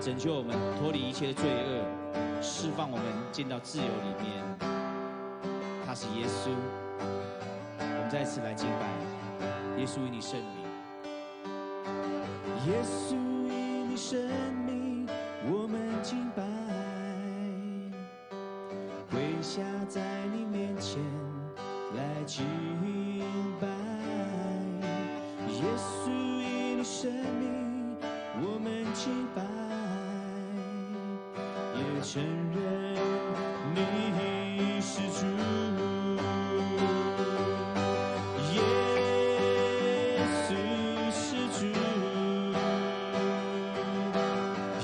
拯救我們脫離一切的罪惡，釋放我們進到自由裡面。他是耶穌，我們再次來敬拜耶穌，以你聖名。耶穌以你聖名，我們敬拜，跪下在你面前來敬拜。耶穌以你聖名，我們敬拜，也承認你是主。耶穌是主，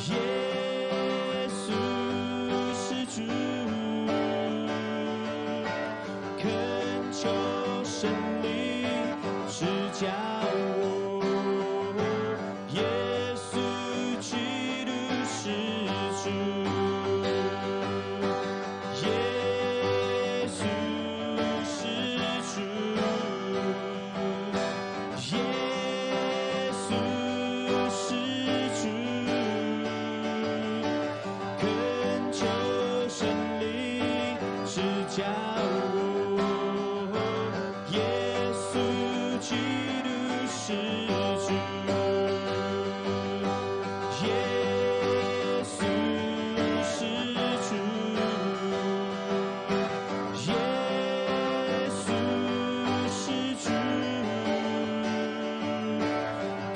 耶穌是主，懇求聖靈指教我，耶穌基督是主，耶穌是主，耶穌是主，懇求聖靈指教我，耶穌基督是主，耶穌是主，耶穌是主，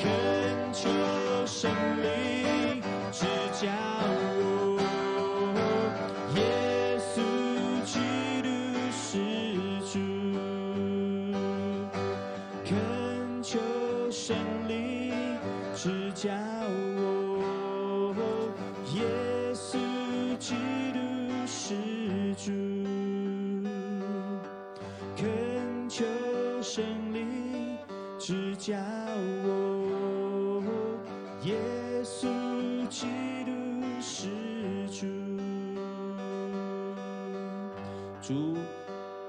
懇求聖靈指教我，耶穌基督是主，懇求聖靈指教我，耶穌基督是主，懇求聖靈指教我，耶穌基督是主。主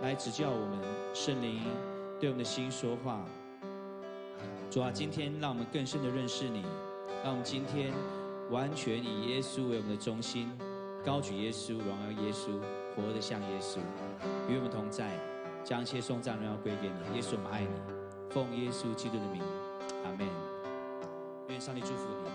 來指教我們，聖靈對我們的心說話。主啊，今天讓我們更深的認識你，讓我們今天完全以耶穌為我們的中心，高舉耶穌，榮耀耶穌，活得像耶穌，與我們同在，將一切頌讚榮耀歸給你。耶穌，我們愛你，奉耶穌基督的名，阿門。願上帝祝福你。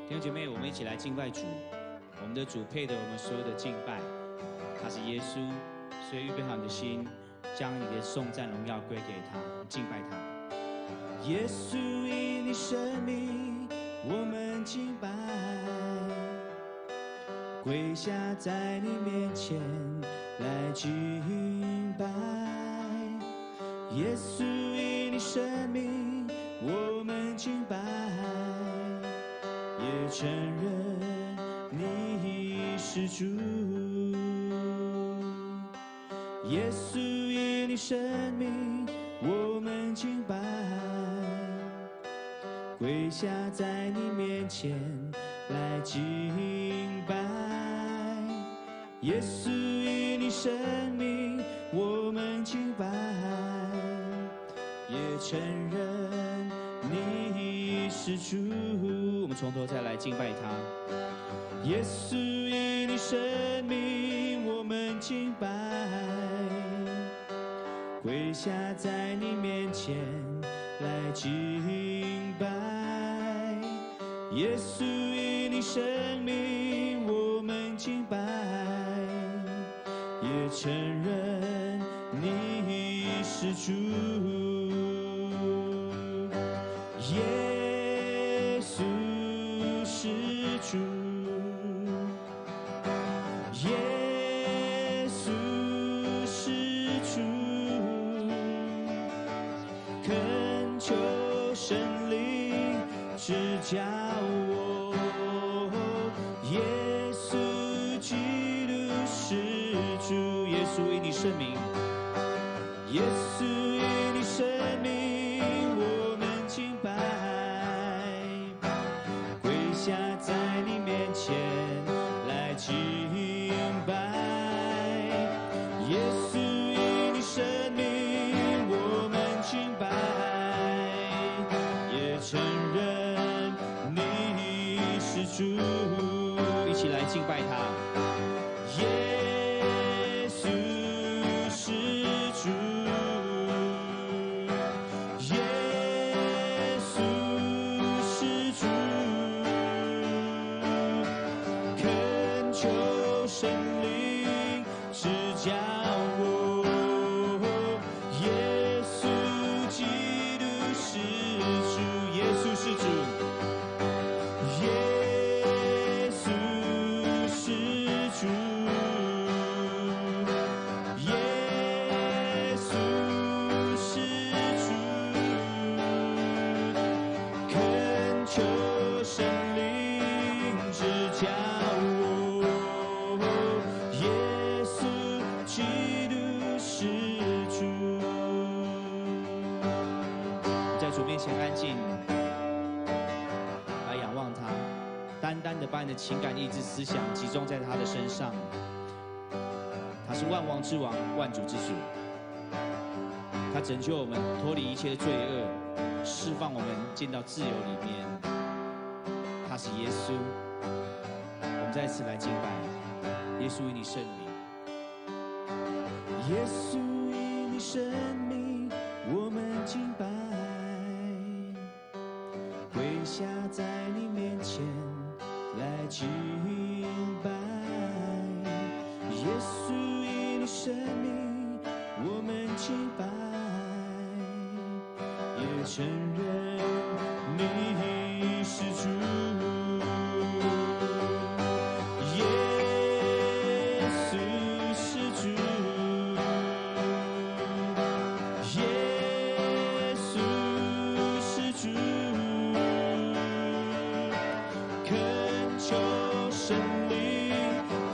弟兄姐妹，我們一起來敬拜主。我們的主配得我們所有的敬拜，他是耶穌，所以預備好你的心，將你的頌讚榮耀歸給他，敬拜他。耶穌以你聖名，我們敬拜，跪下在你面前來敬拜。耶穌以你聖名，我們敬拜，也承認你是主。耶穌以你聖名，我們敬拜，跪下在你面前來敬拜。耶穌以你聖名，我們敬拜，也承認你是主。我們從頭再來敬拜他。耶穌以你聖名，我們敬拜，跪下在你面前來敬拜。耶穌以你聖名，我們敬拜，也承認你是主。耶穌是主，耶穌是主，懇求聖靈指教我，耶穌基督是主，耶穌以你聖名，耶穌以你拜他。耶穌是主，耶穌是主，懇求聖靈指教我，耶穌基督是主，耶穌是主，耶穌是主，耶穌是主，懇求聖靈指教我，耶穌基督是主。在主面前安靜，來仰望他，單單的把你的情感、意志、思想集中在他的身上。他是萬王之王、萬主之主，他拯救我們脫離一切的罪惡，釋放我們進到自由裡面。他是耶穌，我們再次來敬拜耶穌，以你聖名，耶穌以你聖名，我們敬拜，跪下在你面前來敬拜。耶穌以你聖名，我們敬拜，也承認你是主。耶穌是主，耶穌是主，懇求聖靈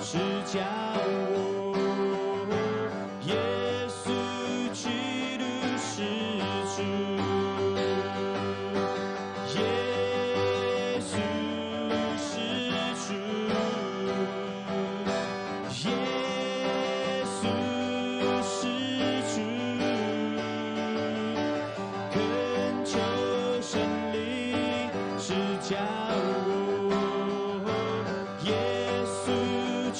指教我，耶穌基督是主，耶穌是主，耶穌是主，懇求聖靈指教我，耶穌基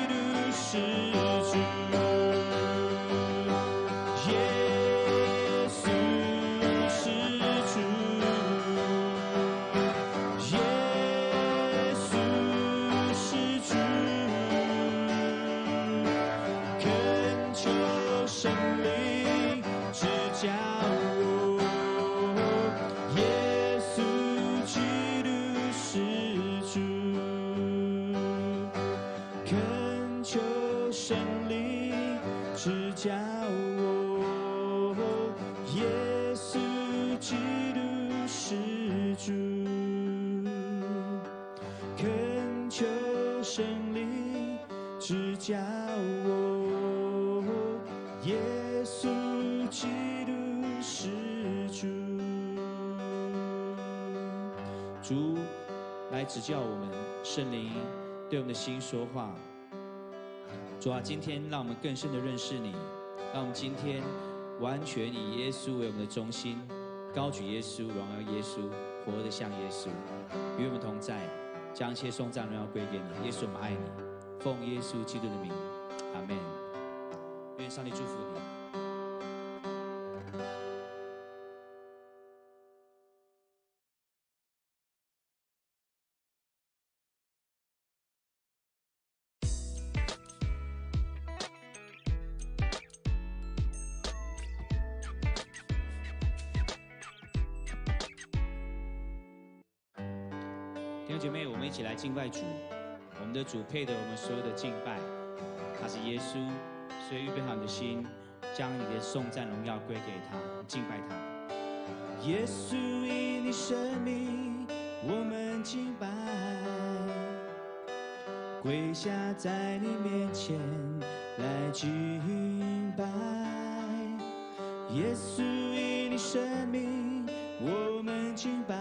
督是主，耶穌是主，耶穌是主，懇求聖靈指教我，耶穌基督是主，懇求聖靈指教我，耶穌基督是主，懇求聖靈指教我，耶穌基督是主。主來指教我們，聖靈對我們的心說話。主啊，今天讓我們更深的認識你，讓我們今天完全以耶穌為我們的中心，高舉耶穌，榮耀耶穌，活得像耶穌，與我們同在，將一切頌讚榮耀歸給你。耶穌，我們愛你，奉耶穌基督的名，阿門。願上帝祝福你。弟兄姐妹，我們一起來敬拜主。我們的主配得我們所有的敬拜，他是耶穌，所以預備好你的心，將你的頌讚榮耀歸給他，敬拜他。耶穌以你聖名，我們敬拜，跪下在你面前來敬拜。耶穌以你聖名，我們敬拜，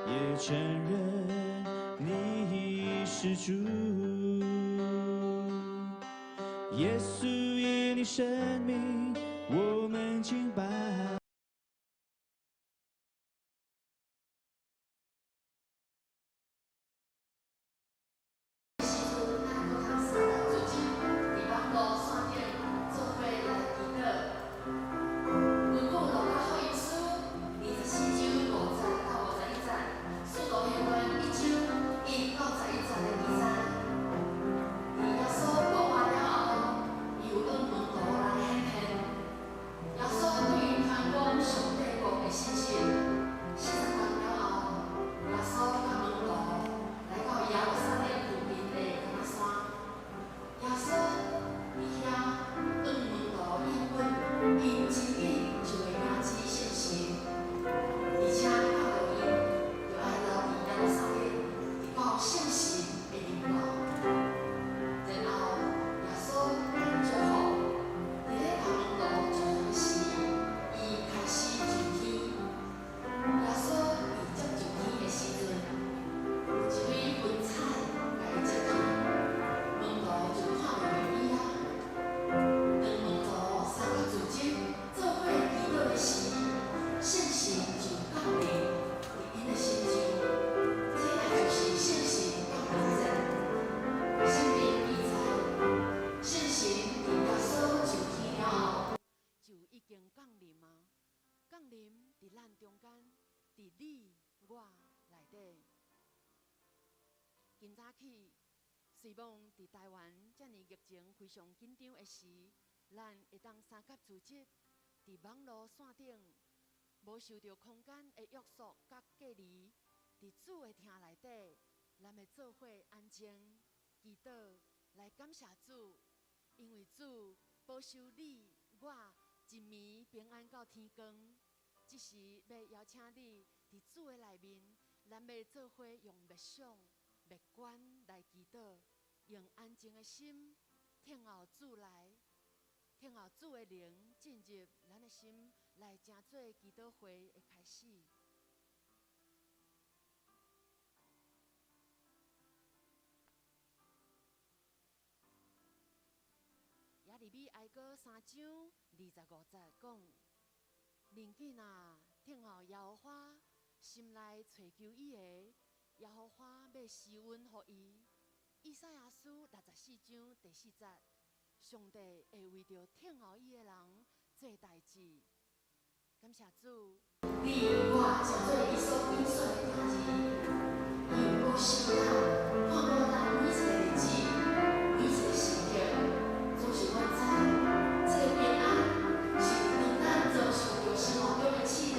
也承認你是主。耶穌以你聖名，我們敬拜。經降臨啊，降臨佇咱中間，佇你我內底。今早起，希望佇台灣遮爾疫情非常緊張的時，咱會當三甲組織，佇網路線頂，無受著空間的約束佮隔離，佇主的廳內底，咱欲做伙安靜祈禱來感謝主，因為主保守你我一暝平安到天光。這時欲邀請你佇主的內面，咱欲做伙用默想、默觀來祈禱，用安靜的心聽候主來，聽候主的靈進入咱的心，來成做祈禱會的開始。耶利米哀歌三章二十五節講：認緊啊，等候耶和華，心內揣求伊的，耶和華欲施恩予伊。以賽亞書六十四章第四節，上帝會為著等候伊的人做代誌。感謝主，你我成做伊所揀選的囝兒，伊有保守咱，看顧咱每一個日子，每一個時刻。總是阮知，這个平安是當咱遭受著生活中的試煉，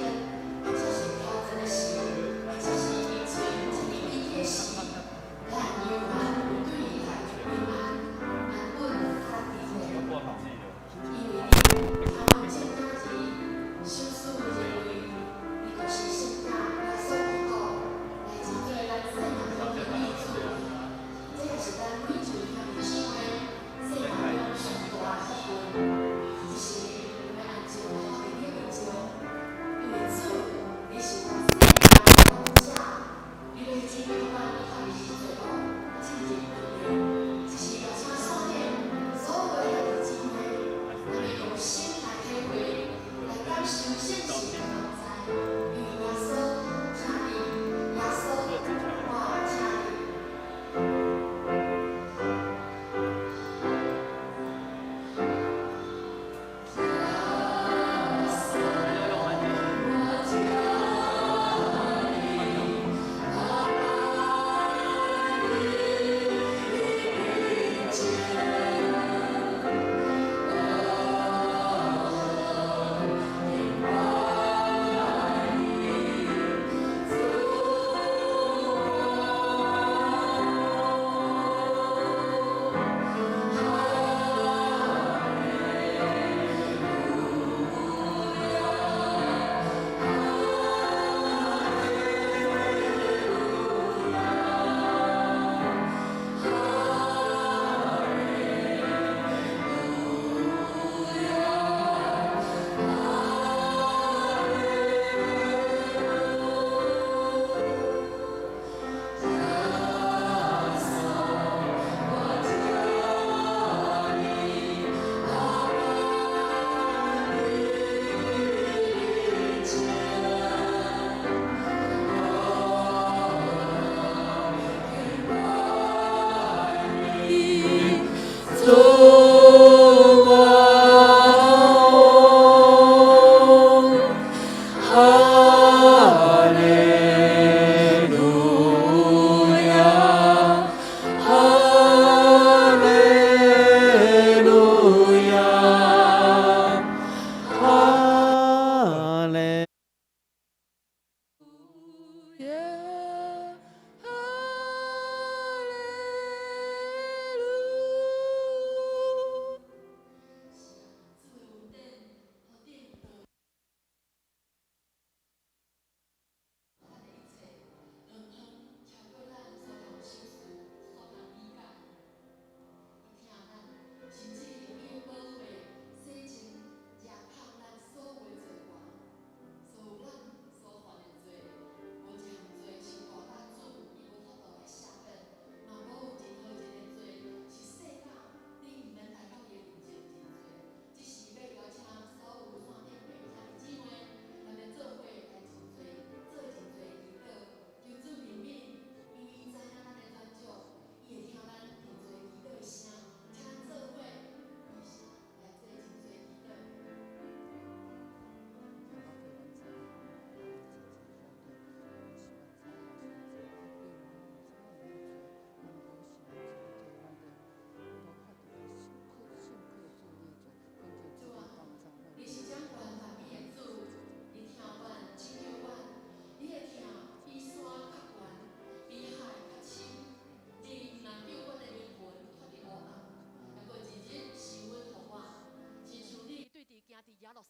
或者是挑戰的時，或者是疫情這麼危機的時，咱猶原有對伊來的平安、安穩佮治理。因為你聽阮這囝兒，相思認為你就是聖子耶穌基督，來成做咱生命中的救主。這也是咱每一位兄弟姊妹生命中上大的福分。這時，阮欲安靜來到你的面前，因為主，你是咱生命的創造者，你欲拯救咱脫離罪惡，進入光明。這時邀請線頂所有的兄弟姊妹，咱欲用心來體會，來感受聖神的同在，因為耶穌疼你，耶穌我疼你。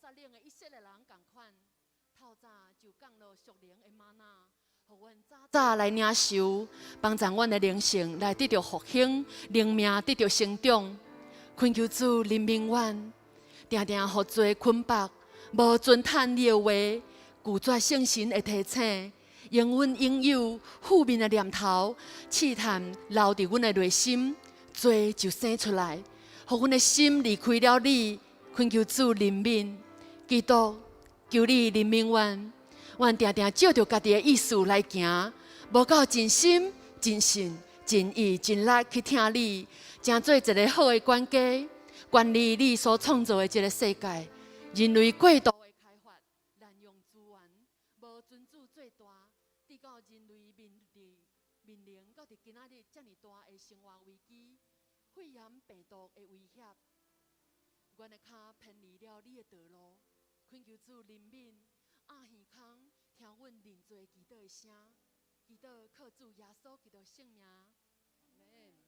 撒冷的以色列人仝款，透早就降落屬靈的嗎哪，予阮早早來領受，幫助阮的靈性來得著復興，靈命得著成長。懇求主憐憫阮，定定予罪捆縛，無遵趁你的話，拒絕聖神的提醒，永遠擁有負面的念頭，試探留佇阮的內心，罪就生出來，予阮的心離開了你。懇求主憐憫，基督，求你憐憫阮，阮定定照著家己的意思來行，無夠盡心、盡性、盡意、盡力去聽你，成做一个好的管家，管理你所創造的這个世界。人類過度的開發、濫用資源，無尊主做大，直到人類面臨到佇今仔日遮爾大的生活危機、肺炎病毒的威脅。阮的跤偏離了你的道路，懇求主憐憫，掩耳空聽阮認罪祈禱的聲，祈禱靠主耶穌基督聖名。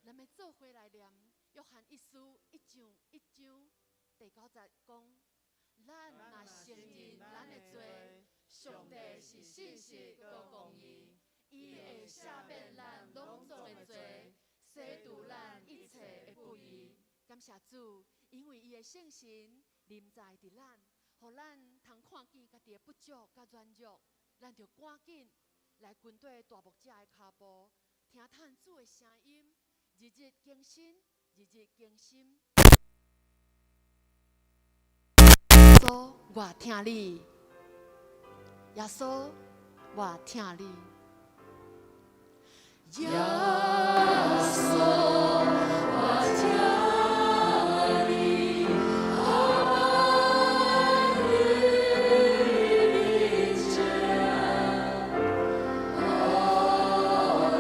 咱欲做伙來念約翰一書一章第九節講：咱若承認咱的罪，上帝是信實閣公義，伊會赦免咱攏總的罪，洗除咱一切的不義。感謝主，因為伊的聖神臨在佇咱，予咱通看見家己的不足佮軟弱，咱著趕緊來跟綴大牧者的跤步，聽趁主的聲音，日日更新，日日更新。耶穌，我疼你。耶穌，我疼你。耶穌，我疼你。愛你這愛你主哈利路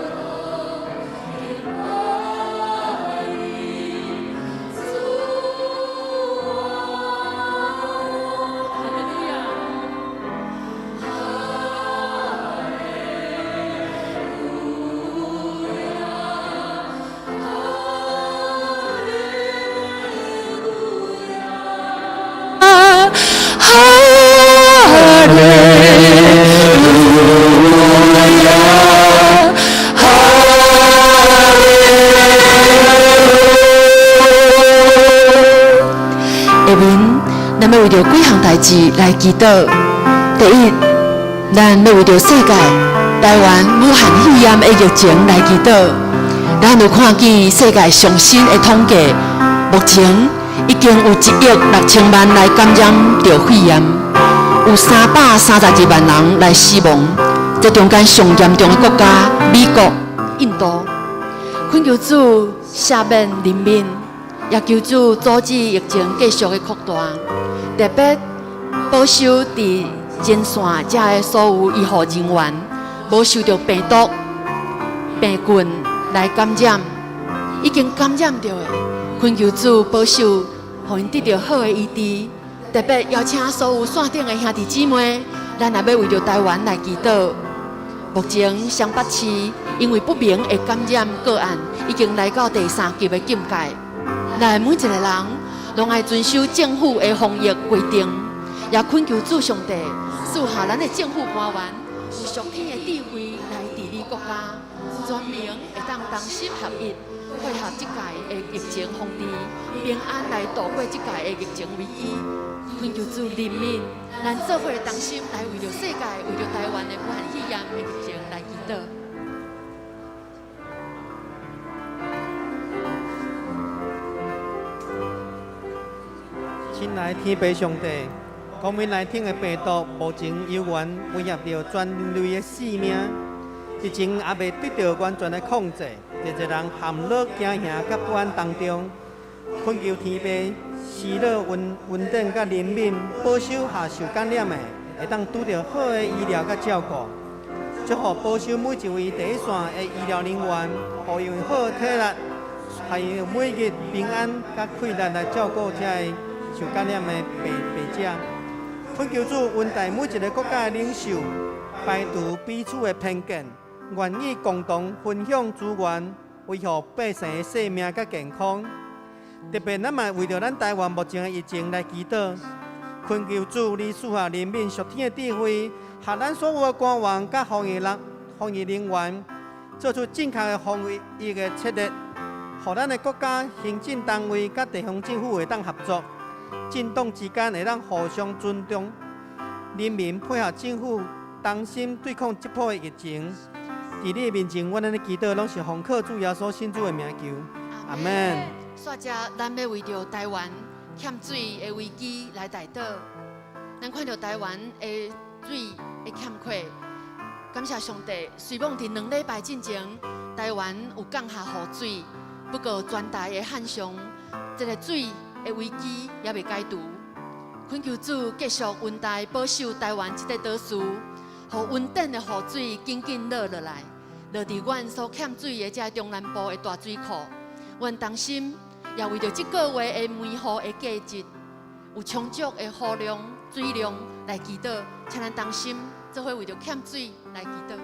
亞。哈利路亞，哈利路亞，哈利路亞，哈利路。下面，咱欲為著幾項代誌來祈禱。第一，咱欲為著世界、台灣、武漢肺炎的疫情來祈禱。咱有看見世界上新的統計，目前已經有1億6千萬來感染著肺炎，有332萬人來死亡。這中間上嚴重的國家，美國、印度。懇求主赦免憐憫，也求主阻止疫情繼續的擴大，特別保守佇前線遮的所有醫護人員，無受著病毒、病菌來感染，已經感染著的，懇求主保守，予𪜶得著好的醫治。特別邀請所有線頂的兄弟姊妹，咱也欲為著台灣來祈禱。目前雙北市因為不明的感染個案，已經來到第三級的警戒。咱每一个人攏愛遵守政府的防疫規定，也懇求主上帝賜下咱的政府官員有屬天的智慧來治理國家，全民會當同心合一，配合這屆的疫情防治，平安來度過這屆的疫情危機。懇求主憐憫，咱做伙同心來為著世界、為著台灣的武漢肺炎的疫情來祈禱。親愛天父上帝，COVID-19的病毒目前猶原威脅著全人類的性命，疫情猶未得到完全的控制，濟濟人陷落驚嚇佮不安當中。懇求天父施予恩典佮憐憫，保守下受感染的，會當拄著好的醫療佮照顧。祝福保守每一位第一線的醫療人員，予𪜶好的體力，還有每日平安佮氣力來照顧遮个受感染的病者。懇求主恩待每一个國家的領袖，排除彼此的偏見，願意共同分享資源，維護百姓的生命佮健康。特別，咱嘛為著咱台灣目前的疫情來祈禱。懇求主，你賜下憐憫屬天的智慧，予咱所有的官員佮防疫人、防疫人員，做出正確的防疫的策略，予咱的國家行政單位佮地方政府會當合作，政黨之間會當互相尊重，人民配合政府，同心對抗這波的疫情。佇你的面前，阮按呢祈禱，攏是奉靠主耶穌聖子的名求。阿門。煞遮，咱欲為著台灣欠水的危機來代禱。咱看著台灣的水的欠缺，感謝上帝，雖罔佇兩禮拜進前，台灣有降下雨水，不過全台的旱象，這个水的危機猶未解除。懇求主繼續恩待保守台灣這个島嶼，予恩典的雨水緊緊落落來，落佇阮所欠水的這中南部的大水庫。阮同心，也為著這个月的梅雨的季節，有充足的雨量、水量來祈禱，請咱同心做伙為著欠水來祈禱。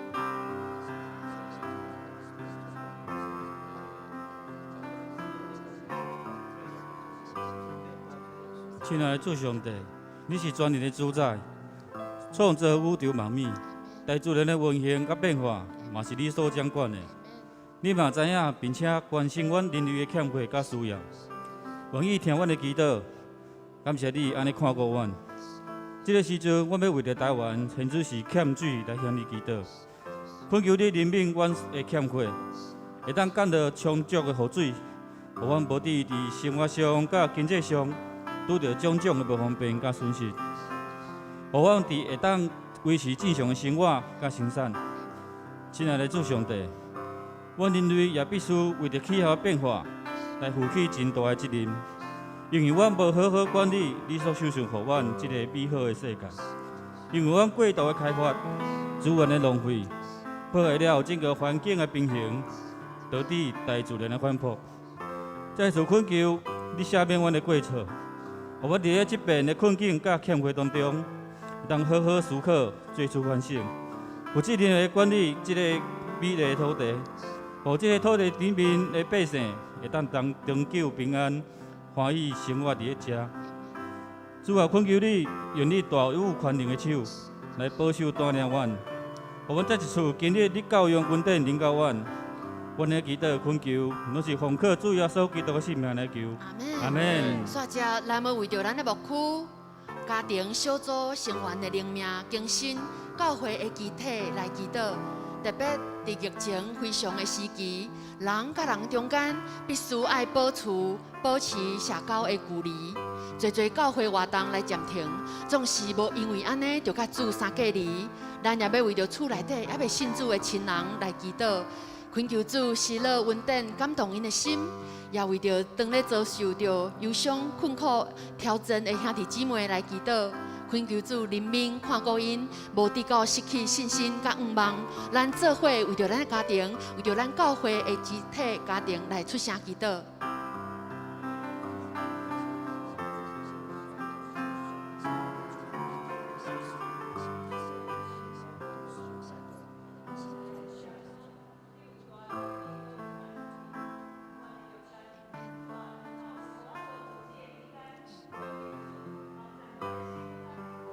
親愛的主上帝，你是全能的主宰，創造宇宙萬物，大自然的運行佮變化，嘛是你所掌管的。你嘛知影，並且關心阮人類的欠缺佮需要，願意聽阮的祈禱。感謝你按呢看顧阮。這个時陣，阮欲為著台灣現此時欠水來向你祈禱，懇求你憐憫阮的欠缺，會當降落充足的雨水，予阮無致佇生活上佮經濟上拄著種種的無方便佮損失，予阮佇會當維持正常的生活佮生產。親愛的主上帝，阮人類也必須為著氣候變化來負起真大的責任，因為阮無好好管理你所賞賜予阮這个美好的世界，因為阮過度的開發、資源的浪費，破壞了整個環境的平衡，導致大自然的反撲。再次懇求你赦免阮的過錯，予阮佇咧這遍的困境佮欠缺當中，會當好好思考、做出反省，負責任的管理這個美麗的土地，予這个土地頂面的百姓會當當長久平安、歡喜生活佇咧遮。主啊，懇求你用你大有權能的手來保守帶領阮，予阮再一次經歷你教養恩典臨到阮。阮的祈禱懇求，攏是奉靠主耶穌基督的聖名來求。阿門。煞遮，咱欲為著咱的牧區、家庭小組成員的靈命更新、教會的肢體來祈禱。特別佇疫情非常的時期，人佮人中間必須愛保持社交的距離。濟濟教會活動來暫停，總是無因為按呢就佮主相隔離。咱也欲為著厝內底猶未信主的親人來祈禱，懇求主施樂恩典感動𪜶的心，也為著當咧遭受著憂傷、困苦、挑戰的兄弟姊妹來祈禱。懇求主憐憫看顧𪜶，無致到失去信心佮向望。咱做伙為著咱的家庭，為著咱教會的肢體家庭來出聲祈禱。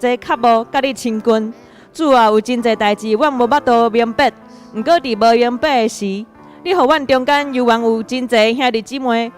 這較無佮你親近，主啊，有真濟代誌，阮無法度明白。毋過佇無明白的時，你予阮中間猶原有真濟兄弟姊妹，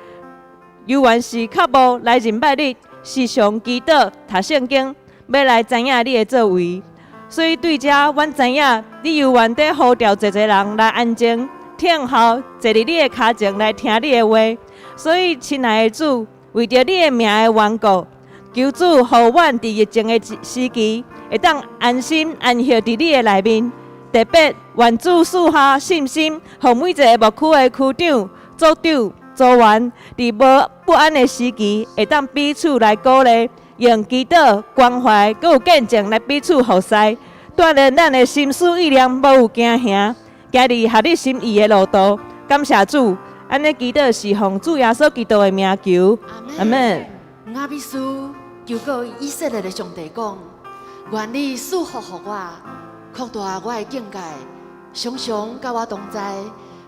猶原是較無來認捌你，時常祈禱、讀聖經，欲來知影你的作為。所以對這，阮知影你猶原佇呼召濟濟人來安靜、聽候，坐佇你的跤前來聽你的話。所以，親愛的主，為著你的名的緣故，求主予阮佇疫情的時期，會當安心安歇佇你的內面。特別願主賜下信心，予每一个牧區的區長、組長、組員，佇無不安的時期，會當彼此來鼓勵，用祈禱、關懷，閣有見證來彼此服侍。鍛鍊咱的心思意念，無有驚嚇，行佇合你心意的路途。感謝主，按呢祈禱是奉主耶穌基督的名求。阿門。雅比斯求告以色列的上帝講：願你賜福予我，擴大我的境界，常常佮我同在，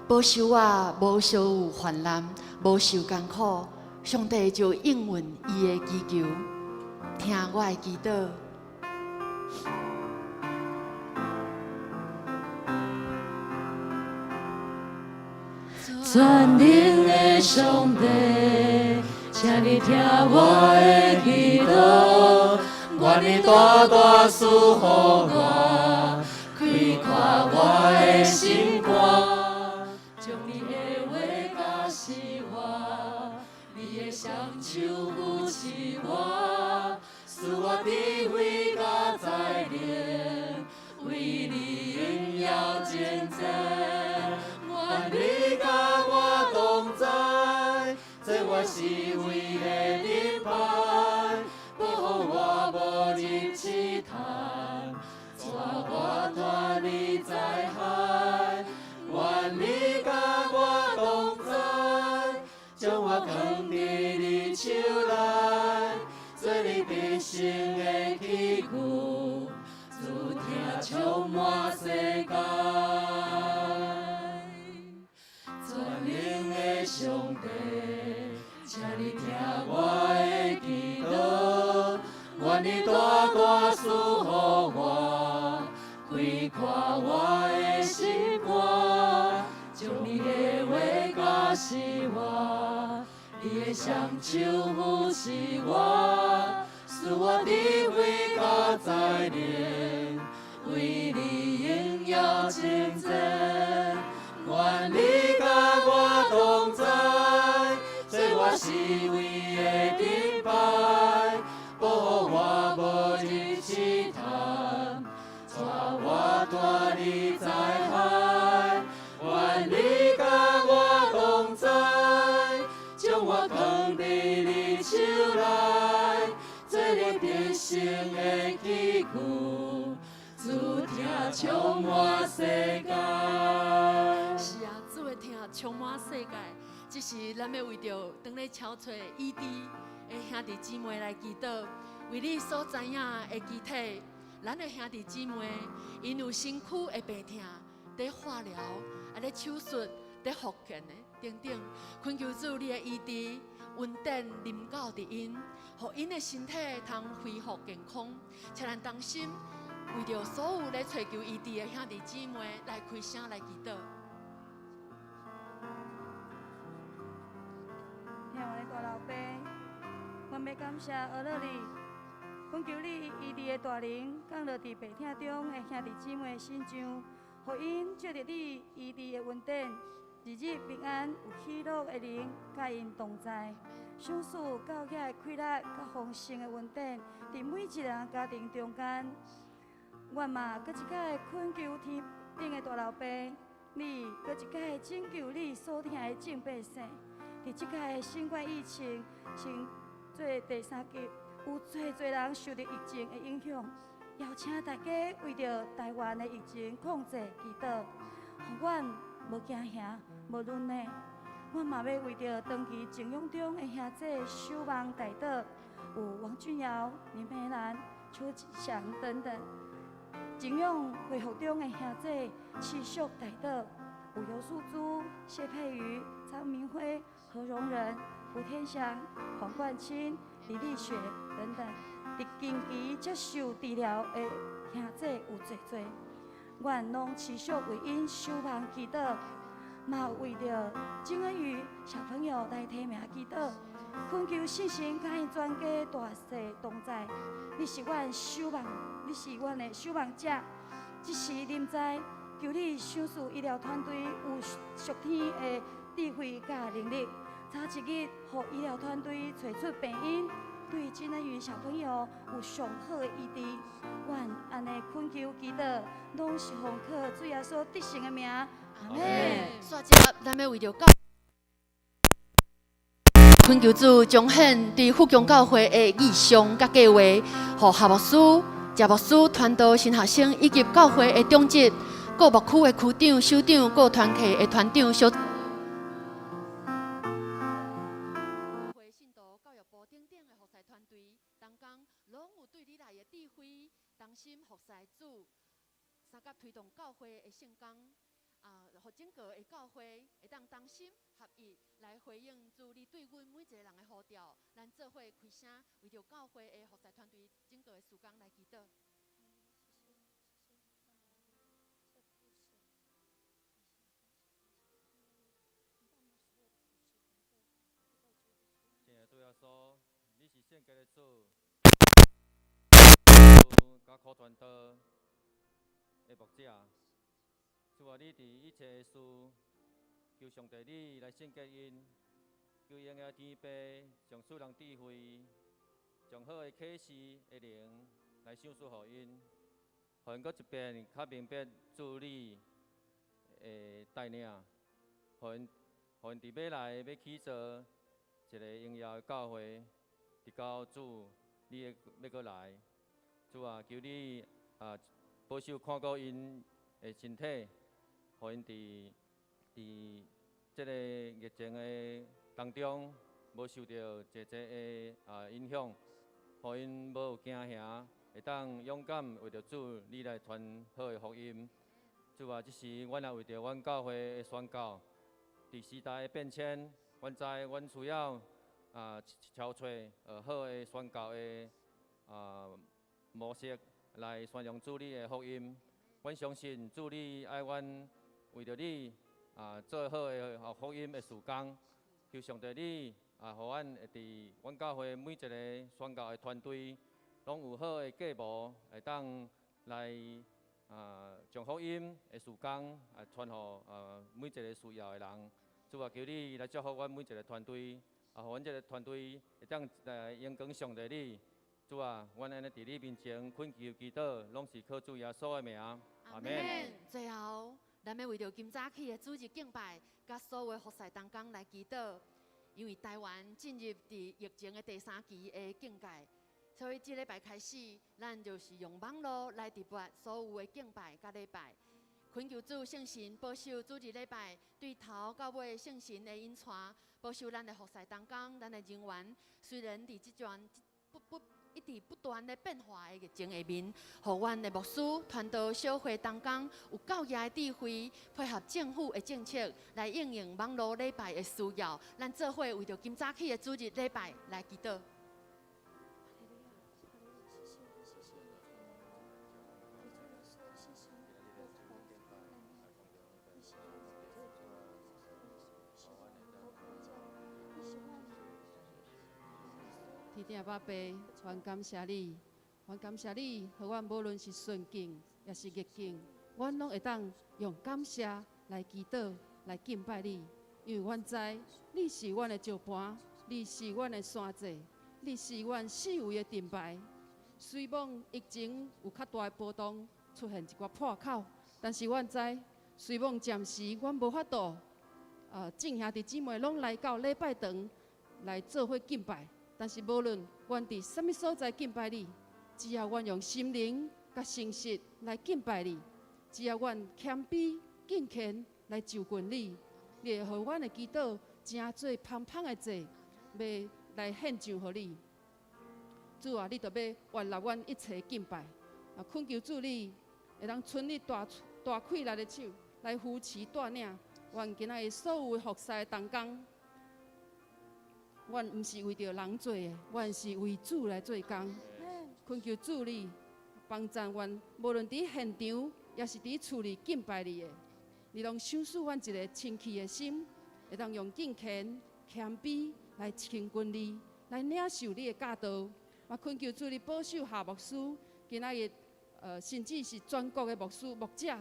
保守我無遭遇患難，無受艱苦。上帝就應允伊的祈求。聽我的祈禱。全能的上帝，請你聽我的祈禱，願你大大賜予我，開闊我的心肝，將你的話教示我，你的雙手扶持我，賜我智慧佮才能，為你榮耀征戰。願你佮我同在，做我四圍的盾牌，保護我無入試探，帶我脫離災害。願你佮我同在，將我囥佇你手內，做你得勝的器具，主疼充滿世界。全能的上帝，請你聽我的祈禱，願你大大賜予我，開闊我的心肝，將你的話教示我，你的雙手扶持我，賜我智慧佮才能，為你榮耀征戰。願你佮我同在，做我四圍的盾牌，保護我無入試探，帶我脫離災害。願你佮我同在，將我囥佇你手內，做你得勝的器具，主疼充滿世界。是啊，主的疼充滿世界。這時咱欲為著當咧敲揣醫治的兄弟姊妹來祈禱，為你所知影的肢體，咱的兄弟姊妹，𪜶有身軀的病痛，佇化療、啊咧手術、佇復健的等等，懇求主你的醫治恩典臨到佇𪜶，予𪜶的身體通恢復健康。請咱同心為著所有咧揣求醫治的兄弟姊妹來開聲來祈禱。聽我的大老爸，阮欲感謝阿樂你，懇求你醫治的大能降落佇病痛中的兄弟姊妹身上，予𪜶藉著你醫治的恩典，日日平安有喜樂的靈，佮𪜶同在，賞賜教業的快樂佮豐盛的恩典，佇每一個人家庭中間。阮嘛閣一擺懇求天頂的大老爸，你閣一擺拯救你所疼的眾百姓。佇這擺新冠疫情升做第三級，有濟濟人受著疫情的影響，邀請大家為著台灣的疫情控制祈禱，予阮無驚嚇、無論呢。阮嘛欲為著長期靜養中的兄弟守望代禱，有王俊堯、林美蘭、邱祥等等。靜養恢復中的兄弟持續代禱，有尤素珠、謝佩瑜、張明輝、何榮仁、胡天祥、黃冠清、李麗雪等等，佇近期接受治療的兄弟有濟濟，阮攏持續為𪜶守望祈禱，嘛為著金恩宇小朋友來提名祈禱，懇求聖神佮𪜶全家大細同在。你是阮守望，你是阮的守望者。這時臨在，求你賞賜醫療團隊有屬天的智慧佮能力，早一日，予醫療團隊揣出病因，對金恩宇小朋友有上好的醫治。阮按呢懇求祈禱，攏是奉靠主耶穌得勝的名，阿們。煞接，咱欲為著教懇求主彰顯佇富強教會的異象佮計劃，予夏牧師、謝牧師、傳道新學生以及教會的長執、各牧區的區長、首長、各團契的團長、小。會信徒教育部等等的服侍團隊，同工攏有對你來的智慧，同心服侍主，相佮推動教會的聖工。啊，予整個的教會會當同心合意來回應主你對阮每一個人的呼召。咱做伙開聲，為著教會的服侍團隊整個的事工來祈禱。親愛的主耶穌，你是聖潔的主，佮苦傳道的牧者。主啊，你佇一切的事，求上帝你來聖潔𪜶，求榮耀天父賞賜人智慧，將好的啟示的靈來賞賜予𪜶，予𪜶閣一遍較明白主你的帶領，予𪜶予𪜶佇欲來欲起造一个榮耀的教會，直到主你的欲閣來。主啊，求你啊保守看顧𪜶的身體，予𪜶佇佇這个疫情的當中，無受著濟濟的啊影響，予𪜶無有驚嚇，會當勇敢為著主你來傳好的福音。主啊，這時阮也為著阮教會的宣教，佇時代的變遷，阮知阮需要啊籌措好的宣教的啊模式來宣揚主你的福音。阮相信主你愛阮為著你啊做好的福音的事工，求上帝你啊，予阮會佇阮教會每一个宣教的團隊，攏有好的計謀，會當來啊將福音的事工啊傳予啊每一个需要的人。主啊，求你來祝福阮每一个團隊，啊，予阮這个團隊會當來榮光上帝你。主啊，阮按呢佇你面前懇求祈禱，攏是靠主耶穌的名。阿們。最後，咱欲為著今早起的主日敬拜，佮所有服侍同工來祈禱，因為台灣進入佇疫情的第三期的警戒，所以這禮拜開始，咱就是用網路來直播所有的敬拜佮禮拜。懇求主聖神保守主日禮拜對頭到尾聖神的引帶，保守咱的服侍同工，咱的人員，雖然佇這段不不一直不斷的變化的疫情下面，予阮的牧師、傳道、小會同工有夠額的智慧，配合政府的政策來應用網路禮拜的需要。咱做伙為著今早起的主日禮拜來祈禱。天頂阿爸，阮感謝你，阮感謝你，予阮無論是順境，抑是逆境，阮攏會當用感謝來祈禱，來敬拜你。因為阮知你是阮的石盤，你是阮的山寨，你是阮四圍的盾牌。雖罔疫情有較大的波動，出現一寡破口，但是阮知，雖罔暫時阮無法度，眾兄弟姊妹攏來到禮拜堂來做伙敬拜。但是無論阮佇啥物所在敬拜你，只要阮用心靈佮誠實來敬拜你，只要阮謙卑敬虔來就近你，你會予阮的祈禱成做芳芳的祭，欲來獻上予你。主啊，你著欲悅納阮一切敬拜。啊，懇求主你會當伸你大大氣力的手來扶持帶領阮今仔日所有服侍的同工。阮毋是為著人做的，阮是為主來做工。懇求主你幫贊阮，無論佇現場，抑是佇厝裡敬拜你的，你攏賞賜阮一个清氣的心，會當用敬虔、謙卑來親近你，來領受你的教導。嘛，懇求主你保守夏牧師，今仔日，甚至是全國的牧師、牧者，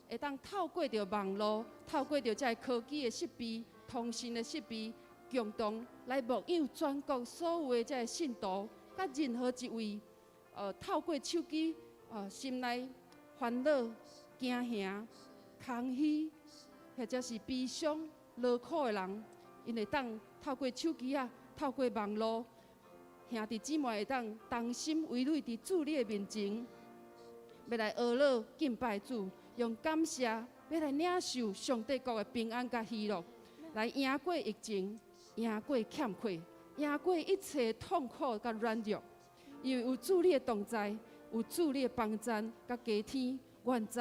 會當透過著網路，透過著這个科技的設備、通訊的設備，共同來牧養全國所有的這个信徒，佮任何一位，透過手機，心內煩惱、驚嚇、空虛，或者是悲傷、勞苦的人，𪜶會當透過手機仔，透過網路，兄弟姊妹會當同心圍內佇主你的面前，欲來呵咾敬拜主，用感謝欲來領受上帝國的平安佮喜樂，來贏過疫情。贏過欠缺，贏過一切痛苦佮軟弱，因為有主你的同在，有主你的幫贊佮加添，阮知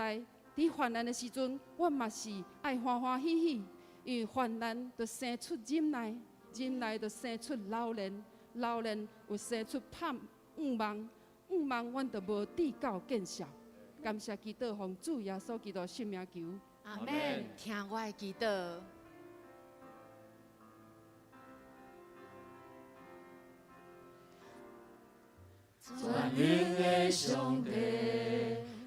佇患難的時陣，阮嘛是愛歡歡喜喜，因為患難就生出忍耐，忍耐就生出老練，老練有生出盼望，盼望阮就無至到見笑。感謝祈禱，奉主耶穌基督聖名求。阿們，聽我的祈禱。全能的上帝，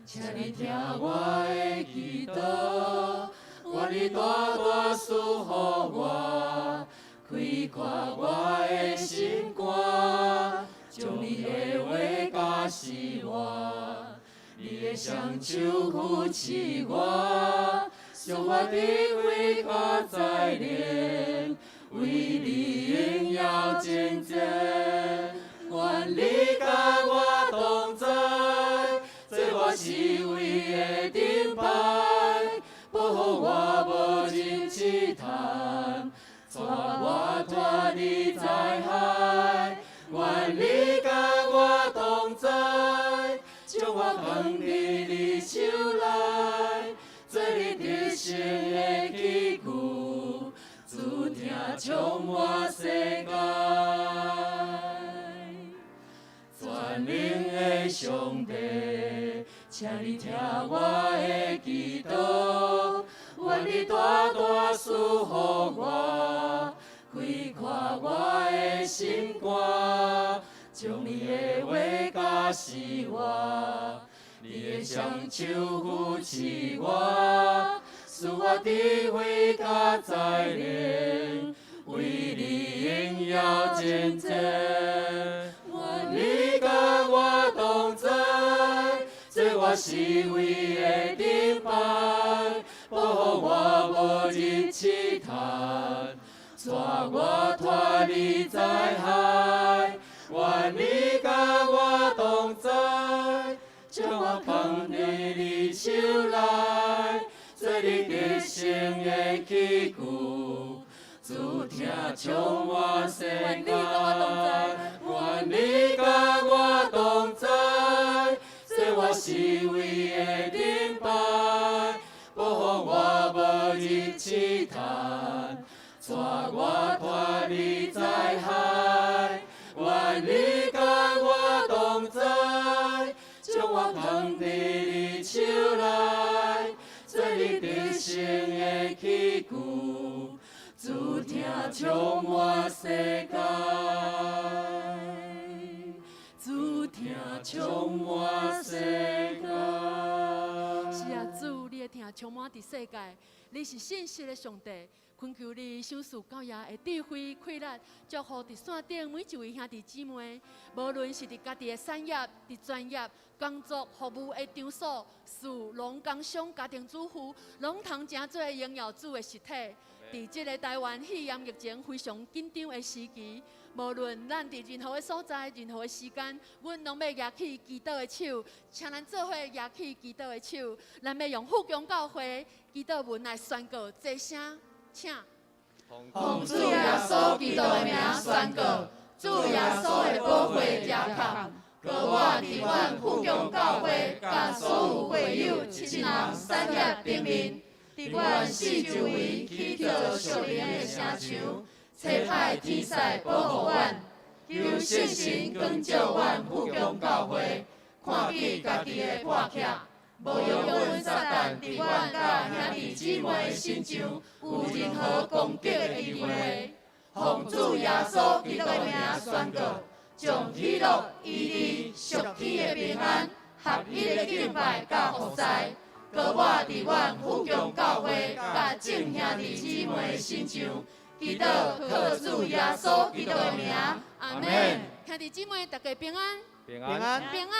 請你聽我的祈禱，願你大大賜予我，開闊我的心肝，將你的話教示我，你的雙手扶持我，賜我智慧佮才能，為你榮耀征戰。願你佮我同在，做我四圍的盾牌，保護我無入試探，帶我脫離災害。願你佮我同在，將我藏佇你手內，做你得勝的器具，主疼充滿世界。全能的上帝，請你聽我的祈禱，願你大大賜予我，開闊我的心肝，將你的話教示我，你的雙手扶持我，賜我智慧佮才能，為你榮耀征戰。願你佮我同在，做我四圍的盾牌，保護我無入試探，帶我脫離災害。願你佮我同在，將我放佇你手內，做你得勝的器具，主疼充滿世界。願你佮我同在，做我四圍的盾牌，保護我無入試探，帶我脫離災害。願你佮我同在，將我放佇你手內，做你得勝的器具，主疼充滿世界，主疼充滿世界。是啊，主，你的疼充滿佇世界，你是信實的上帝，懇求你賞賜教爺的智慧、氣力，祝福佇線頂每一位兄弟姊妹，無論是佇家己的產業、佇專業、工作、服務的場所，事農工商、家庭主婦，攏通成做榮耀主的實體。佇這个台灣肺炎疫情非常緊張的時期，無論咱佇任何的所在、任何的時間，阮攏欲舉起祈禱的手，請咱做伙舉起祈禱的手，咱欲用富強教會祈禱文來宣告，齊聲，請。奉主耶穌基督的名宣告，主耶穌的寶血遮蓋，膏抹佇阮富強教會佮所有會友、親人、產業頂面。佇阮四周圍起造屬靈的城牆，差派天使保護阮，求聖神光照阮富強教會，看見家己的破欠，無容阮撒旦佇阮佮兄弟姊妹的身上有任何攻擊的機會。奉主耶穌基督的名宣告，將喜樂、醫治、屬天的平安、合一的敬拜佮服侍，膏抹佇阮富強教會佮眾兄弟姊妹的身上，祈禱靠主耶穌基督的名，阿們。兄弟姊妹，大家平安，平安，平安，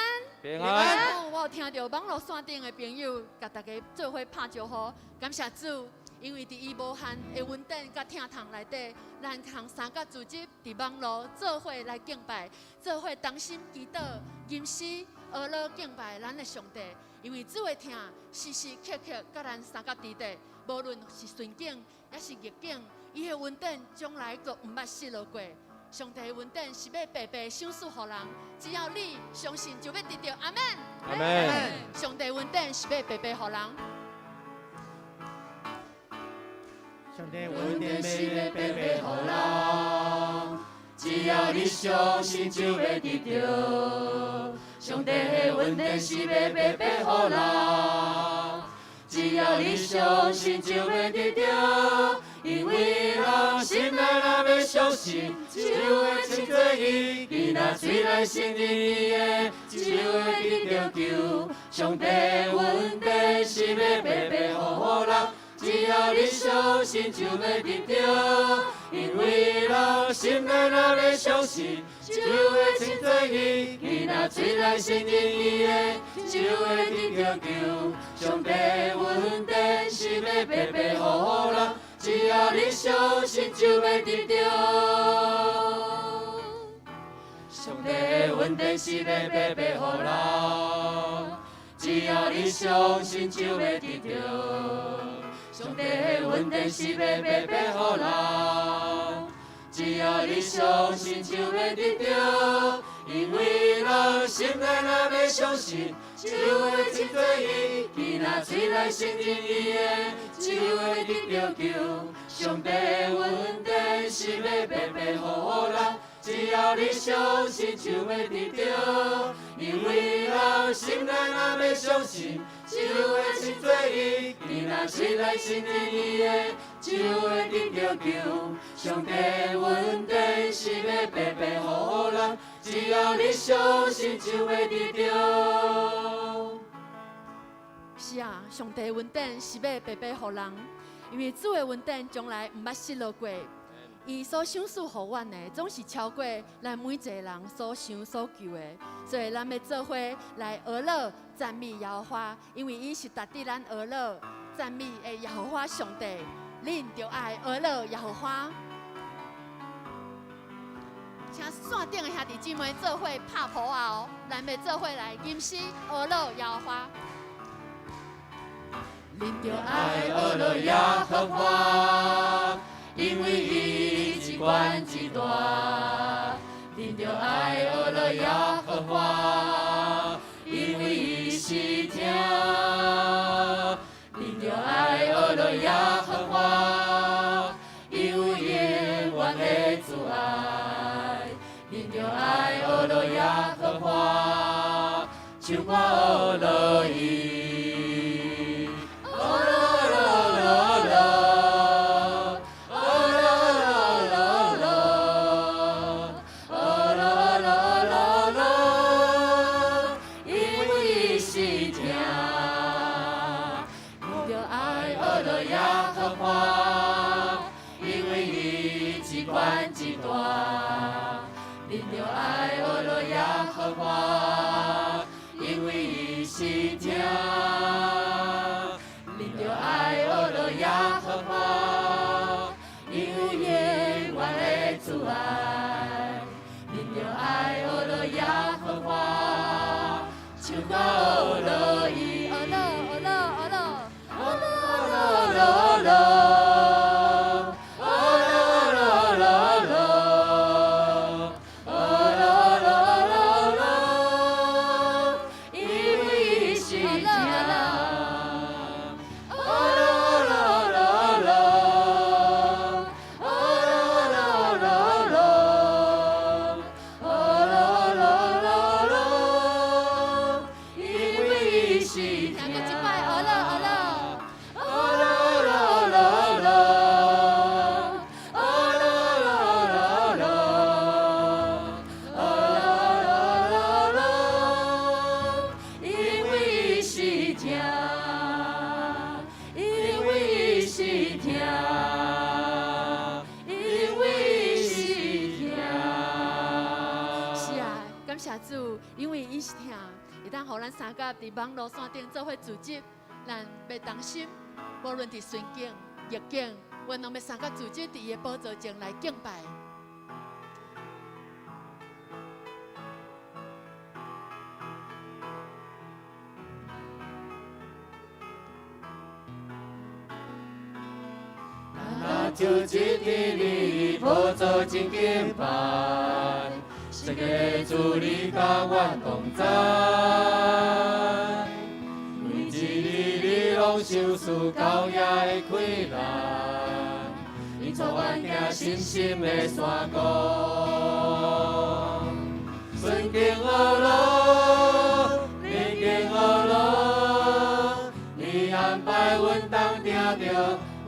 平安。我有聽著網路線頂的朋友，共大家做伙拍招呼，感謝主，因為佇伊無限的恩典佮疼痛內底，咱通三甲組織佇網路做伙來敬拜，做伙同心祈禱、吟詩、學樂敬拜咱的上帝。因為主的疼時時刻刻佮咱相佮佇底，無論是順境抑是逆境，伊的恩典從來都毋捌失落過。上帝的恩典是欲白白賞賜予人，只要你相信，就欲得著。阿們。阿們。上帝恩典是欲白白予人，上帝恩典是欲白白予人，只要你相信就會得著。上帝的恩典是欲白白予人，只要你相信就會得著。因為人心內若欲相信，就會稱做義；伊若喙內承認伊的，就會得著救。上帝恩典是欲白白予人，只要你相信就會得著。因為人心內若欲相信，就會稱做義；伊若喙內承認伊的，就會得著救。上帝恩典是欲白白予人，只要你相信就會得著。上帝的恩典是欲白白予人，只要你相信就會得著。上帝的恩典是欲白白予人，只要你相信就會得著。因為人心內若欲相信，就會稱做義；伊若喙內承認伊的，就會得著救。上帝的恩典是欲白白予人，只要你相信就會得著。因為人心內若欲相信，就會稱做義；伊若喙內承認伊的，就會得著救。上帝的恩典是欲白白予人，只要你相信就會得著。是啊，上帝的恩典是欲白白予人，因為主的恩典從來毋捌失落過。伊所賞賜予阮的，總是超過咱每一個人所想所求的。所以咱欲做伙來學樂讚美耶和華，因為伊是值得咱學樂讚美的耶和華上帝。恁著愛學樂耶和華。請線頂的兄弟姊妹做伙拍噗仔哦，咱欲做伙來吟詩學樂耶和華。恁著愛學樂耶和華，因為伊至懸至大。恁著愛學樂耶和華，因為伊是疼。恁著愛學樂耶和華，伊有永遠的慈愛。恁著愛學樂耶和華，唱歌學樂伊。學樂樂樂樂，學樂樂樂樂，學樂樂樂樂，因為伊是疼。恁著愛學樂耶和華，因為伊至懸至大。恁著愛學樂耶和華，因為伊是疼。恁著愛學樂耶和華，伊有永遠的慈愛。恁著愛學樂耶和華，唱歌學樂伊，學樂學樂學樂，學樂樂樂樂，學樂樂樂樂，學樂樂樂樂，因為伊是疼。學樂樂樂樂，學樂樂樂樂，學樂樂樂樂，因為伊是聽閣一擺學樂學樂。學樂樂樂樂，學樂樂樂樂，學樂樂樂樂，因為伊是疼，因為伊是疼，因為伊是疼。是啊，感謝主，因為伊是疼，會當予咱三甲佇網路線頂做伙組織，咱欲同心，無論佇順境、逆境，阮攏欲三甲組織佇伊的寶座前來敬拜。咱就一伫你寶座前敬拜，聖潔主你佮阮同在，每一日你攏賞賜高雅的氣力，帶阮行信心的山谷。顺经学路，逆境学路，你安排阮当定著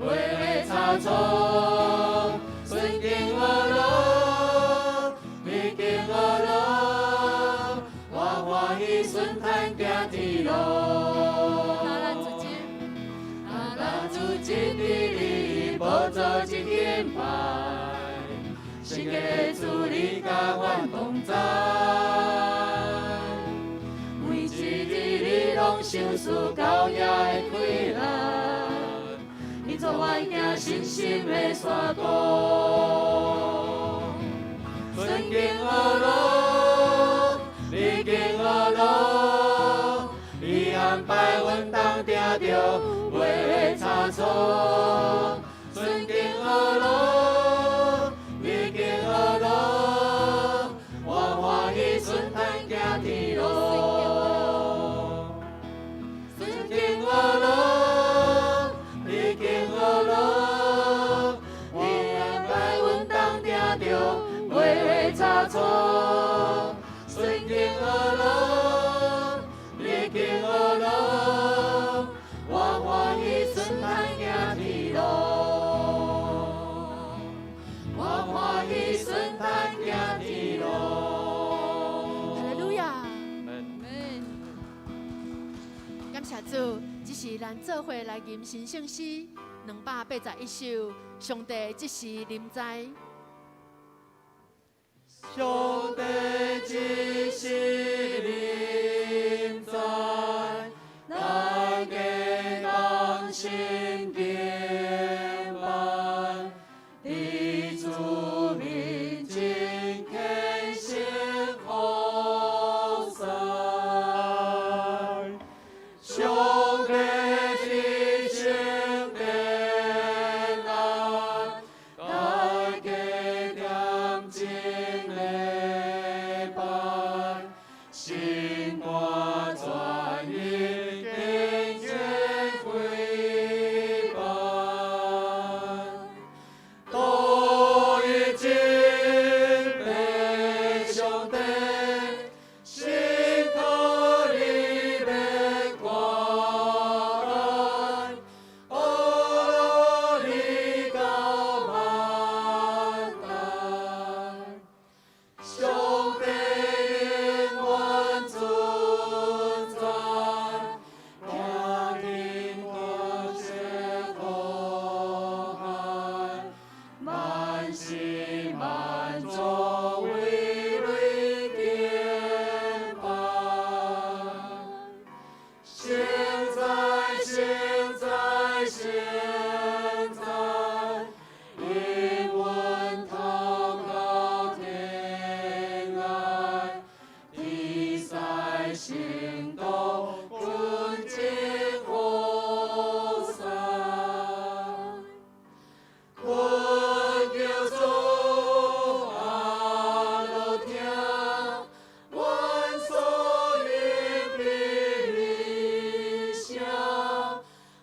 袂会差错。顺经学路，逆境学路，我欢喜顺坦行天路。啊，咱主真伫你宝座一敬拜，圣洁的主你佮阮同在，每一日你拢赏赐高雅的快乐，你带阮行信心的山谷。顺境学路，逆境学路，你安排阮当定著袂会差错。顺境学路，逆境学路，我欢喜顺坦行天路。顺境学路，逆境学路，你安排阮当定著袂会差错。顺境学路，逆境学路，我欢喜顺坦行天路。我欢喜顺坦行天路。哈利路亞。感謝主，這是咱做伙來吟神聖詩281首，上帝這時臨在。上帝這時臨在，咱該同心敬拜，佇主面前虔誠服侍。上帝這聖殿內，大家點鐘禮拜，心肝全意敬虔跪拜，獨一敬拜上帝，信靠你免掛礙，阿樂你到萬代，上帝永遠存在，行天大雪苦海，萬世萬族為你敬拜。現在，現在，現在，因阮投靠天愛，天使聖徒群情服侍，懇求主阿樂聽，阮所應比你聲，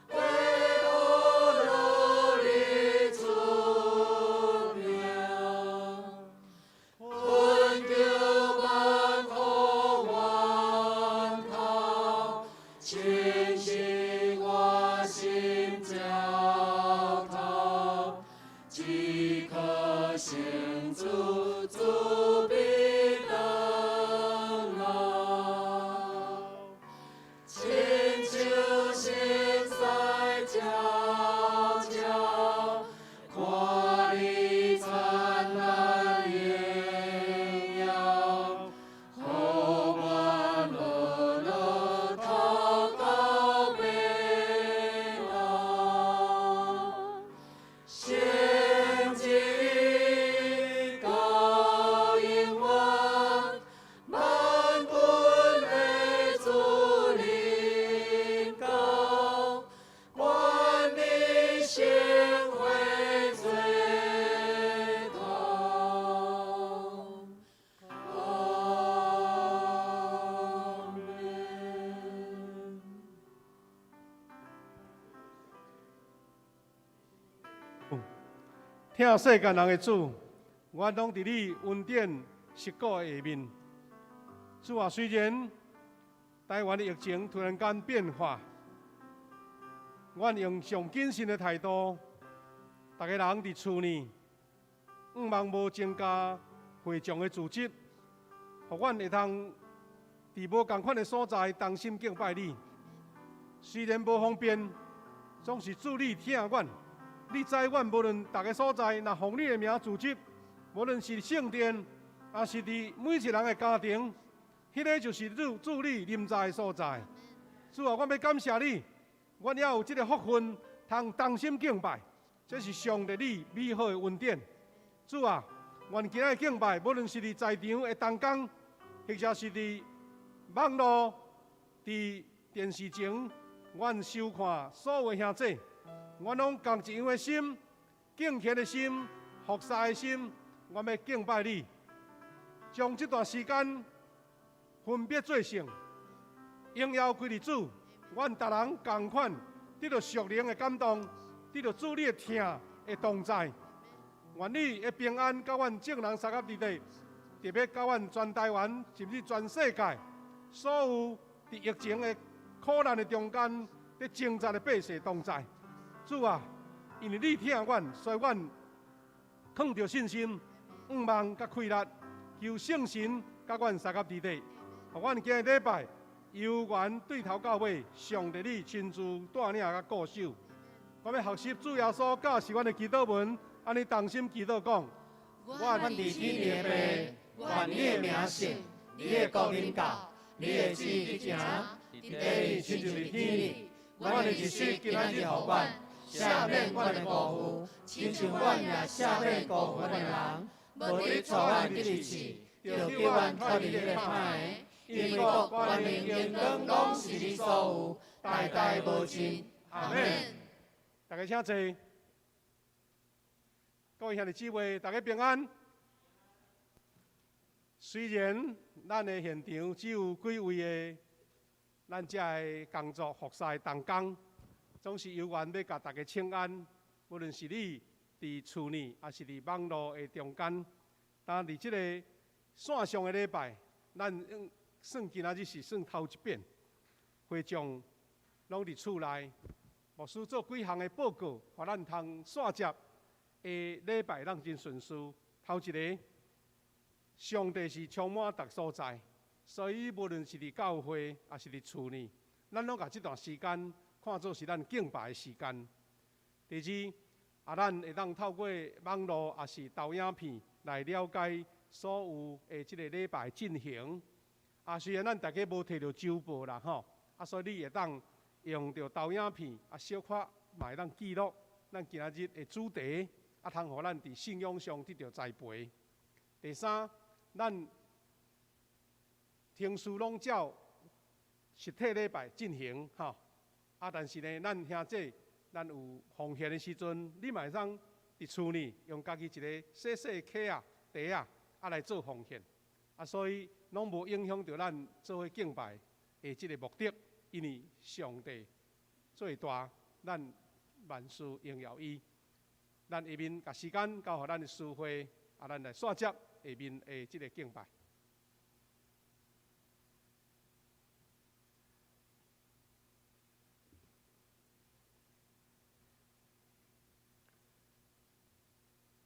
得阿樂你出名。懇求萬福源頭，清洗我心澆透，只可成主主必長老。親像聖賽悄悄，看你燦爛榮耀，予我樂樂頭到尾老。先知高疼世間人的主，阮攏佇你恩典實顧的下面。主啊，雖然台灣的疫情突然間變化，阮用上謹慎的態度，逐家人佇厝內，向望無增加會眾的組織，予阮會通佇無仝款的所在同心敬拜你。雖然無方便，總是主你疼阮。你知阮無論逐个所在，若奉你的名組織，無論是聖殿，抑是佇每一個人的家庭，彼个就是主主你臨在的所在。主啊，阮欲感謝你，阮猶有這个福分，通同心敬拜，這是上帝你美好的恩典。主啊，願今仔日敬拜，無論是佇在場的同工，或者是佇網路、佇電視前，阮收看所有的兄弟。阮攏仝一樣的心，敬虔的心，服侍的心，阮欲敬拜你。將這段時間分別做聖，榮耀歸予主。阮逐人仝款得著屬靈的感動，得著主你的疼的同在。願你的平安佮阮眾人相佮佇底，特別佮阮全台灣，甚至全世界所有佇疫情的苦難的中間，佇掙扎的百姓同在。主啊，因為你疼阮，所以阮囥著信心、向望佮氣力，求聖神佮阮相佮佇底，予阮今日禮拜有緣對頭到尾，上帝你親自帶領佮顧守。我欲學習主耶穌教示阮的祈禱文，按呢同心祈禱講：阮佇天的父，願你的名聖，你的國臨到，你的旨意行，佇地裡親像佇天裡。阮的日食今仔日予阮，赦免阮的辜負，親像阮也赦免辜負阮的人。無得帶阮入去試，著救阮脫離彼个歹的。因為國、權能、榮光，攏是你所有，代代無盡。阿門。大家請坐。各位兄弟姊妹，大家平安。雖然咱的現場只有幾位的咱遮的工作服侍同工，總是有緣欲共大家請安。無論是你佇厝內，抑是佇網路的中間，但佇這个線上的禮拜，咱算今仔日是算頭一遍，會眾攏佇厝內，牧師做幾項的報告，予咱通線接的禮拜，咱真順遂。頭一个，上帝是充滿逐所在，所以無論是佇教會，抑是佇厝內，咱攏共這段時間看做是咱敬拜的時間。第二，咱會當透過網路，抑是投影片來了解所有的這个禮拜進行。雖然咱大家無提著週報啦吼，所以你會當用著投影片，小可嘛會當記錄咱今仔日的主題，通予咱佇信仰上得著栽培。第三，咱程序攏照實體禮拜進行吼，但是呢，咱兄弟咱有奉獻的時陣，你嘛會當佇厝內用家己一个細細的卡仔、袋仔來做奉獻，所以攏無影響著咱做伙敬拜的這个目的，因為上帝最大，咱萬事榮耀伊。咱下面共時間交予咱的司會，咱來線接下面的這个敬拜。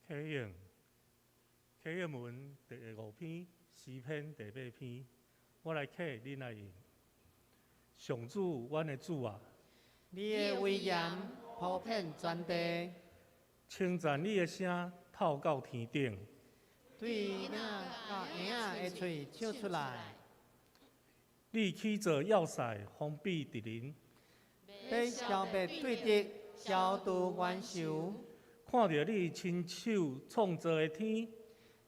啟應，啟應文第五篇，詩篇第八篇，我來啟，恁來應。上主，阮的主啊！你的威嚴鋪遍全地，稱讚你的聲透到天頂，對嬰仔佮嬰仔的喙唱出來。你起造要塞，防備敵人，欲消滅對敵，消除冤仇。看著你親手創造的天，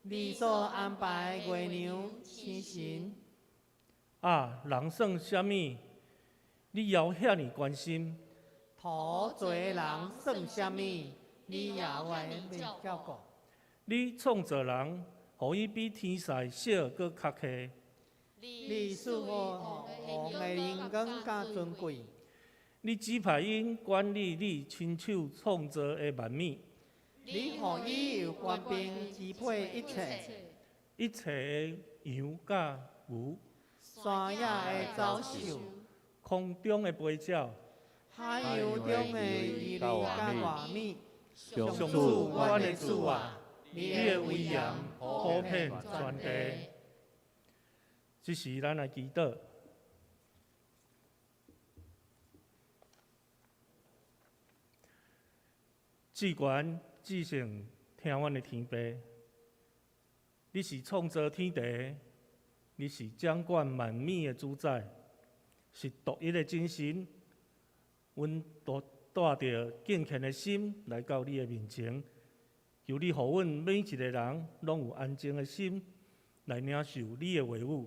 你所安排的月亮、星辰。啊，人算啥物？你猶遐爾關心？土做的人算啥物？你也願意照顧？你創造人，予伊比天使小閣較低。你賜予王的榮光佮尊貴。你指派𪜶管理你親手創造的萬物。你予伊有權柄支配一切，一切的羊佮牛，山野的走獸，空中的飛鳥，海洋中的魚類佮活物。上主，阮的主啊，你的威嚴普遍全地。這時，咱來祈禱。至懸至聖，聽阮的天父，你是創造天地，你是掌管萬物的主宰，是獨一的真神。阮都帶著敬虔的心來到你的面前，求你予阮每一个人攏有安靜的心來領受你的話語。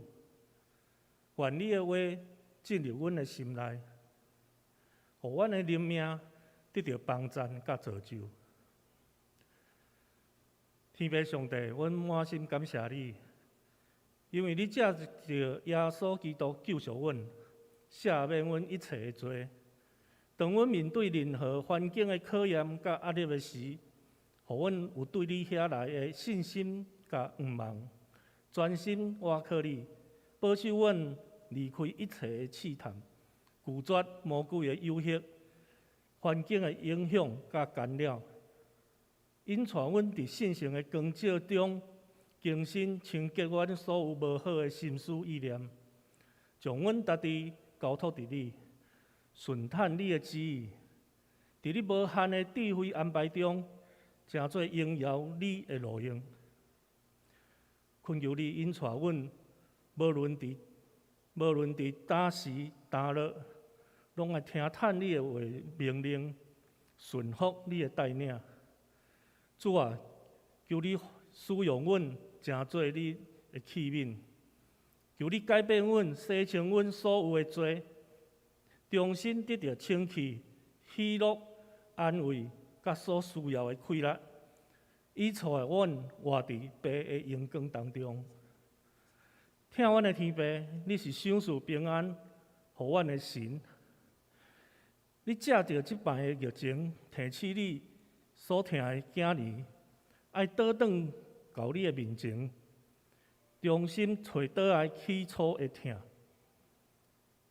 願你的話進入阮的心內，予阮的靈命得著幫贊佮造就。天父上帝，阮滿心感謝你，因為你藉著耶穌基督救贖阮，赦免阮一切的罪。當阮面對任何環境的考驗佮壓力的時，予阮有對你遐來的信心佮盼望，專心倚靠你，保守阮離開一切的試探，拒絕魔鬼的誘惑、環境的影響佮干擾，引帶阮佇信心的光照中，更新清潔阮所有無好的心思意念，將阮家己交託佇你，順趁你的旨意，佇你無限的智慧安排中，成做榮耀你的路用。懇求你引帶阮，無論佇今時今日，攏愛聽趁你的話命令，順服你的帶領。主啊，求你使用阮，成做你的器皿。求你改變阮，洗清阮所有的罪，重新得著清氣、喜樂、安慰，佮所需要的氣力，以帶阮活佇父的榮光當中。疼阮的天父，你是賞賜平安予阮的神。你藉著這擺的疫情，提醒你所疼的囝兒，愛倒轉到你的面前，重新揣倒來起初的疼。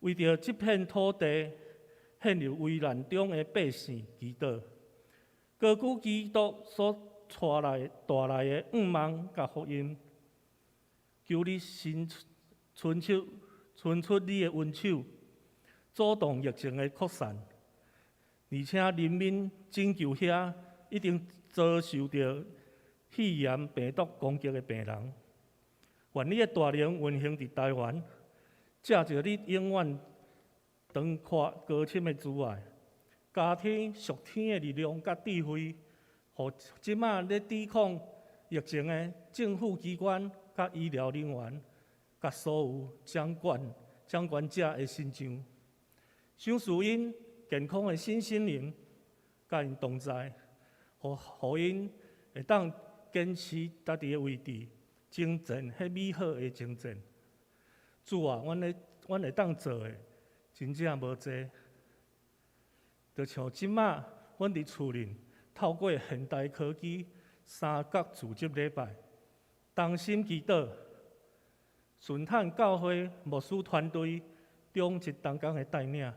為著這片土地陷入危難中的百姓祈禱，高舉基督所帶來的盼望佮福音，求你伸出你的恩手，阻擋疫情的擴散，而且人民拯救遐已經遭受著肺炎病毒攻擊的病人。願你的大能運行佇台灣，藉著你永遠長闊高深的慈愛，加添屬天的力量佮智慧，予這馬咧抵抗疫情的政府機關、佮醫療人員、佮所有掌權者的身上，賞賜𪜶健康的身心靈，佮𪜶同在，予𪜶會當堅持家己的位置，征戰彼美好的征戰。主啊，阮會當做的，真正無濟。就像這馬，阮佇厝裡透過現代科技三角組織禮拜，同心祈禱，順趁教會牧師團隊中一同工的帶領，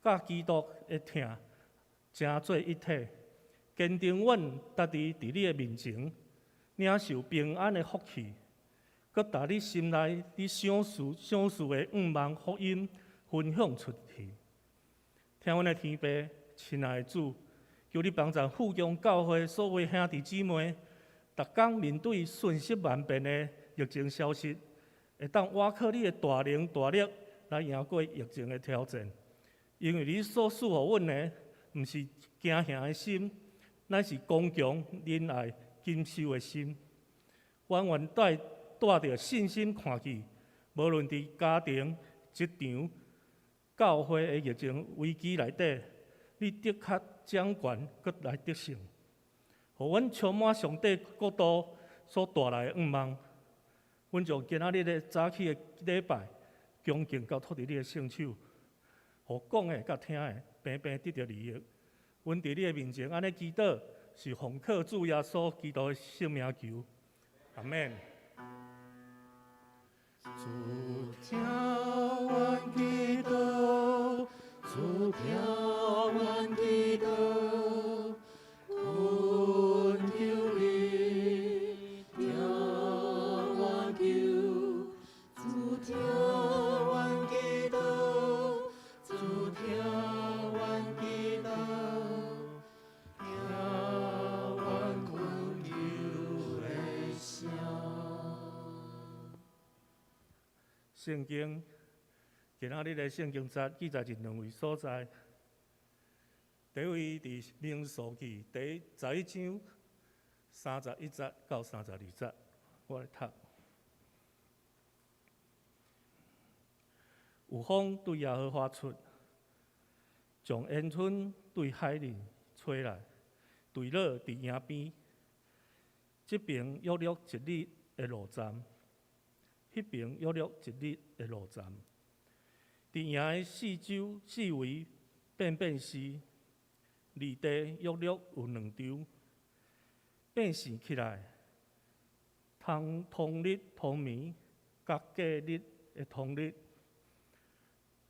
佮基督的疼成做一體，堅定阮家己佇你的面前領受平安的福氣，閣共你心內你賞賜的盼望福音分享出去。聽阮的天父，親愛的主，求你幫助富強教會所有兄弟姊妹，逐工面對瞬息萬變的疫情消息，會當倚靠你的大能大力來贏過疫情的挑戰。因為你所賜予阮的，毋是驚嚇的心，乃是剛強忍耐謹守的心。阮願帶著信心看見，無論佇家庭、職場、教會的疫情危機內底，你的確掌權，閣來得勝，予阮充滿上帝國度所帶來的盼望。阮將今仔日的早起的禮拜，恭敬交託佇你的聖手，予講的佮聽的平平得著利益。阮佇你的面前按呢祈禱，是奉靠主耶穌基督的聖名求，阿們。主聽阮祈禱，主聽阮祈禱，懇求你聽阮求，主聽阮祈禱，主聽阮祈禱，聽阮懇求的聲。聖經今仔日的聖經節記載佇兩位所在。第一位佇民數記第11章31節到32節，我來讀。有風對耶和華出，將煙囪對海裡吹來，墜落佇營邊。這爿約略一日的路程，彼爿約略一日的路程。佇營的四周四圍變變時，離地約略有兩丈，變成起來，通通日通暝，佮隔日的通日，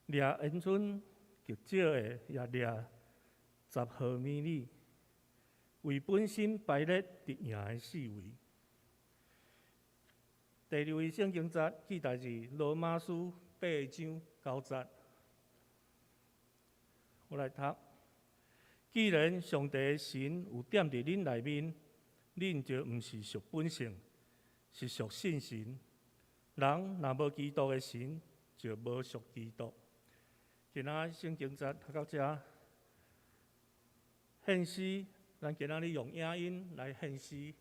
掠煙囪極少的也掠10毫米里，為本身排列佇營的四圍。第二位聖經節記載佇羅馬書8章9節，我來讀。既然上帝的神有踮佇恁內面，恁就毋是屬本性，是屬聖神。人若無基督的神，就無屬基督。今仔聖經節讀到遮，獻詩，咱今仔日用影音來獻詩。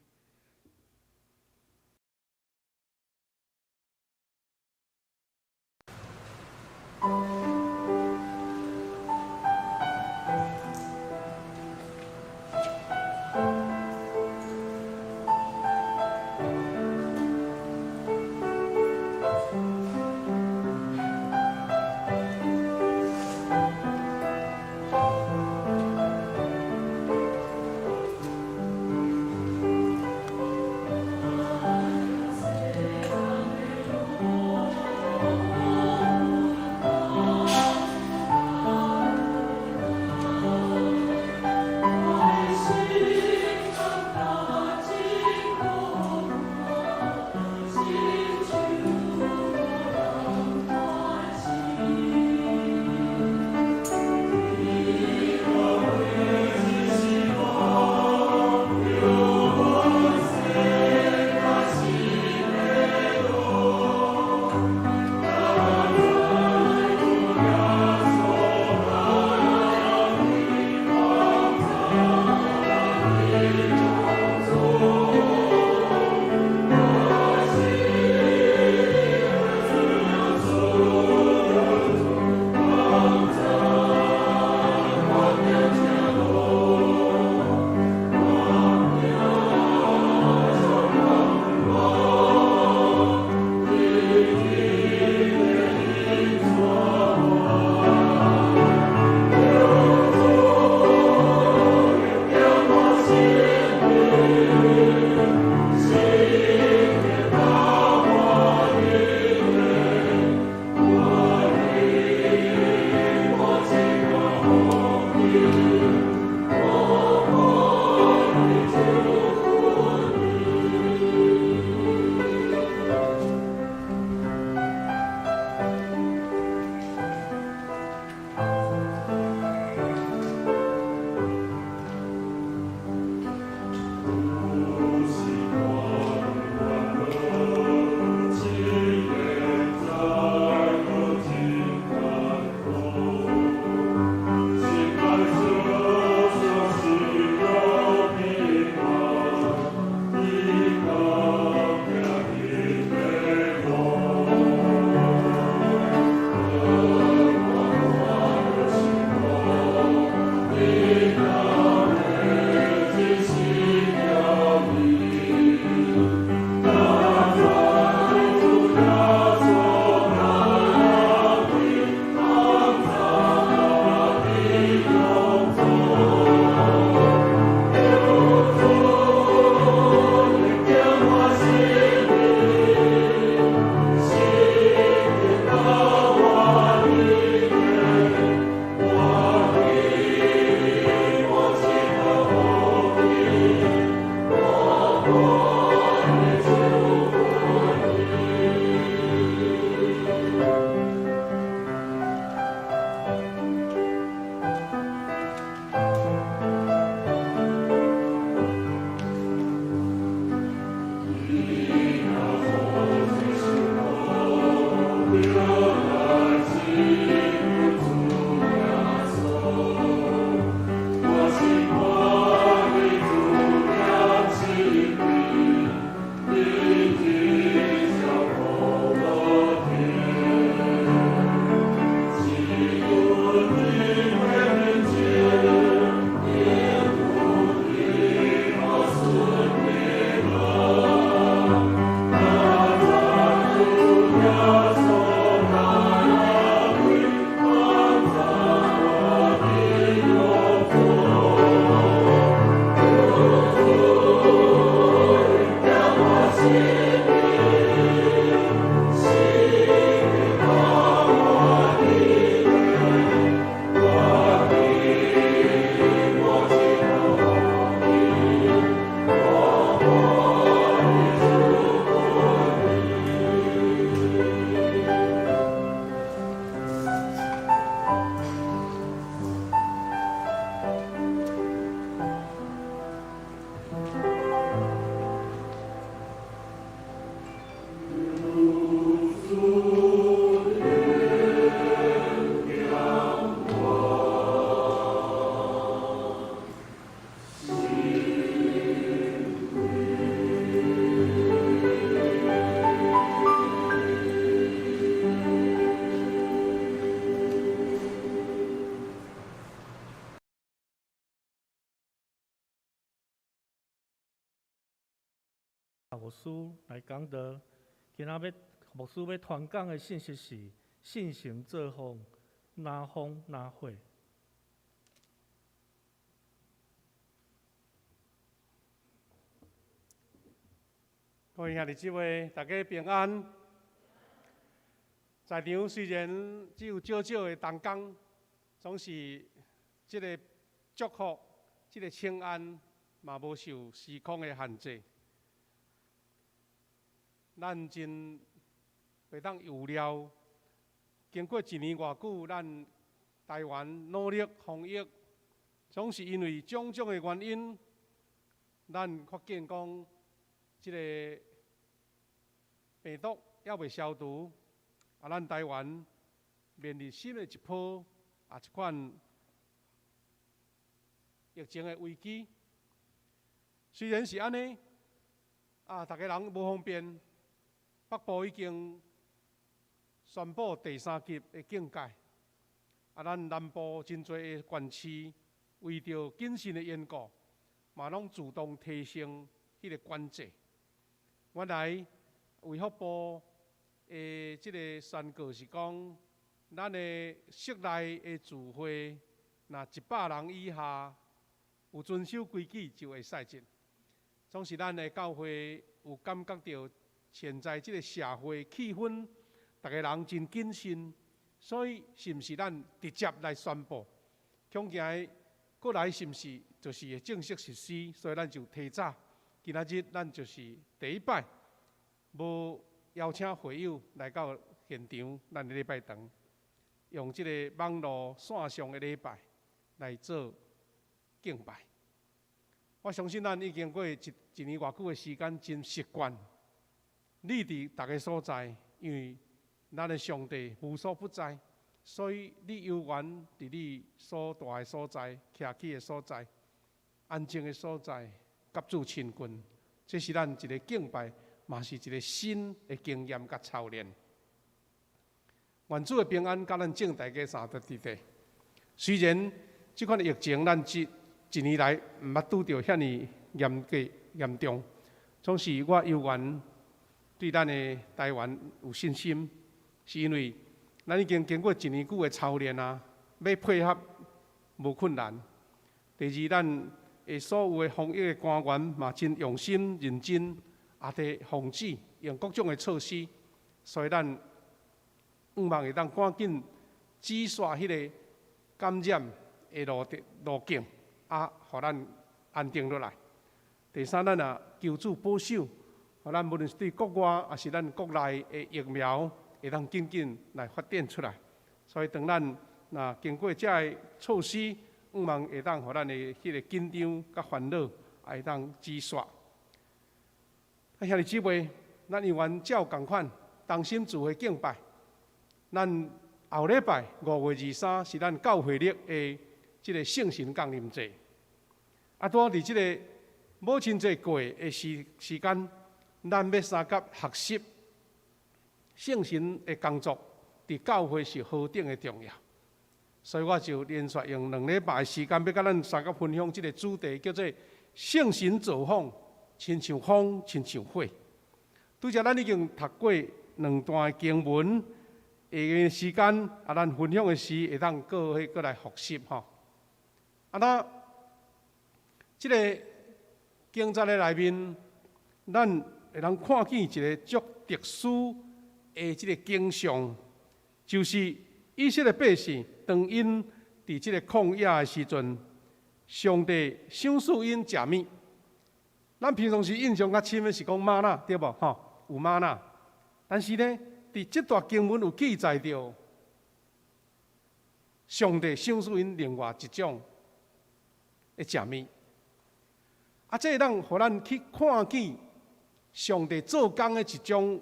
牧師來講道。今仔欲牧師欲傳講的信息是信心做風，若風若火。各位兄弟姊妹，大家平安。在場雖然只有少少的同工，總是這个祝福、這个請安，嘛無受時空的限制。咱真袂當預料，經過一年偌久，咱台灣努力防疫，總是因為種種的原因，咱發現講，這个病毒猶未消除，啊，咱台灣面臨新的一波啊，這款疫情的危機。雖然是按呢，啊，逐家人無方便，北部已經宣布第三級的警戒，啊，咱南部真濟的縣市為著謹慎的緣故，嘛攏自動提升彼个管制。原來衛福部的這个宣告是講，咱的室內的聚會，若100人以下有遵守規矩就會使進。總是咱的教會有感覺著現在這个社會氣氛，逐家人真謹慎，所以是毋是咱直接來宣布？恐驚過來是毋是就是會正式實施？所以咱就提早，今仔日咱就是第一擺，無邀請會友來到現場，咱的禮拜堂，用這个網路線上的禮拜來做敬拜。我相信咱已經過一年偌久的時間，真習慣。你佇逐个所在，因為咱的上帝無所不在，所以你猶原佇你所蹛的所在、徛起的所在、安靜的所在，佮主親近，這是咱一个敬拜，嘛是一个新的經驗佮操練。願主的平安佮咱眾大家三頓佇底。雖然這款的疫情，咱這一年來毋捌拄著遐爾嚴格嚴重，總是我猶原對咱的台灣有信心，是因為咱已經經過一年久的操練啊，欲配合無困難。第二，咱的所有的防疫的官員嘛真用心認真，也佇防止用各種的措施，所以咱向望會當趕緊止煞彼个感染的路路徑，啊，予咱安定落來。第三，咱也求主保守，予咱無論是對國外，抑是咱國內的疫苗，會當緊緊來發展出來。所以，當咱若經過這个措施，向望會當予咱的彼个緊張佮煩惱，也會當止煞。啊，兄弟姊妹，咱猶原照仝款，同心聚會敬拜。咱後禮拜5月23是咱教會曆的這个聖神降臨節。啊，拄好佇這个母親節過的時時間，咱欲相佮學習聖神的工作，佇教會是何等的重要。所以我就連續用兩禮拜的時間，欲佮咱相佮分享這个主題，叫做聖神造訪，親像風，親像火。拄才咱已經讀過兩段的經文，下个時間啊，咱分享的時會當閣去閣來複習吼。啊，那這个經節的內面，咱會當看見一个足特殊的這个景象，就是以色列百姓當𪜶佇這个曠野的時陣，上帝賞賜𪜶食物。咱平常時印象較深的是講嗎哪，對無？吼，有嗎哪。但是呢，佇這段經文有記載著，上帝賞賜𪜶另外一種的食物。啊，這會當予咱去看見上帝做工的一種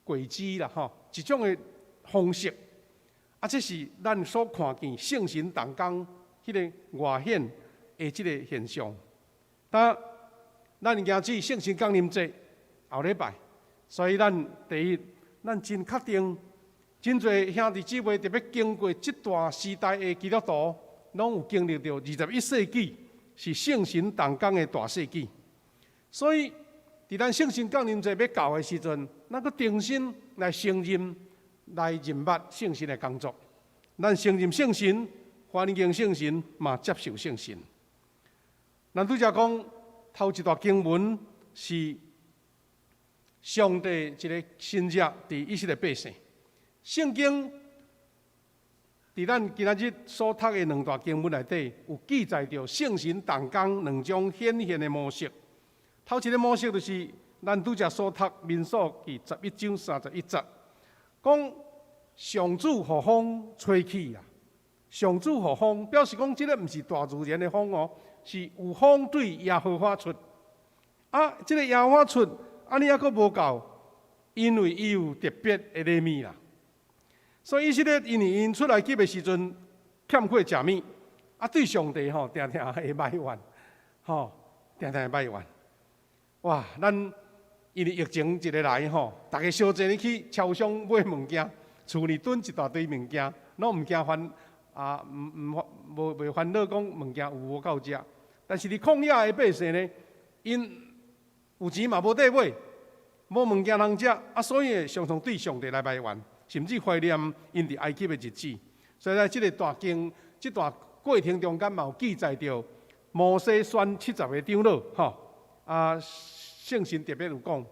軌跡啦，吼，一種的方式。啊，這是咱所看見聖神同工彼个外顯的這个現象。當咱迎接聖神降臨節後禮拜，所以咱第一，咱真確定，真濟兄弟姊妹特別經過這段時代的基督徒，攏有經歷著21世紀是聖神同工的大世紀。所以，佇咱聖神降臨節欲到的時陣，咱閣重新來承認、來認捌聖神的工作。咱承認聖神，歡迎聖神，嘛接受聖神。咱拄才講頭一段經文是上帝一个神跡佇以色列百姓。聖經佇咱今仔日所讀的兩段經文內底，有記載著聖神動工兩種顯現的模式。頭一个模式就是咱拄才所讀民數記11章31節，講上主予風吹起啊！上主予風，表示講這个毋是大自然的風哦，是有風對耶和華出。啊，這个耶和華出，按呢猶閣無夠，因為伊有特別的禮物啦。所以以色列因為𪜶出埃及的時陣欠缺食物，啊對上帝吼定定會埋怨，吼定定會埋怨。哇！咱因為疫情一个來吼，逐家相爭去超商買物件，厝裡囤一大堆物件，攏毋驚煩啊，毋毋無袂煩惱講物件有無夠食。但是佇曠野的百姓呢，𪜶有錢嘛無得買，無物件通食，啊，所以會常常對上帝來埋怨，甚至懷念𪜶佇埃及的日子。所以在這个大經，這段過程中間嘛有記載著摩西選70個長老，吼啊。聖神特別有講，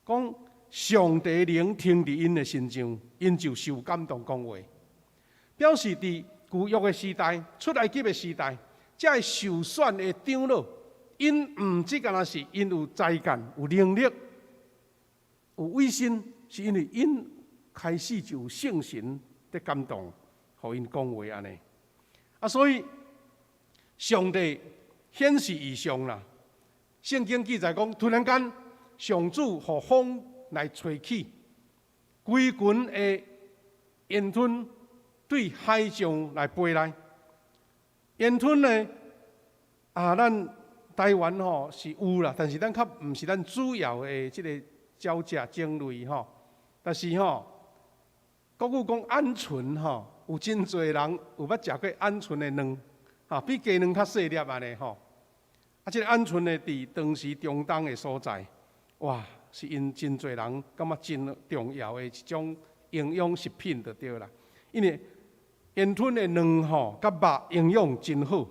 講上帝靈停佇𪜶的身上，𪜶就受感動講話，表示佇舊約的時代、出埃及的時代，這个受選的長老，𪜶毋只干焦是𪜶有才幹、有能力、有威信，是因為𪜶開始就有聖神的感動，予𪜶講話按呢。啊，所以上帝顯示異象啦。聖經記載講，突然間上主予風來吹起，規群的煙吞對海上來飛來。煙吞呢，啊，咱台灣吼是有啦，但是咱較毋是咱主要的這个鳥食種類吼。但是吼，國語講鵪鶉吼，有真濟人有捌食過鵪鶉的卵，吼，比雞卵較細粒按呢吼。啊，這个鵪鶉呢，佇當時中東的所在，哇，是𪜶真濟人感覺真重要的一種營養食品就對啦。因為煙吞的卵吼，佮肉營養真好，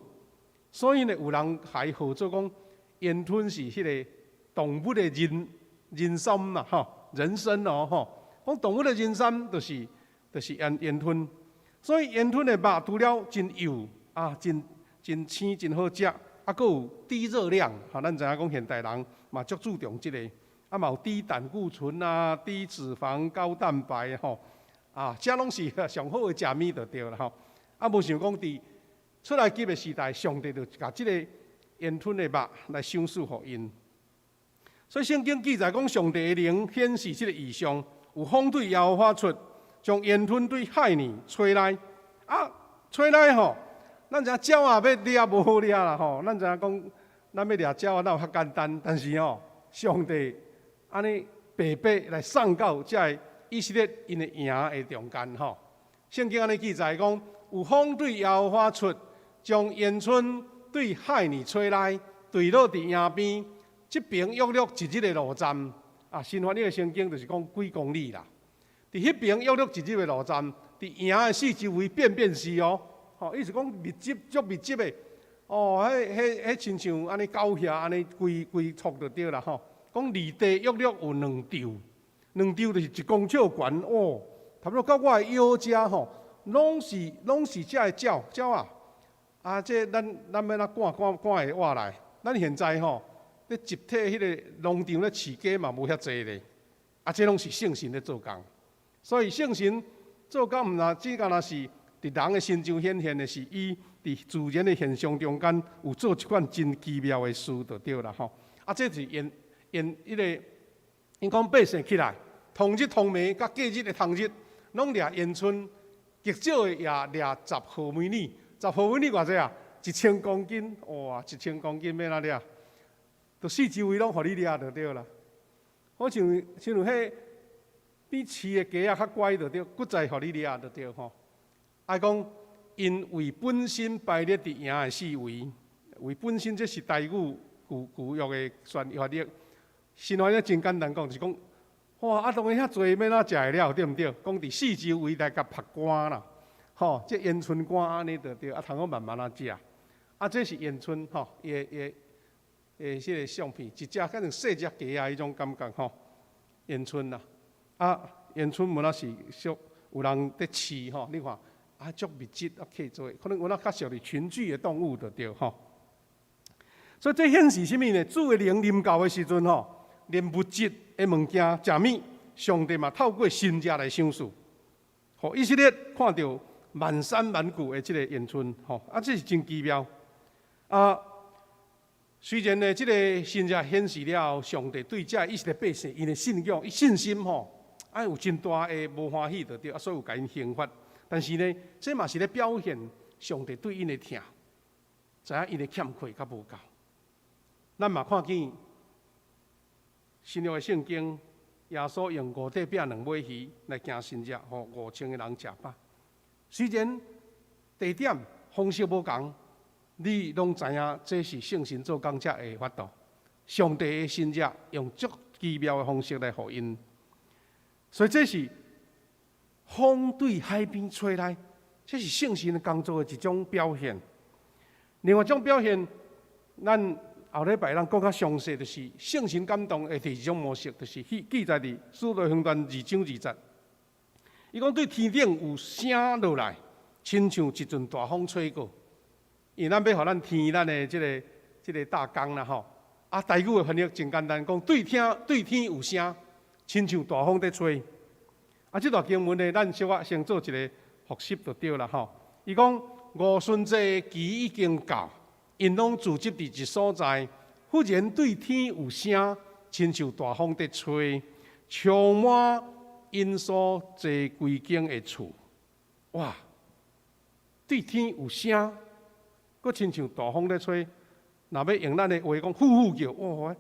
所以呢，有人還號做講煙吞是彼个動物的人參啦，吼，人參哦，吼，講動物的人參就是煙吞，所以煙吞的肉除了真幼啊，真真鮮，真好食。啊，閣有低熱量，吼，咱知影講現代人嘛足注重這个，啊嘛有低膽固醇啊、低脂肪、高蛋白吼，啊，這攏是上好的食物就對啦吼。啊，無想講佇出埃及的時代，上帝就共這个煙吞的肉來賞賜予𪜶。所以聖經記載講，上帝的靈顯示這个異象，有風對耶和華出，將煙吞對海裡吹來，啊，吹來吼。咱知影鳥仔欲掠無好掠啦吼，咱知影講，咱欲掠鳥仔哪有遐簡單？但是吼，上帝按呢白白來送到這个以色列𪜶的營的中間吼。聖經按呢記載講，有風對耶和華出，將煙春對海裡吹來，墜落佇營邊，這爿約略一日的路程。啊，新翻譯的聖經就是講幾公里啦。佇彼爿約略一日的路程，佇營的四周圍遍遍是哦。吼，意思講密集，足密集的，哦，彼、彼、彼親像按呢狗遐按呢規規簇就對啦吼。講離地約略有兩丈，兩丈就是一公尺懸哦，差不多到我的腰遮吼，攏是攏是遮的鳥鳥仔。啊，這咱咱欲按怎趕趕趕會活來？咱現在吼，咧集體彼个農場咧飼雞嘛無遐濟咧，啊，這攏是聖神咧做工，所以聖神做工毋若只干焦是。佇人的身上顯現的是，伊佇自然的現象中間有做一款真奇妙的事，就對啦吼。啊，這是𪜶𪜶彼个，𪜶講百姓起來，同日同暝佮隔日的同日，攏掠煙春，極少的也掠10毫米，10毫米偌濟啊？1000公斤，哇！1000公斤欲按怎掠？就四周圍攏予你掠就對啦。好像親像彼比飼的雞仔較乖就對，閣再予你掠就對吼。愛講，𪜶為本身排列佇營的四圍，為本身這是台語舊舊約的翻譯，新翻譯真簡單講，就是講，哇！啊，當然遐濟欲按怎食會了，對毋對？講佇四周圍來共曝乾啦，吼，這煙燻乾按呢就對，啊，通好慢慢仔食。啊，這是煙燻吼，伊的伊的的彼个相片，一隻敢像細隻雞仔彼種感覺吼，煙燻啦。啊，煙燻物仔是俗有人佇飼吼，你看啊，足密集啊，客做，可能有仔較屬於群聚的動物就對吼。所以這顯示啥物呢？主的靈臨到的時陣吼，連物質的物件食物，上帝嘛透過神跡來賞賜，予以色列看著滿山滿谷的這个煙燻吼，啊，這是真奇妙。啊，雖然呢，這个神跡顯示了上帝對這以色列百姓𪜶的信仰、伊信心吼，啊有真大的無歡喜就對，啊，所以有共𪜶刑罰。但是呢，這嘛是咧表現上帝對𪜶的疼，知影𪜶的欠缺佮無夠。咱嘛看見新約的聖經，耶穌用五塊餅兩尾魚來行神跡，予5000個人食飽。雖然地點方式無仝，你攏知影這是聖神做工才會法度。上帝的神跡用足奇妙的方式來予𪜶，所以這是風對海邊吹來，這是聖神工作的一種表現。另外一種表現，咱後禮拜咱講較詳細，就是聖神感動的第二種模式，就是記記載佇使徒行傳二章二節。伊講對天頂有聲落來，親像一陣大風吹過。因為咱欲予咱聽咱的這个大綱啦吼。啊，台語的翻譯真簡單，講對聽對天有聲，親像大風佇吹。啊，這段經文呢，咱小可先做一个複習就對啦吼。伊講五旬節期已經到，𪜶攏聚集佇一所在，忽然對天有聲，親像大風佇吹，充滿𪜶所坐規間的厝。哇！對天有聲，閣親像大風佇吹。若欲用咱的話講，呼呼叫，哇！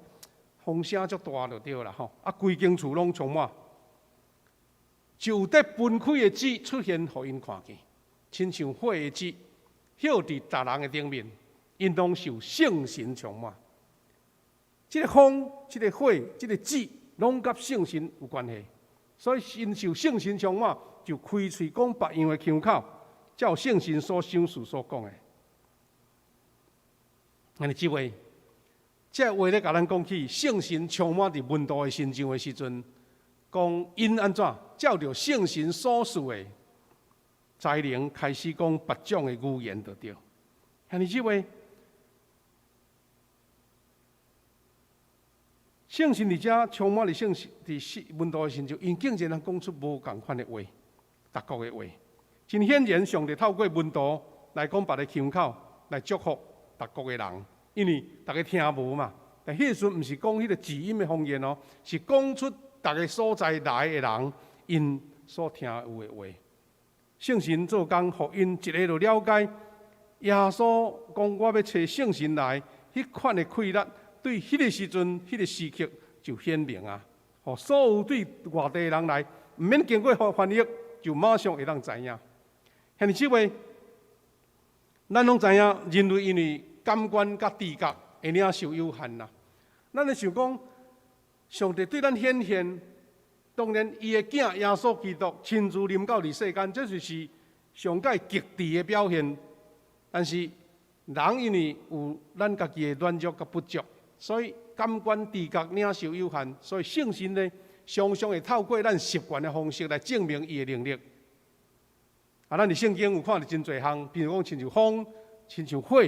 風聲足大就對啦吼。啊，規間厝攏充滿，就有得分開的舌出現，予𪜶看見，親像火的舌，歇佇逐人的頂面，𪜶攏受聖神充滿。這个風、這个火、這个舌，攏佮聖神有關係。所以，𪜶受聖神充滿，就開喙講別樣的腔口，照聖神所賞賜所講的。按呢這話，這話咧共咱講起聖神充滿佇門徒的身上的時陣，講𪜶按怎照著聖神所賜的才能，開始講別種的語言就對。按呢這話，聖神佇遮充滿佇聖神佇門徒的身上，𪜶竟然通講出無仝款的話，別國的話。真顯然，上帝透過門徒來講別个腔口，來祝福別國的人，因為逐家聽無嘛。但彼個時陣毋是講彼個字音的方言哦，是講出逐个所在來的人𪜶所聽有的話。聖神做工，予𪜶一下就了解耶穌講我欲差聖神來，彼款的氣力，對彼個時陣、彼個時刻就顯明啊！予所有對外地的人來，毋免經過翻譯，就馬上會當知影。兄弟姊妹，咱攏知影，人類因為感官佮知覺會領受有限啦。咱會想講，上帝對咱顯現，當然伊的囝耶穌基督親自臨到佇世間，這就是上蓋極致的表現。但是人因為有咱家己的軟弱佮不足，所以感官知覺領受有限，所以聖神呢，常常會透過咱習慣的方式來證明伊的能力。啊，咱佇聖經有看著真濟項，比如講親像風、親像火，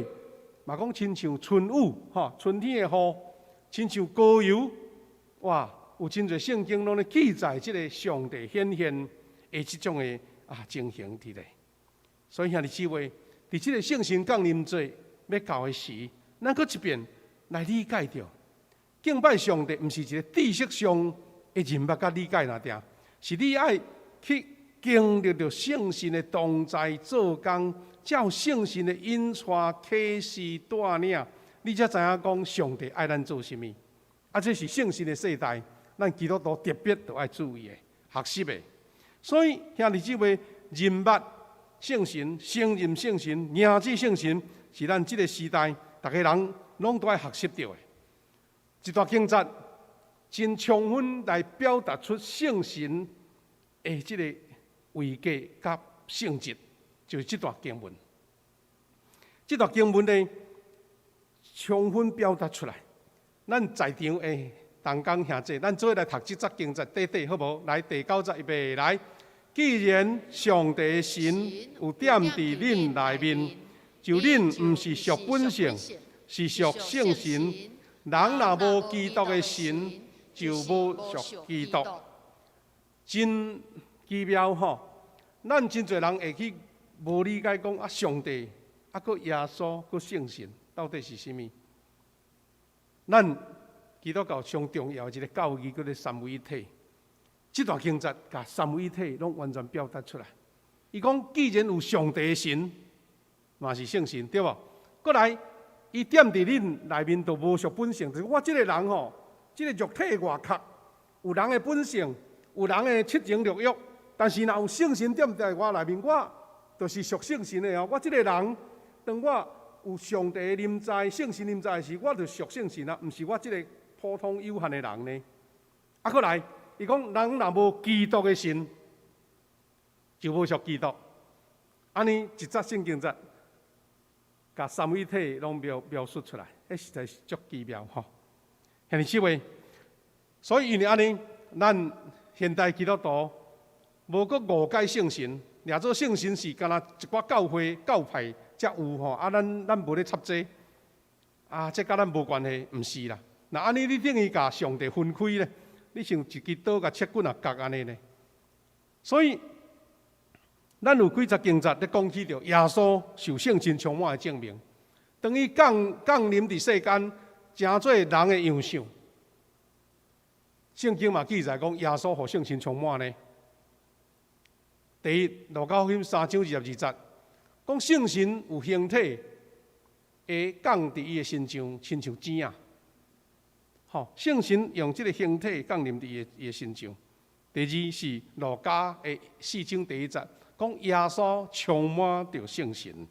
嘛講親像春雨，吼，春天的雨，親像膏油，哇，有真濟聖經攏咧記載這个上帝顯現的這種的啊情形佇咧。所以兄弟姊妹，佇這个聖神降臨節欲到的時，咱閣一遍來理解著，敬拜上帝毋是一个知識上的認捌佮理解爾爾，是你愛去經歷著聖神的同在做工，照聖神的引帶啟示帶領，你才知影講上帝愛咱做啥物。啊，這是聖神的世代，咱基督徒特別著愛注意的、學習的。所以兄弟姊妹，認捌聖神、承認聖神、迎接聖神，是咱這个時代逐个人攏都愛學習著的。這段經節真充分來表達出聖神的這個位格佮性質，就是這段經文。這段經文呢，充分表達出來。咱在場的同工兄弟，咱做伙來讀這節經節，短短好無？來第九節，預備來。既然上帝神有踮佇恁內面，就恁毋是屬本性，是屬聖神。人若無基督的神，就無屬基督。真奇妙吼！咱真濟人會去無理解講啊，上帝啊，閣耶穌，閣聖神，到底是啥物？咱基督教上重要的一個教義叫做三位一體。這段經節共三位一體攏完全表達出來。伊講，既然有上帝的神，嘛是聖神，對無？閣來，伊踮佇恁內面就無屬本性，就是我這個人吼，這個肉體外殼有人的本性，有人的七情六欲，但是若有聖神踮佇我內面，我就是屬聖神的哦。我這個人，當我有上帝的臨在、聖神臨在的時，我就屬聖神啊，毋是我這個普通有限的人呢。啊，閣來，伊講人若無基督的神，就無屬基督。按呢一節聖經節，共三位一體攏描描述出來，彼實在是足奇妙吼。兄弟姊妹，所以因為按呢，咱現代基督徒無閣誤解聖神，掠做聖神是干焦一寡教會教派才有吼，啊，咱咱無咧插這，啊，這佮咱無關係，毋是啦。若按呢，你等於共上帝分開咧，你像一支刀共切幾若角按呢咧。所以，咱有幾節經節咧講起著耶穌受聖神充滿的證明，當伊降降臨佇世間，成做人的樣相。聖經嘛記載講，耶穌予聖神充滿呢。第一，路加福音三章二十二節，講聖神有形體會降佇伊的身上，親像蠍仔。吼，聖神用這个形體降臨佇伊的伊的身上。第二是路加的四章第一節，講耶穌充滿著聖神。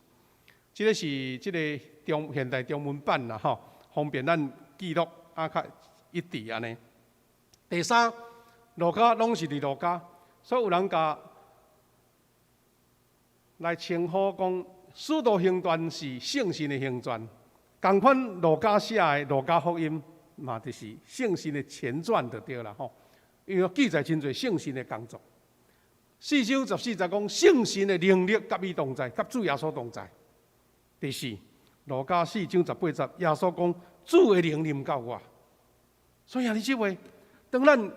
這个是這个中現代中文版啦，吼，方便咱記錄啊較一致按呢。第三，路加攏是佇路加，所以有人共來稱呼講，使徒行傳是聖神的行傳，仝款路加寫的路加福音嘛，就是聖神的前傳就對啦吼。因為記載真濟聖神的工作。四章十四節講聖神的能力佮伊同在，佮主耶穌同在。第四，路加四章十八節，耶穌講主的靈臨到我。所以兄弟姊妹，當咱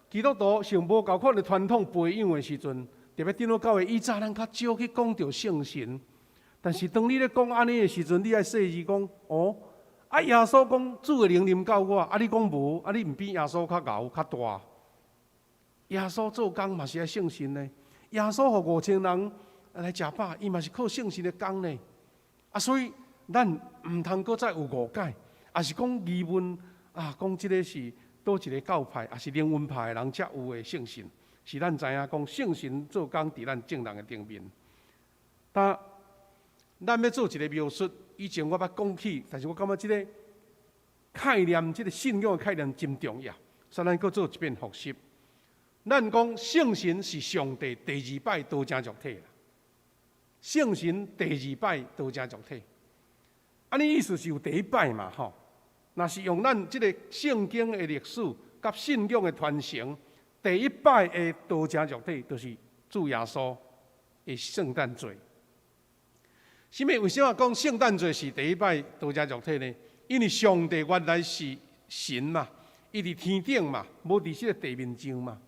基督徒受無仝款的傳統培養的時陣，特別長老教會以前咱較少去講著聖神，但是當你咧講按呢的時陣，你愛細膩講哦，啊耶穌講主的靈臨到我，啊你講無，啊你毋比耶穌較𠢕較大？耶穌做工嘛是愛聖神呢，耶穌予五千人來食飽，伊嘛是靠聖神的工呢。啊，所以咱毋通閣再有誤解，抑是講疑問啊，講這个是佗一个教派，抑是靈恩派的人才有的聖神，是咱知影講聖神做工佇咱眾人的頂面。但咱欲做一个描述，以前我捌講起，但是我感覺這个概念，這个信仰的概念真重要，所以咱閣做一遍複習。咱講聖神是上帝第二擺道成肉體啦，聖神第二擺道成肉體，按呢意思是有第一擺嘛吼？若是用咱這个聖經的歷史佮信仰的傳承，第一擺的道成肉體就是主耶穌的聖誕節。啥物？為啥物講聖誕節是第一擺道成肉體呢？因為上帝原來是神嘛，伊佇天頂嘛，無佇這个地面上嘛。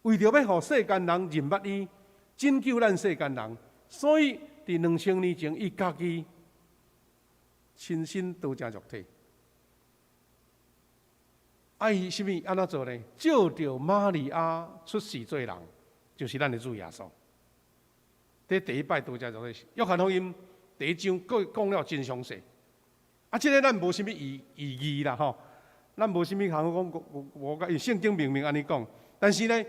為著欲予世間人認捌伊，拯救咱世間人，所以佇兩千年前，伊家己親身道成肉體。啊，伊啥物按怎做呢？照著瑪利亞出世做人，就是咱的主耶穌。佇第一擺道成肉體，約翰福音第一章閣講了真詳細。啊，這个咱無啥物異異議啦吼，咱無啥物通講無無，因為聖經明明按呢講，但是呢，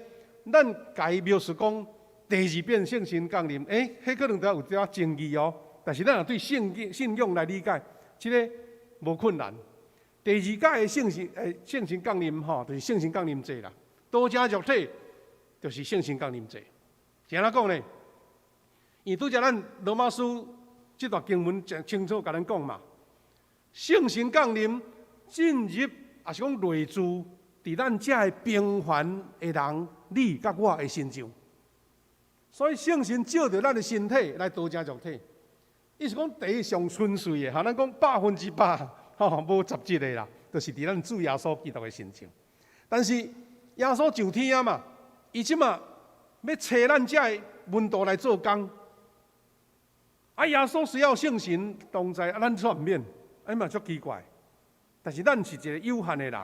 咱共伊描述講第二遍聖神降臨，欸，彼可能都有點仔爭議哦。但是咱若對聖經信仰來理解，這个無困難。第二屆的聖神，聖神降臨吼，就是聖神降臨節啦。道成肉體就是聖神降臨節。是按怎講呢？因為拄才咱羅馬書這段經文誠清楚共咱講嘛，聖神降臨進入，抑是講內住佇咱遮个平凡的人，你佮我的身上。所以聖神照著咱的身體來道成肉體，意思講第一上純粹的，哈，咱講100%，吼，無雜質的啦，就是佇咱主耶穌基督的身上。但是耶穌上天啊嘛，伊這馬欲揣咱遮的門徒來做工。啊，耶穌需要聖神同在，啊，咱卻毋免，啊嘛足奇怪。但是咱是一個有限的人，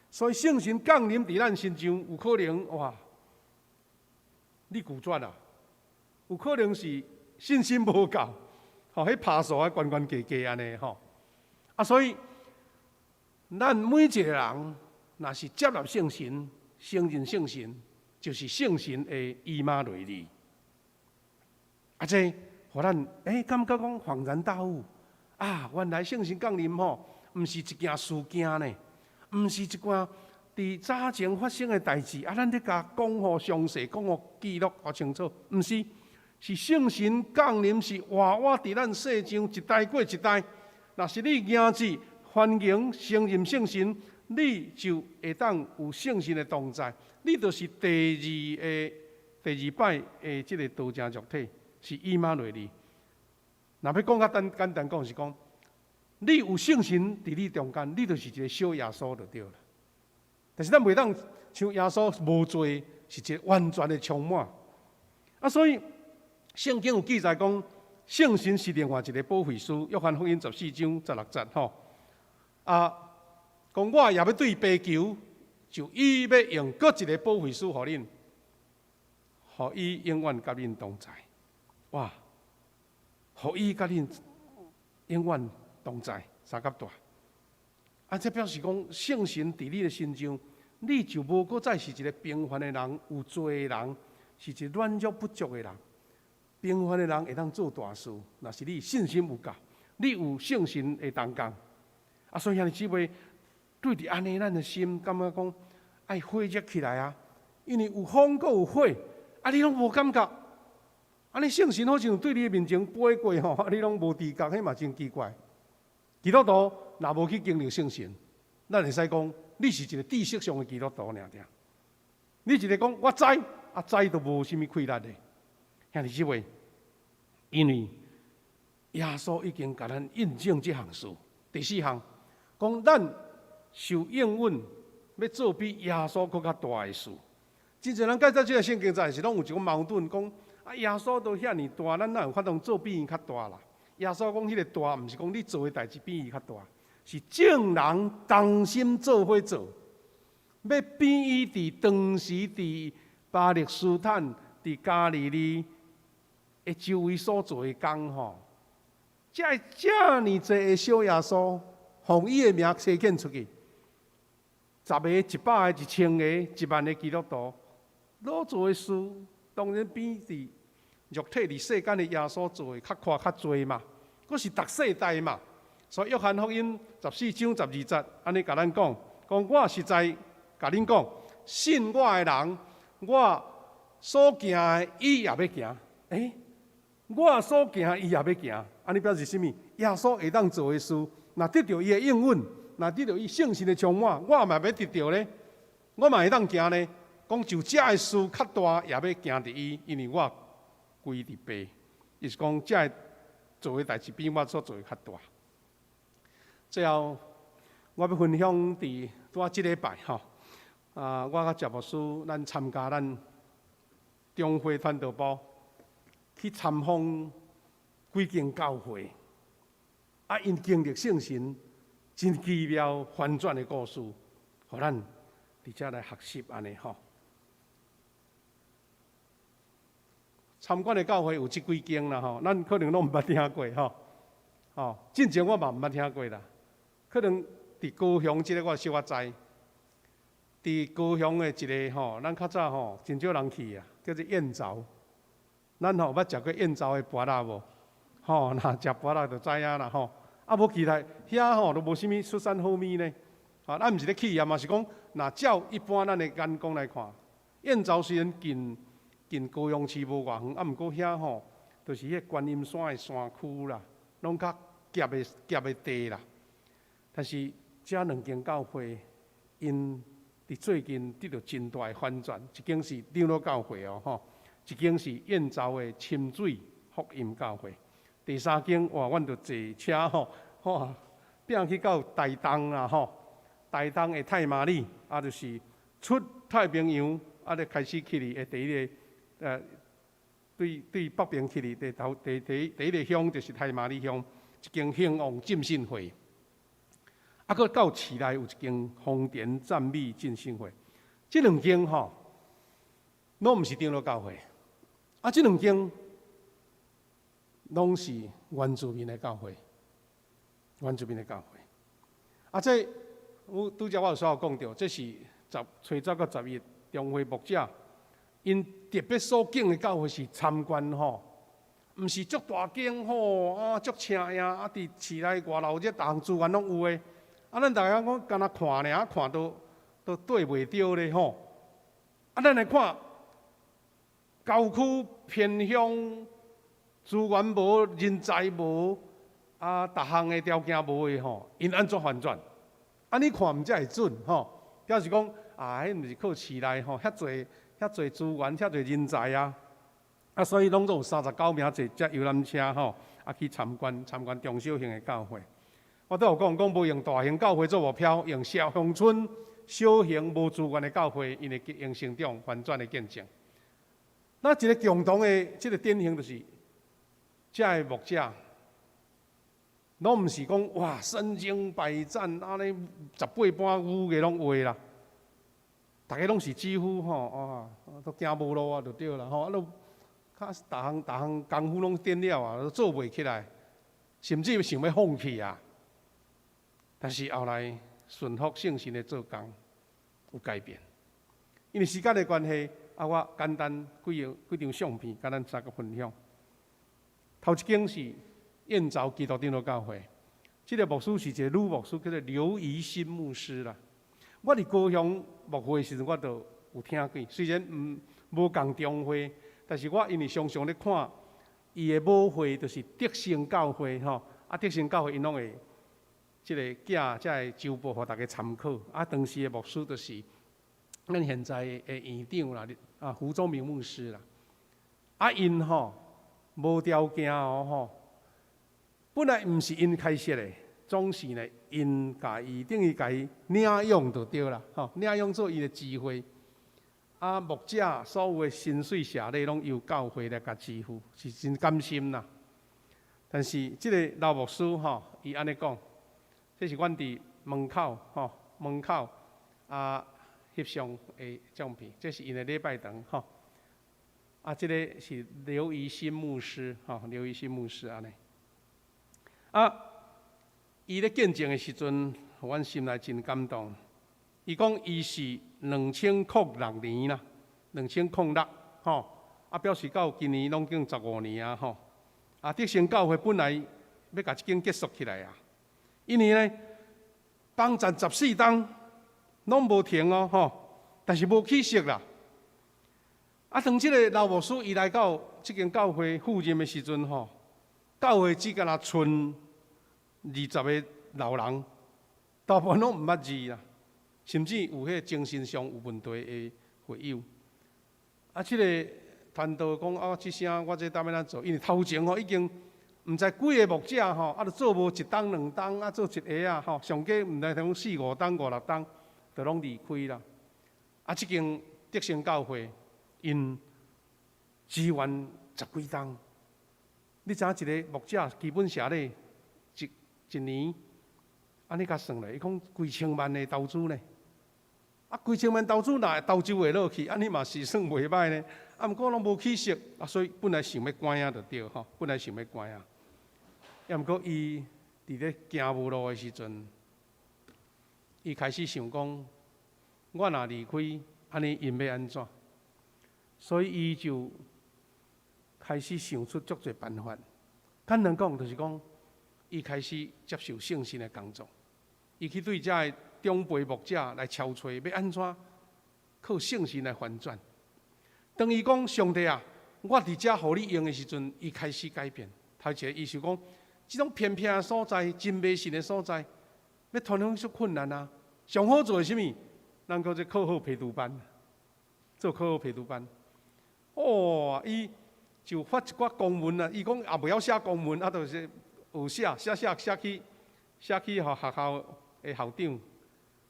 所以聖神降臨佇咱身上，有可能哇，你拒絕啊，有可能是信心無夠，吼，彼拍數啊懸懸低低按呢吼。啊，所以咱每一個人，若是接納聖神、承認聖神，就是聖神的以馬內利。啊，這予咱感覺講恍然大悟啊！原來聖神降臨吼，毋是一件事件呢，毋是一件佇早前發生的代誌啊！咱咧共講予詳細，講予記錄予清楚，毋是，是聖神降臨是活活佇咱世上一代過一代。若是你迎接歡迎承認聖神，你就會當有聖神的同在，你就是第二擺的這個道成肉體，是以馬內利。若欲講較簡簡單講是講，你有聖神佇你中間，你就是一個小耶穌就對啦。但是咱袂當像耶穌無罪，是一個完全的充滿。啊，所以聖經有記載講，聖神是另外一個保惠師，約翰福音14章16節吼。啊，講我也欲對爸求，就伊欲用閣一個保惠師予恁，予伊永遠佮恁同在。哇！予伊佮恁永遠同在，相佮蹛。啊，這表示講聖神佇你的身上，你就無閣再是一個平凡的人，有罪的人，是一個軟弱不足的人。平凡的人會當做大事，若是你信心有夠，你有聖神的同工。啊，所以兄弟姊妹，對著按呢，咱的心感覺講愛火熱起來啊！因為有風閣有火，啊，你攏無感覺。啊，你聖神好像對你的面前飛過吼，啊，你攏無知覺，彼嘛真奇怪。基督徒若無去經歷聖神，咱會使講你是一個知識上的基督徒爾爾。你一個講我知，啊知都無啥物氣力的。兄弟姊妹，因為耶穌已經共咱印證這項事。第四項，講咱受應允欲做比耶穌閣較大的事。真濟人解釋這個聖經節時，攏有一個矛盾，講啊耶穌都遐爾大，咱哪有法度做比伊較大啦？耶穌講彼個大，毋是講你做的代誌比伊較大，是眾人同心做伙做，欲比伊佇當時佇巴勒斯坦、佇加利利的周圍所做的工吼，這遮爾濟的小耶穌，奉伊的名差遣出去，十个、100個、1000個、1萬個基督徒，所做的事，當然比佇肉體佇世間的耶穌做的較寬較濟嘛，閣是逐世代嘛。所以約翰福音14章12節，按呢共咱講，講我實在共恁講，信我的人，我所行的，伊也欲行。欸，我所行，伊也欲行，按呢表示啥物？耶穌會當做的事，若得著伊的應允，若得著伊聖神的充滿，我嘛欲得著咧，我嘛會當行咧。講就這个事較大，也欲行佇伊，因為我歸佇爸。伊是講這个做的代誌比我所做的較大。最後，我欲分享佇拄仔這禮拜吼，啊，我佮謝牧師，咱參加咱中會傳道部去參訪幾間教會，啊，𪜶經歷聖神真奇妙翻轉的故事，予咱佇遮來學習按呢吼。參觀的教會有這幾間啦吼，咱可能攏毋捌聽過吼，吼，進前我嘛毋捌聽過啦。可能佇高雄這個我小可知，佇高雄的一個吼，咱較早吼真少人去啊，叫做燕巢。咱吼捌食過燕巢的薄仔無？吼，若食薄仔就知影啦吼。啊，無其他遐吼都無啥物出產好物呢。啊，咱毋是咧氣啊，嘛是講，若照一般咱的眼光來看，燕巢雖然近近高雄市無偌遠，啊，毋過遐吼，就是彼個觀音山的山區啦，攏較狹的狹的地啦。但是這兩間教會，𪜶佇最近得著真大的翻轉，一間是長老教會哦，吼，一間是燕巢的深水福音教會。第三間哇，阮就坐車吼，哇，拼去到台東啦吼，台東的太麻里，啊，就是出太平洋，啊，就開始去哩的第一個，對對北邊去哩第頭第第第一個鄉就是太麻里鄉，一間興旺浸信會。啊，閣到市內有一間豐田讚美浸信會，這兩間吼，攏毋是長老教會，啊，這兩間攏是原住民的教會，原住民的教會。啊，這我拄才我有煞講著，這是十初十佮十一中會牧者，𪜶特別所敬的教會是參觀吼，毋是足大間吼，啊足請呀，啊佇市內外頭這逐項資源攏有的。啊，咱逐家講干焦看爾，看都都對袂著咧吼。啊，咱來看郊區偏鄉資源無，人才無，啊，逐項的條件無的吼，𪜶按怎翻轉？按呢看毋才會準吼。表示講啊，彼毋是靠市內吼，遐濟遐濟資源，遐濟人才啊。啊，所以攏總有39名坐這遊覽車吼，啊去參觀參觀中小型的教會。我拄有講講無用大型教會做目標，用小鄉村小型無資源的教會，𪜶會用成長翻轉的見證。那一個共同的這個典型就是，這个牧者，攏毋是講哇身經百戰，按呢十八般武藝攏會啦。逐家攏是幾乎吼啊，都行無路啊，就對啦吼，啊，都較逐項逐項功夫攏點了啊，都做袂起來，甚至想欲放棄啊。但是後來順服聖神的做工有改變，因為時間的關係，啊，我簡單幾樣幾張相片，共咱三個分享。頭一間是燕巢基督長老教會，這個牧師是一個女牧師，叫做劉怡心牧師啦。我佇高雄牧會的時陣，我就有聽過，雖然毋無仝中會，但是我因為常常咧看伊的母會，就是德勝教會吼，啊，德勝教會𪜶攏會。這個寄這个週報予逐家參考。啊，當時的牧師就是咱現在的院長啦，啊，胡宗明牧師啦。啊，𪜶吼無條件哦吼，本來毋是𪜶開設的，總是呢，𪜶共伊等於共伊領養就對啦，吼，領養做伊的支會。啊，牧者所有的薪水謝禮攏由教會來共支付，是真甘心啦。但是這個老牧師吼，伊按呢講。這是阮佇門口吼，門口啊翕相的照片。這是𪜶的禮拜堂吼。啊，這个是劉怡心牧師吼，劉怡心牧師按呢。啊，伊咧見證的時陣，予阮心內真感動。伊講伊是2006年啦，2006吼，啊表示到今年攏經15年啊吼。啊，德勝教會本來欲共這間結束起來啊。因為呢，幫贊14冬，攏無停哦，吼，但是無起色啦。啊，當這个老牧師伊來到這間教會赴任的時陣，吼，教會只干焦賰20個老人，大部分攏毋捌字啦，甚至有彼个精神上有問題的會友。啊，這个傳道講啊，這聲我這當欲按怎做？因為頭前吼已經。毋知幾个牧者吼，啊，著做無一冬兩冬，啊，做一个啊，吼，上加毋知講四五冬、五六冬，就攏離開啦。啊，這間德勝教會，𪜶支援十幾冬。你知影一个牧者基本謝禮一一年，按呢共算咧，伊講幾千萬的投資呢。啊，幾千萬投資若投資會落去，按呢嘛是算袂䆀呢。啊，毋過攏無起色，啊，所以本來想欲關啊，就對吼，本來想欲關啊。抑毋過伊佇咧行無路的時陣，伊開始想講：我若離開，按呢𪜶欲按怎？所以伊就開始想出足濟辦法。簡單講，就是講，伊開始接受聖神的工作。伊去對遮的長輩牧者來敲揣，欲按怎靠聖神來翻轉。當伊講上帝啊，我佇遮予你用的時陣，伊開始改變。頭一個伊想講，這種偏僻的所在、真迷信的所在，欲傳福音足困難啊。上好做的是啥物？咱叫做課後陪讀班，做課後陪讀班。哦，伊就發一寡公文啊，伊講也袂曉寫公文，啊，就是學寫寫寫寫去寫去予學校的校長，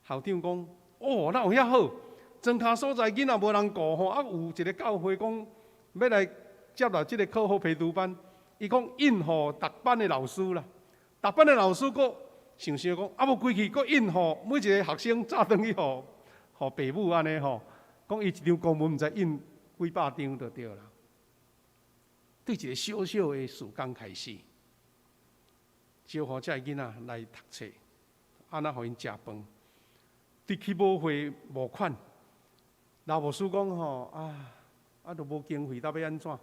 校長講，哦，哪有遐好？莊跤所在囡仔無人顧吼，啊，有一个教會講欲來接納這个課後陪讀班，伊講印予逐班的老師啦，逐班的老師閣想想講，啊無規氣閣印予每一个學生早轉去予予爸母按呢吼，講伊一張公文毋知印幾百張就對啦。對一个小小的事工開始，招呼這个囡仔來讀冊，按怎予𪜶食飯？對去母會募款，老牧師講吼啊，啊都無經費，到欲按怎？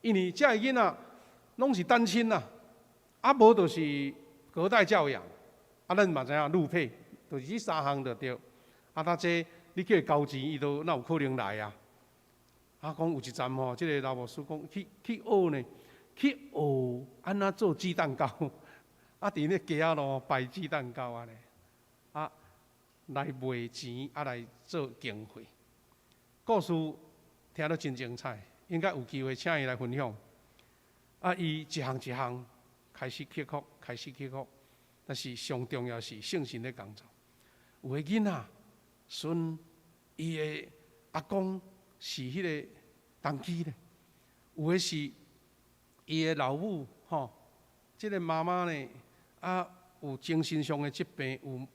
因為這个囡仔攏是單親啦，啊無就是隔代教養，啊咱嘛知影路配，就是這三項就對。啊，他這你叫伊交錢，伊都哪有可能來啊？啊，講有一站吼，這个老牧師講去去學呢，去學按怎做雞蛋糕，啊，佇咧街仔路擺雞蛋糕按呢，啊，來賣錢，啊來做經費。故事聽得真精彩，應該有機會請伊來分享。啊，伊一項一項開始克服，開始克服，但是上重要是聖神的工作。有的囡仔孫伊的阿公是彼个童乩咧，有的是伊的老母吼，這个媽媽呢啊有精神上的疾病，有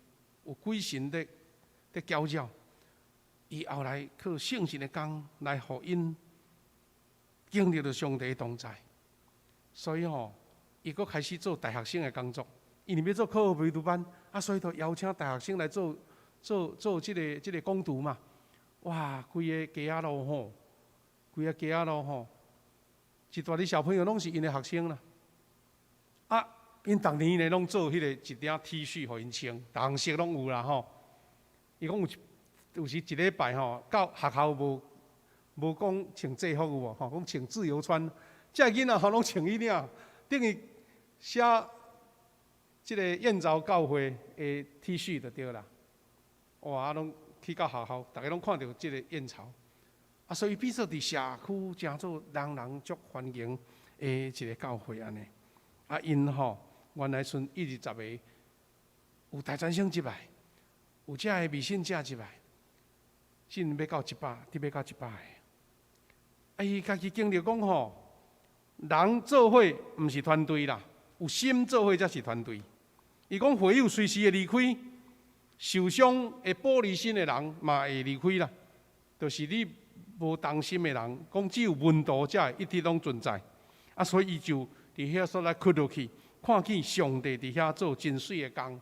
有鬼神咧咧攪擾，伊後來靠聖神的工來予𪜶經歷著上帝的同在，所以吼，伊閣開始做大學生的工作，因為欲做課後陪讀班，啊，所以就邀請大學生來做做做這个這个講讀嘛。哇，規個街仔路吼，規個街仔路吼，一大堆小朋友攏是𪜶的學生啦。啊，𪜶逐年呢攏做彼个一領 T 恤予𪜶穿，逐項色攏有啦吼。伊講有一有時一禮拜吼，到學校無無講穿制服有無吼，講穿自由穿。這个囡仔吼攏穿彼領，等於寫這個燕巢教會的 T 恤就對啦。哇，啊攏去到學校，逐家攏看著這個燕巢。啊，所以變做佇社區誠做人人足歡迎的一个教會按呢。啊，𪜶吼原來賰一二十个，有大專生入來，有遮个未信者入來，進欲到一百，佇欲到一百个。啊，伊家己經歷講吼，人做伙毋是團隊啦，有心做伙才是團隊。伊講會友隨時會離開，受傷會玻璃心的人嘛會離開啦。就是你無忠心的人，講只有門徒才會一直攏存在。啊，所以伊就佇遐所在屈落去，看見上帝佇遐做真媠的工。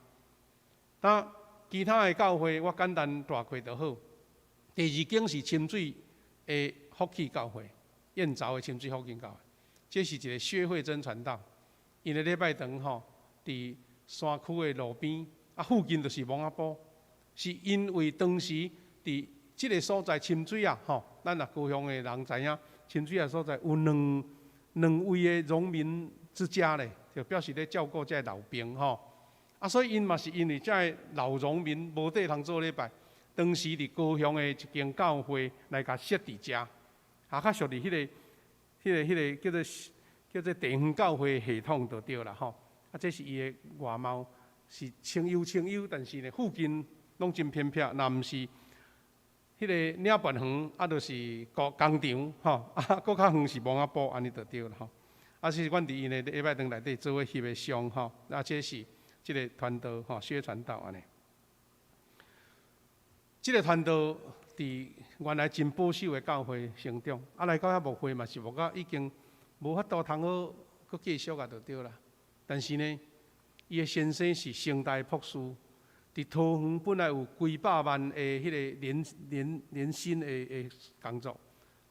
當其他的教會，我簡單帶過就好。第二間是深水的福氣教會，燕巢的深水福氣教會，這是一个薛慧珍傳道，𪜶的禮拜堂吼，佇山區的路邊，啊，附近就是墓仔埔，是因為當時佇這个所在深水啊，吼，咱若高雄的人知影，深水仔所在有兩兩位的榮民之家咧，就表示咧照顧這个老兵吼。啊，所以𪜶嘛是因為這个老榮民無地通做禮拜，當時佇高雄的一間教會來共設佇遮，啊，較屬於彼个、彼个、彼个叫做叫做地方教會系統就對啦吼。啊，這是伊的外貌是清幽清幽，但是呢，附近攏真偏僻，若毋是彼个領辦園，啊，就是工工廠吼，啊，閣較遠是墓仔埔，按呢就對啦吼。啊，是阮佇𪜶的禮拜堂內底做伙翕的相吼，啊，這是這个傳道吼，薛傳道按呢。這个傳道佇原來真保守的教會成長，啊，來到遐牧會嘛是牧甲已經無法度通好閣繼續啊，就對啦。但是呢，伊的先生是成大博士，佇桃園本來有幾百萬的彼个年年年薪的的工作，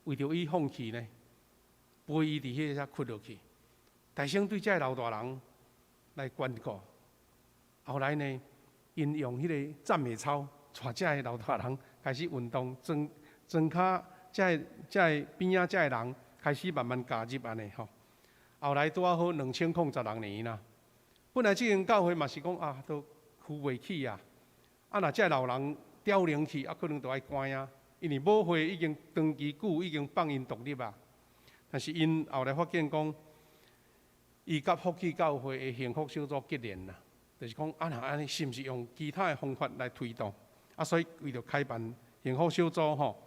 為著伊放棄呢，陪伊佇彼个遐屈落去。大聲對這个老大人，來關顧。後來呢，𪜶用彼个讚美操，帶遮个老大人開始運動，莊莊跤遮个遮个邊仔遮个人開始慢慢加入按呢吼。後來拄仔好2016年啦。本來這間教會嘛是講啊，都負袂起啊。啊，若遮老人凋零去，啊，可能就愛關啊。因為母會已經長期久已經放𪜶獨立啊。但是𪜶後來發現講，伊佮福氣教會的幸福小組結連啦，就是講啊，若按呢，是毋是用其他的方法來推動？啊，所以為著開辦幸福小組吼，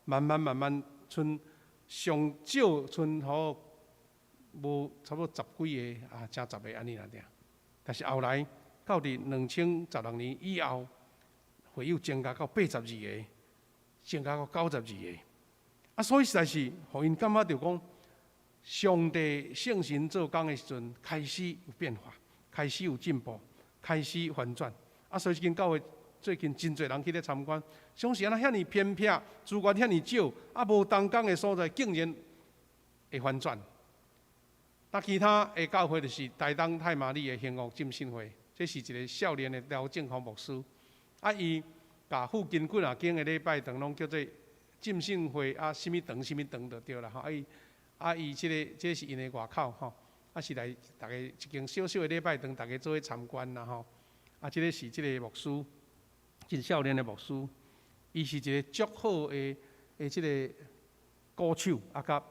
慢慢慢慢，賰上少賰吼無差不多十幾个啊，才十个按呢爾。但是後來到佇2016年以後，會友增加到82個，增加到92個。啊，所以實在是，予𪜶感覺著講，上帝聖神做工的時陣，開始有變化，開始有進步，開始翻轉。啊，所以這間教會最近真濟人去咧參觀，想是按怎遐爾偏僻，資源遐爾少，啊無同工的所在，竟然會翻轉。那其他的教會就是台東太麻里的興福浸信會，這是一个少年的廖正宏牧師。啊，伊共附近幾若間的禮拜堂攏叫做浸信會啊，啥物堂啥物堂就對啦吼。啊伊啊伊這个這是𪜶的外口吼，啊是來逐家一間小小的禮拜堂，逐家做伙參觀啦吼。啊，這个是這个牧師，真少年的牧師，伊是一个足好的的這个鼓手，啊，佮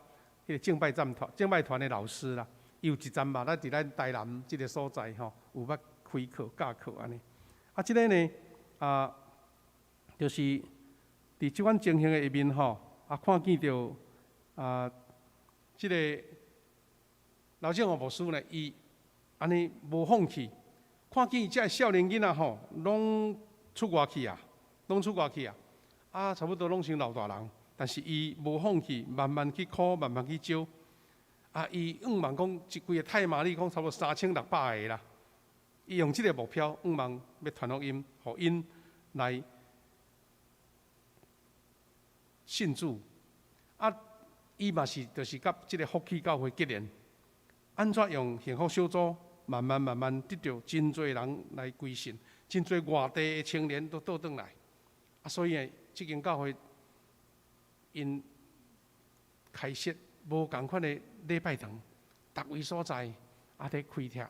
彼个敬拜讚團、敬拜團的老師啦。伊有一陣嘛，咱佇咱台南這个所在吼，有捌開課教課按呢。啊，這个呢，啊，就是佇這款情形的下面吼，啊，看見著啊，這个劉正宏牧師呢，伊按呢無放棄，看見這少年囡仔吼，攏出外去啊，攏出外去啊，啊，差不多攏成老大人，但是伊無放棄，慢慢去苦，慢慢去招。啊，伊向望講，這規个太麻里講差不多3600個啦。伊用這个目標，向望欲傳福音，予𪜶來信主。啊，伊嘛是，就是佮這个福氣教會結連，按怎用幸福小組，慢慢慢慢得著真濟人來歸信，真濟外地的青年都倒轉來。啊，所以呢，這間教會𪜶開設無仝款的禮拜堂，逐位所在啊，佇開拓，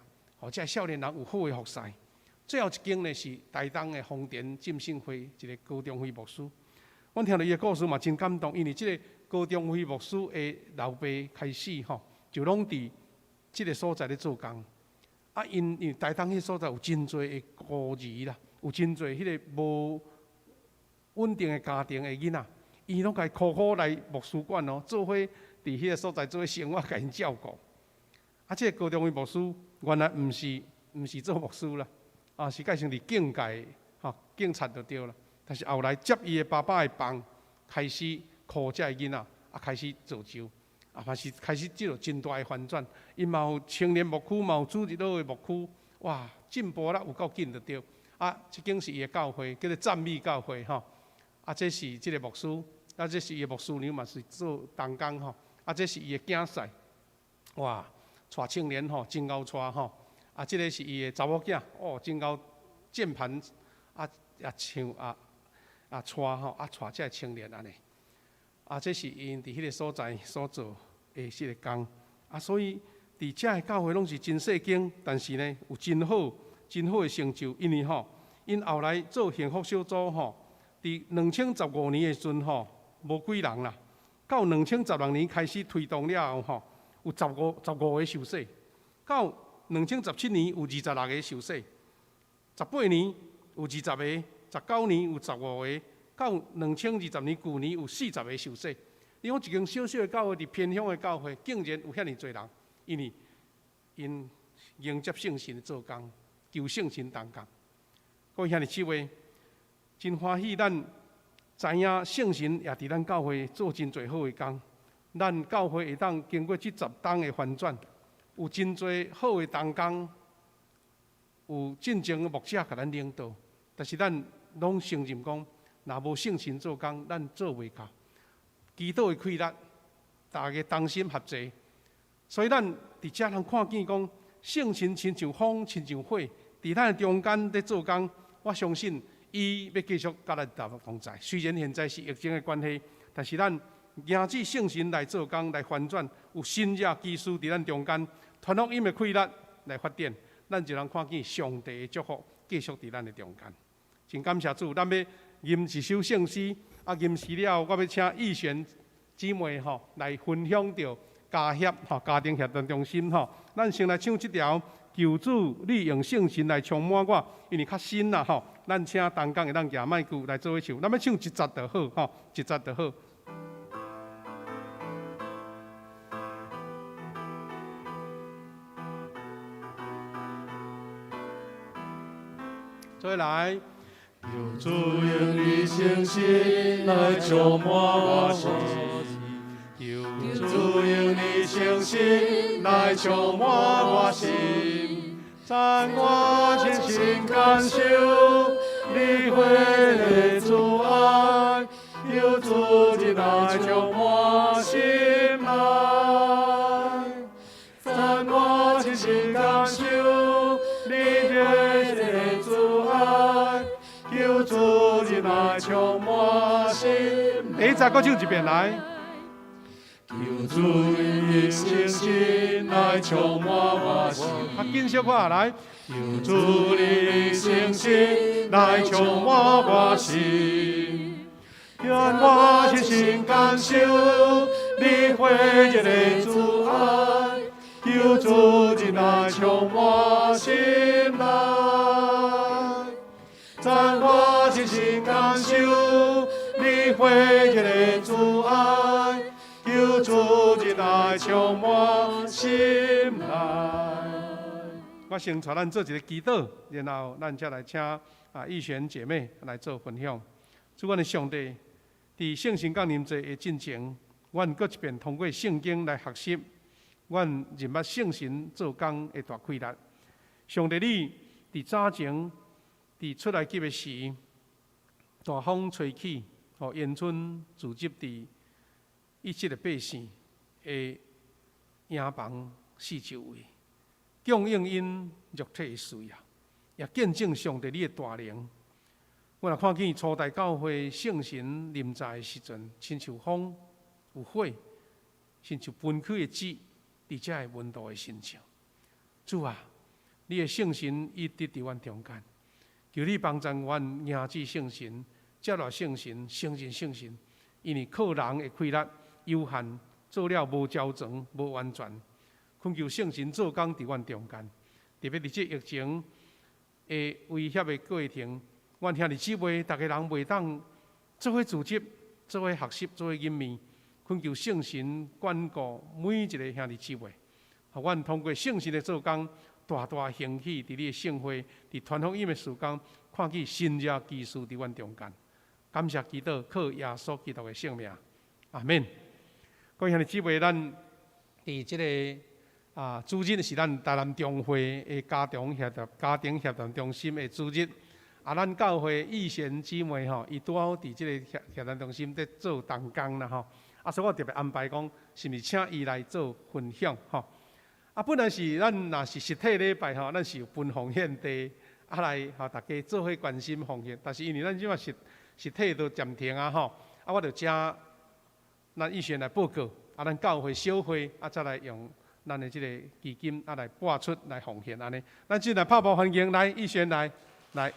予這少年人有好的服侍。最後一間呢是台東的豐田浸信會一个高中輝牧師。阮聽著伊的故事嘛真感動，因為這个高中輝牧師的老爸開始吼，就攏佇這个所在咧做工。啊，𪜶因為台東彼所在有真濟的孤兒啦，有真濟彼个無穩定的家庭的囡仔，伊攏共苦苦來牧師館哦，做伙佇彼个所在做伙生活，共𪜶照顧。啊，這个高中輝牧師原來毋是做牧師啦，啊是改成佇警界吼警察就對啦。但是後來接伊的爸爸的棒，開始苦這个囡仔，啊開始造就，啊嘛是開始這落真大的翻轉。𪜶嘛有青年牧區，嘛有主日學的牧區，哇，進步啦有夠緊就對。啊，這間是伊的教會，叫做讚美教會吼。啊，這是這个牧師，啊，這是伊的牧師娘嘛是做同工吼。啊，這是伊的囝婿，哇，帶青年吼，真𠢕帶吼。啊，這个是伊的查某囝，哦，真𠢕鍵盤，啊啊唱啊啊帶吼，啊帶這个青年按呢。啊，這是𪜶佇彼个所在所做的這个工。啊，所以佇遮个教會攏是真細間，但是呢，有真好、真好的成就。因為吼，𪜶後來做幸福小組吼，佇2015年的時陣吼，無幾人啦。到2016年開始推動了後吼，有15個受洗。到2017年有26個受洗，18年有20個，19年有15個，到2020年舊年有40個受洗。你講一間小小的教會，佇偏鄉的教會，竟然有遐爾濟人，因為𪜶迎接聖神做工，求聖神同工。各位兄弟姊妹，真歡喜，咱知影聖神也佇咱教會做真濟好的工。咱教會會當經過這10冬的翻轉，有真濟好的同工，有進前的牧者共咱領導，但是咱攏承認講，若無聖神做工，咱做袂到。祈禱的氣力，大家同心合作，所以咱佇遮通看見講，圣神亲像风，亲像火，伫咱的中间咧做工。我相信伊欲继续佮咱同在。虽然现在是疫情的关系，但是咱迎接圣神来做工，来翻转，有神迹奇事伫咱中间，传福音的气力来发展，咱就能看见上帝的祝福继续伫咱的中间。真感谢主，咱欲吟一首圣诗，啊，吟诗了后，我欲请玉璇姊妹吼来分享著家协吼家庭协同中心吼。咱先来唱这条。求主，你用圣神来充满我，因为较新啦吼。咱请同工会当举麦克来做伙唱，咱欲唱一节就好吼，一节就好。再来。求主用你圣神来充满我心，求主用你圣神来充满我心，赞我亲身感受你火热慈爱，求主日来充满心内，赞我亲身感受你火热慈爱，求主日来充满心。第一节阁唱一遍来。求主用圣神来充满我心，较紧小可来。求主用圣神来充满我心，让我亲身感受你火热的慈爱，求主日来充满心内，赞我亲身感受你火热的慈爱。求主日来充满心内。我先带咱做一个祈祷，然后咱才来请玉璇姐妹来做分享。主，阮的上帝，伫圣神降临节的进前，阮阁一遍通过圣经来学习，阮认捌圣神做工的大气力。上帝，你伫早前伫出埃及的时，大风吹起，予烟村聚集伫以色列百姓的营房四周围，供应𪜶肉体的需要，也见证上帝你的大能。我若看见初代教会圣神临在的时阵，亲像风有火，亲像分开的纸，伫遮个门徒的身上。主啊，你的圣神一直伫阮中间，求你帮助阮迎接圣神，接纳圣神，承认圣神，因为靠人的气力有限，做了无周全、无完全。恳求圣神做工伫阮中间，特别伫这疫情的威胁的过程，阮兄弟姊妹逐家人袂当做伙组织、做伙学习、做伙见面。恳求圣神眷顾每一个兄弟姊妹，予阮通过圣神的做工，大大兴起伫你的圣会，伫传福音的事工，看见神迹奇事伫阮中间。感谢基督，靠耶稣基督的圣名，阿们。各位兄弟姊妹，咱伫这个主日是咱台南中会的家庭协同中心的主日。咱教会玉贤姊妹吼，伊拄好伫这个协同中心咧做同工啦吼。所以我特别安排讲，是毋是请伊来做分享吼？本来是咱若是实体礼拜吼，咱是有分奉献地，来予大家做伙关心奉献。但是因为咱这马实体都暂停啊吼，我就请咱玉贤来报告，咱教会小会再来用咱的这个基金来拨出来奉献按呢。咱进来拍步欢迎来玉贤来，来。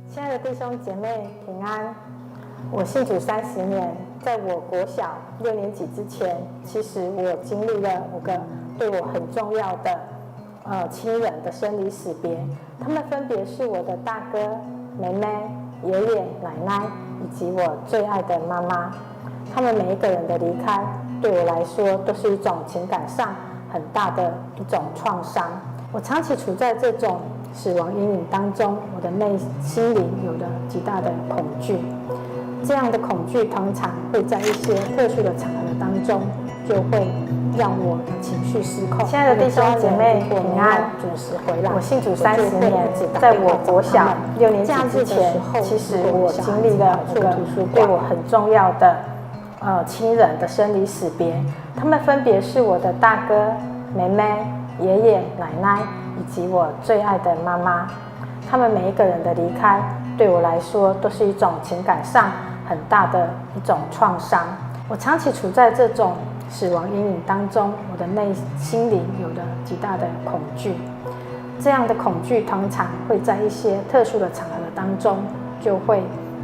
亲爱的弟兄姐妹平安，我信主30年，在我国小6年级之前，其实我经历了5个对我很重要的，亲人的生离死别，他们分别是我的大哥、妹妹、爷爷、奶奶以及我最爱的妈妈。他们每一个人的离开，对我来说都是一种情感上很大的一种创伤。我长期处在这种死亡阴影当中，我的内心里有了极大的恐惧。这样的恐惧通常会在一些特殊的场合当中就会讓我的情緒失控。親愛的弟兄姐妹平安，準時回來。我信主30年，在我國小六年級之前，其實我經歷了五個對我很重要的親人的生離死別，他們分別是我的大哥、妹妹、爺爺、奶奶以及我最愛的媽媽。他們每一個人的離開，對我來說都是一種情感上很大的一種創傷。我長期處在這種死亡陰影當中，我的內心裡有了極大的恐懼。這樣的恐懼通常會在一些特殊的場合當中，就會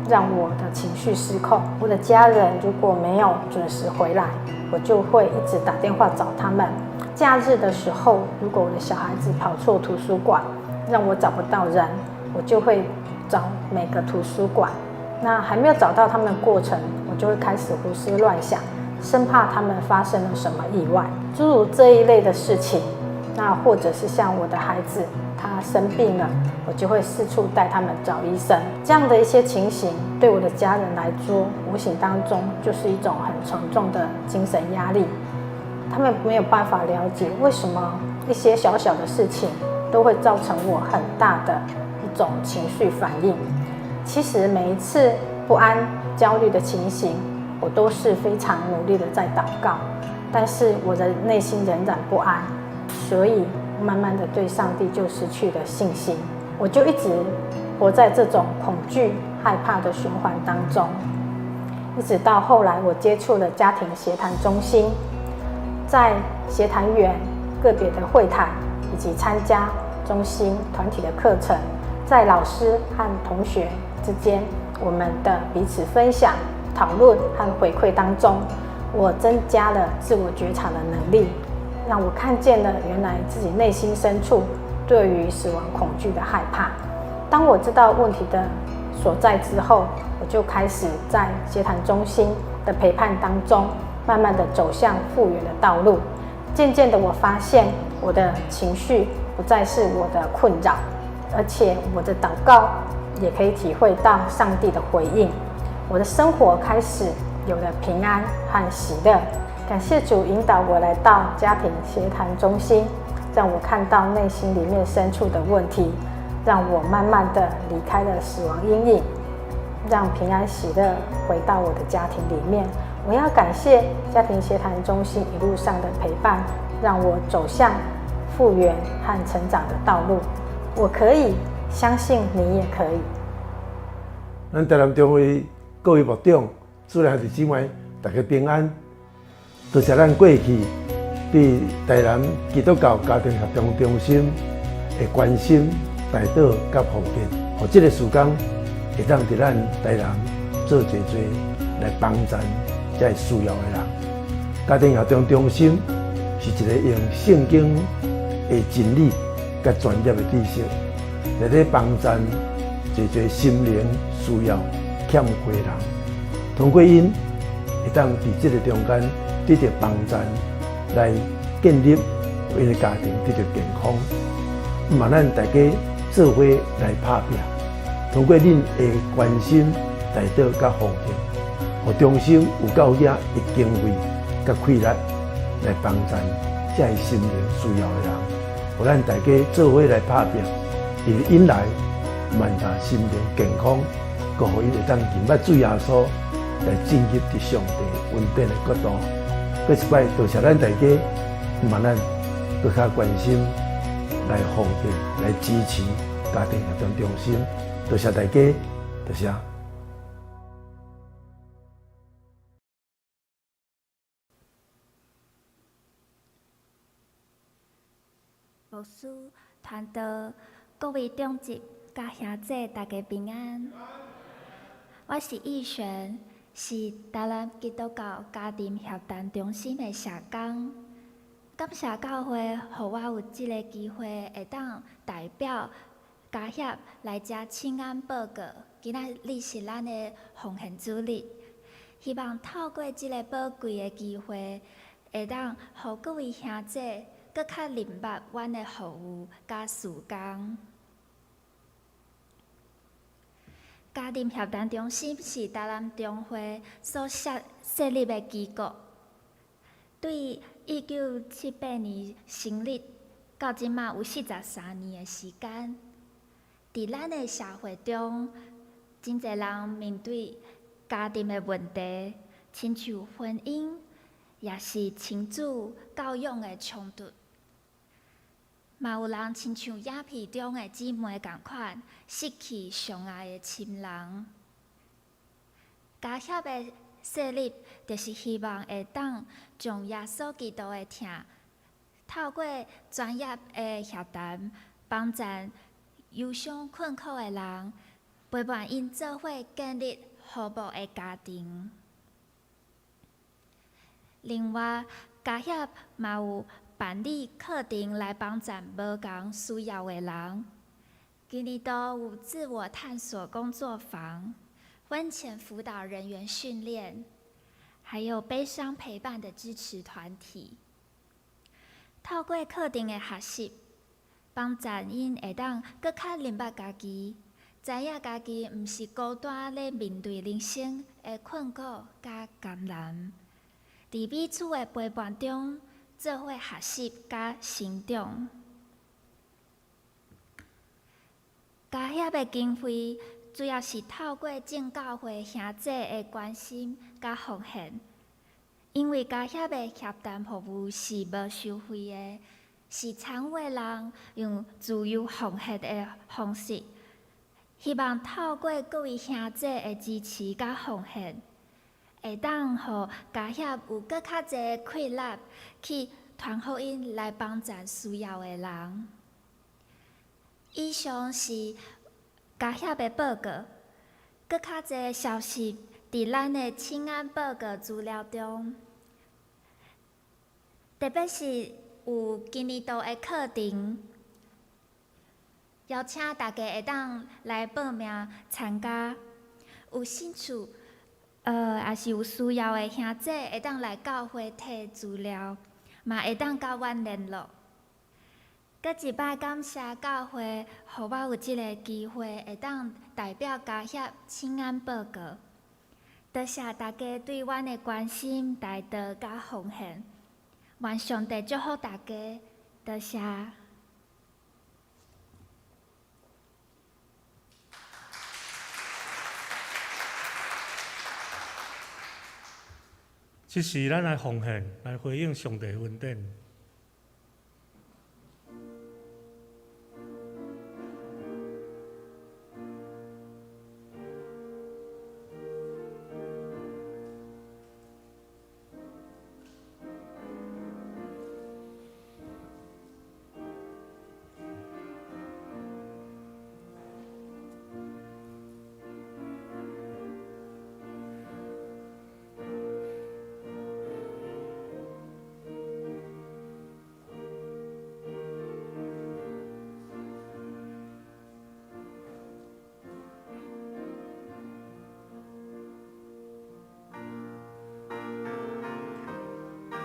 讓我的情緒失控。我的家人如果沒有準時回來，我就會一直打電話找他們。假日的時候，如果我的小孩子跑錯圖書館，讓我找不到人，我就會找每個圖書館。那還沒有找到他們的過程，我就會開始胡思亂想，生怕他們發生了什麼意外，諸如這一類的事情。那或者是像我的孩子，他生病了，我就會四處帶他們找醫生。這樣的一些情形，對我的家人來說，無形當中就是一種很沉重的精神壓力。他們沒有辦法了解為什麼一些小小的事情都會造成我很大的一種情緒反應。其實每一次不安、焦慮的情形，我都是非常努力的在禱告，但是我的內心仍然不安，所以慢慢的對上帝就失去了信心。我就一直活在這種恐懼、害怕的循環當中，一直到後來我接觸了家庭協談中心，在協談員個別的會談以及參加中心團體的課程，在老師和同學之間，我們的彼此分享、討論和回饋當中，我增加了自我覺察的能力，讓我看見了原來自己內心深處對於死亡恐懼的害怕。當我知道問題的所在之後，我就開始在協談中心的陪伴當中，慢慢的走向復原的道路。漸漸的，我發現我的情緒不再是我的困擾，而且我的禱告也可以體會到上帝的回應。我的生活開始有了平安和喜樂。感謝主引導我來到家庭協談中心，讓我看到內心裡面深處的問題，讓我慢慢的離開了死亡陰影，讓平安喜樂回到我的家庭裡面。我要感謝家庭協談中心一路上的陪伴，讓我走向復原和成長的道路。我可以相信你也可以。咱台南中會各位牧長、主內兄弟姊妹，大家平安。多謝咱過去對台南基督教家庭協同中心的關心、代禱佮奉獻，予這個事工會當佇咱台南做濟濟來幫助這個需要的人。家庭協同中心是一個用聖經的真理佮專業的知識，來咧幫助濟濟心靈需要欠缺的人。通過𪜶會當佇這個中間得著幫助，來建立𪜶的家庭得著健康。嘛，咱大家做伙來拍拚，通過恁的關心、代禱佮奉獻，予中心有夠額的經費佮氣力來幫助這個心靈需要的人。予咱大家做伙來拍拚，因為𪜶來萬達心靈健康，閣予𪜶會當認捌主耶穌，來進入佇上帝恩典的國度。閣一擺多謝咱大家，嘛咱閣較關心來奉獻、來支持家庭協同中心。多謝大家，多謝。牧師、傳道、各位長執佮兄姐，大家平安。我是易璇，是台南基督教家庭協談中心的社工。感謝教會，予我有這个機會，會當代表家協來遮請安報告。今仔日是咱的奉獻主日，希望透過這个寶貴的機會，會當予各位兄姐閣較認捌阮的服務佮事工。家庭協談中心是台南中會所設立的機構，對1978年成立到這馬有43年的時間。佇咱的社會中，真濟人面對家庭的問題，親像婚姻，也是親子教養的衝突。嘛有人親像影片中的姊妹仝款，失去上愛的親人。家協的設立，就是希望會當將耶穌基督的疼，透過專業的協談，幫助憂傷困苦的人，陪伴𪜶做伙建立和睦的家庭。另外，家協嘛有辦理課程來幫助無仝需要的人。今年度有自我探索工作坊、婚前輔導人員訓練，還有悲傷陪伴的支持團體。透過課程的學習，幫助𪜶會當閣較認捌家己，知影家己毋是孤單咧面對人生的困苦佮艱難。佇彼此的陪伴中，做伙學習佮成長。家協的經費主要是透過正教會兄弟的關心佮奉獻，因為家協的協談服務是無收費的，是參與的人用自由奉獻的方式，希望透過各位兄弟的支持佮奉獻，會當予家協有閣較濟氣力去傳福音來幫助需要的人。以上是家協的報告，閣較濟消息佇咱的請安報告資料中，特別是有今年度的課程，邀請大家會當來報名參加。有興趣，抑是有需要的兄弟會當來教會提資料，嘛會當佮阮聯絡。閣一擺感謝教會，予我有這个機會，會當代表家協請安報告。多謝大家對阮的關心、代禱佮奉獻，願上帝祝福大家。多謝。這時，咱來奉獻，來回應上帝恩典。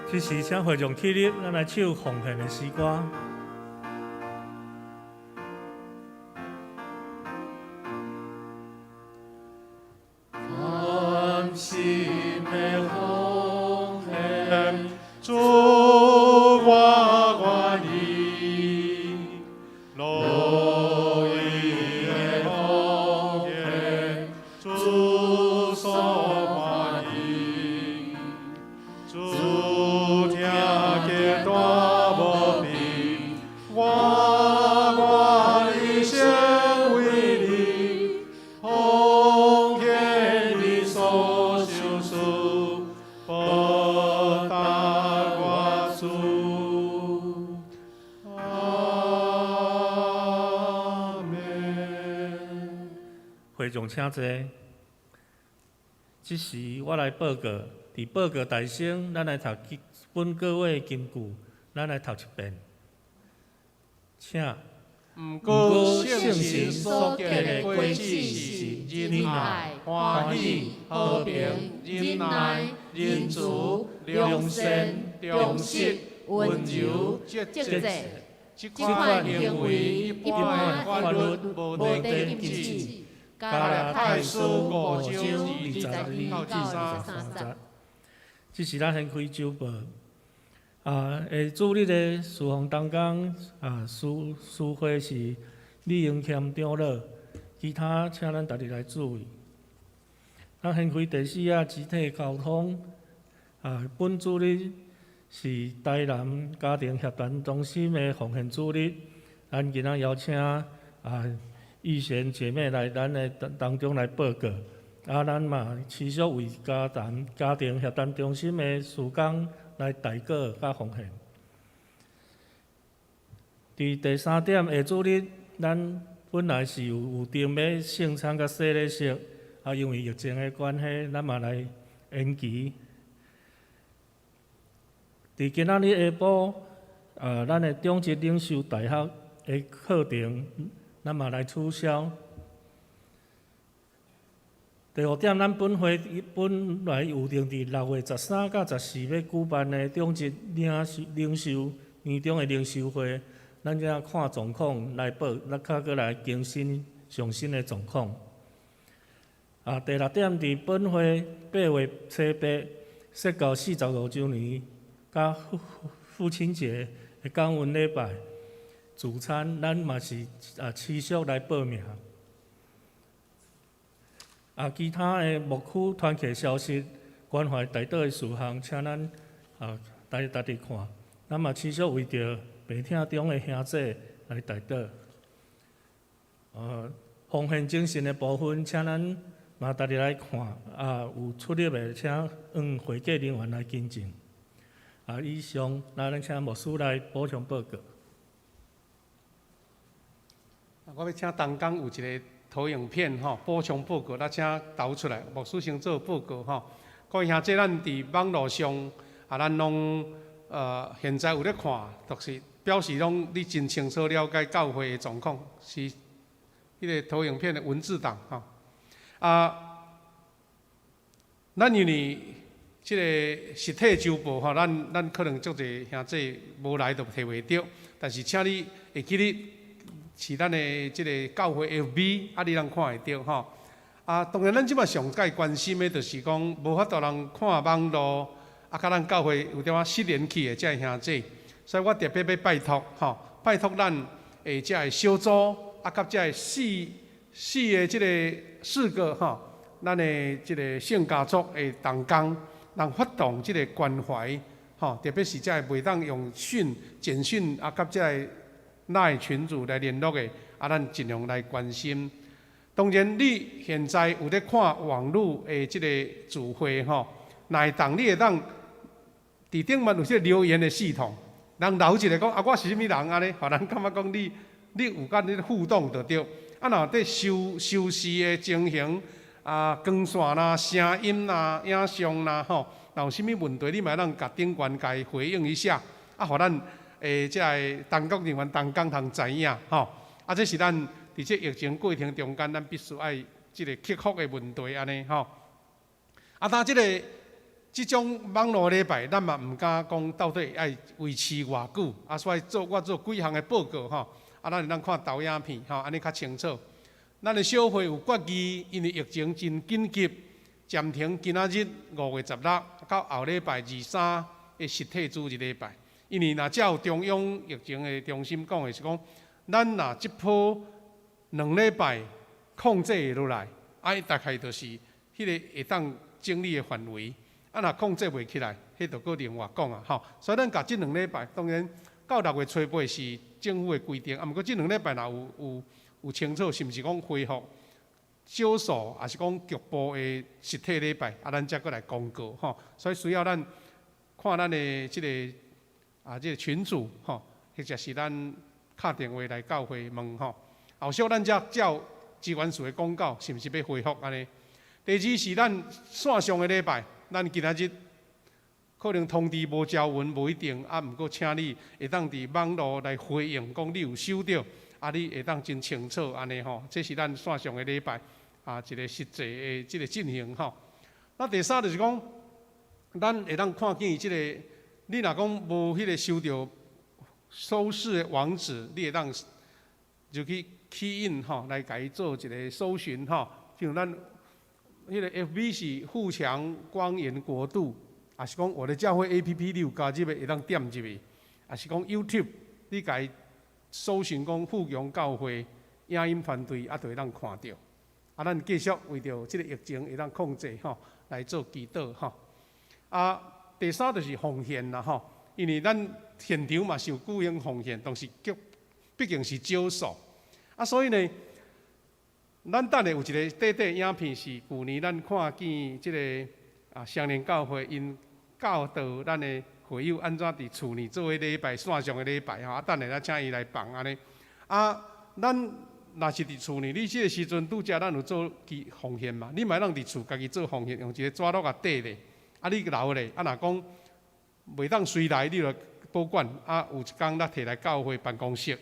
這時，請會眾起立，咱來唱奉獻的詩歌。甘心的奉獻，主我願意，樂意的奉獻，主所歡喜，主聽見大無比，我願一生為你，奉獻你所賞賜，報答我主。阿們。會眾請坐。這時我來報告，佇報告大先，咱來讀本個月的金句，咱來讀一遍。請。毋過聖神所結的果子是仁愛、歡喜、和平、忍耐、仁慈、良善、忠實、溫柔、節制。這款行為一般的法律無得禁止。加拉太書5章22到23節。這時咱掀開週報。下主日的事奉同工司司会是李英谦长老，其他請咱逐日來注意。咱現開第四仔肢體溝通，本主日是台南家庭協談中心的奉獻主日，咱今仔邀請玉賢姐妹來咱的當中來報告。咱嘛持續為家庭協談中心的事工來代禱佮奉獻。佇第三點，下主日，咱本來是有預定欲聖餐佮洗禮式，因為疫情的關係，咱嘛來延期。佇今仔日下晡，咱的長執領袖大學的課程，咱嘛來取消。第五點，咱本會本來預定佇6月13佮14欲舉辦的長執領袖年終的領袖會，咱才看狀況來報，咱較閣來更新上新的狀況。第六點，佇本會8月初8設教45週年，佮父親節的感恩禮拜聚餐，咱嘛是持續來報名。其他的牧區團契消息、關懷代禱的事項，請咱來逐日看。咱嘛持續為著病痛中的兄弟來代禱。奉獻精神的部分，請咱嘛逐日來看。有出入的，請向會計人員來跟進。以上，那咱請牧師來補充報告。我欲請同工有一個投影片吼，補充報告，咱請投出來。牧師先做報告吼。各位兄弟，咱佇網路上啊，咱攏現在有咧看，就是表示講你真清楚了解教會的狀況，是彼個投影片的文字檔吼。咱因為這個實體週報吼，咱可能足濟兄弟無來就提袂著，但是請你會記得是咱的這個教會 FB，你通看會著吼。當然咱這擺上蓋關心的，就是講無法度人看網路，佮咱教會有點仔失聯去的這个兄弟，所以我特別欲拜託吼，拜託咱的這个小組，佮這个四個這个四個吼，咱的這個聖家族的同工，人發動這個關懷，吼，特別是這个袂當用訊、簡訊佮這个 LINE 群組來聯絡的，咱盡量來關心。當然，你現在有咧看網路的這個聚會吼，若會當你會當佇頂面有這個留言的系統，人留一個講我是啥物人按呢，予人感覺講你有佮你互動就對。若佇收視的情形光線啦、聲音啦、影像啦吼，若有啥物問題，你嘛會當共頂懸共伊回應一下，予咱這个同工人員同工通知影吼。這是咱佇這疫情過程中間，咱必須愛這个克服的問題按呢吼。當這个這種網路禮拜，咱嘛毋敢講到底愛維持偌久，所以做我做幾項的報告吼。咱會當看投影片吼，按呢較清楚。咱的小會有決議，因為疫情真緊急，暫停今仔日5月16到後禮拜23的實體主日禮拜。因為若照中央疫情的中心講的是講，咱若這波兩禮拜控制會落來，大概就是彼个會當整理的範圍。若控制袂起來，彼就閣另外講啊，吼。所以咱共這兩禮拜，當然到6月初8是政府的規定，毋過這兩禮拜若有清楚，是毋是講恢復少數，抑是講局部的實體禮拜，咱才閣來公告吼。所以需要咱看咱的這个這个群組吼，或者是咱敲電話來教會問吼。後續咱才照機關署的公告，是毋是欲恢復按呢？第二是咱線上的禮拜，咱今仔日可能通知無交文，無一定，毋過請你會當佇網路來回應，講你有收著，你會當真清楚按呢吼。這是咱線上的禮拜一個實際的這个進行吼。那第三就是講，咱會當看見這個，你若講無彼个收著收視的網址，你會當就去 key in 吼，來共伊做一个搜尋吼。像咱彼个 FB 是富強光源國度，也是讲我的教会 APP 你有加入的，会当点入去，也是讲 YouTube，你共伊搜寻讲富强教会影音团队，啊，就会当看著。啊，咱继续为著这个疫情会当控制吼，来做祈祷吼。啊，第三就是奉献啦吼，因为咱现场嘛是有举行奉献，但是叫毕竟是少数。啊，所以呢，咱等下有一个短短影片，是旧年咱看见这个啊，双连教会𪜶教导咱的会友按怎伫厝里做伙礼拜，线上的礼拜吼。啊，等下咱请伊来放按呢。啊，咱若是伫厝里，你这个时阵拄才咱有做祈奉献嘛？你嘛会当伫厝家己做奉献，用一个纸橐共缀咧。啊，你留咧。啊，若讲袂当随来，你就保管。啊，有一工咱提来教会办公室，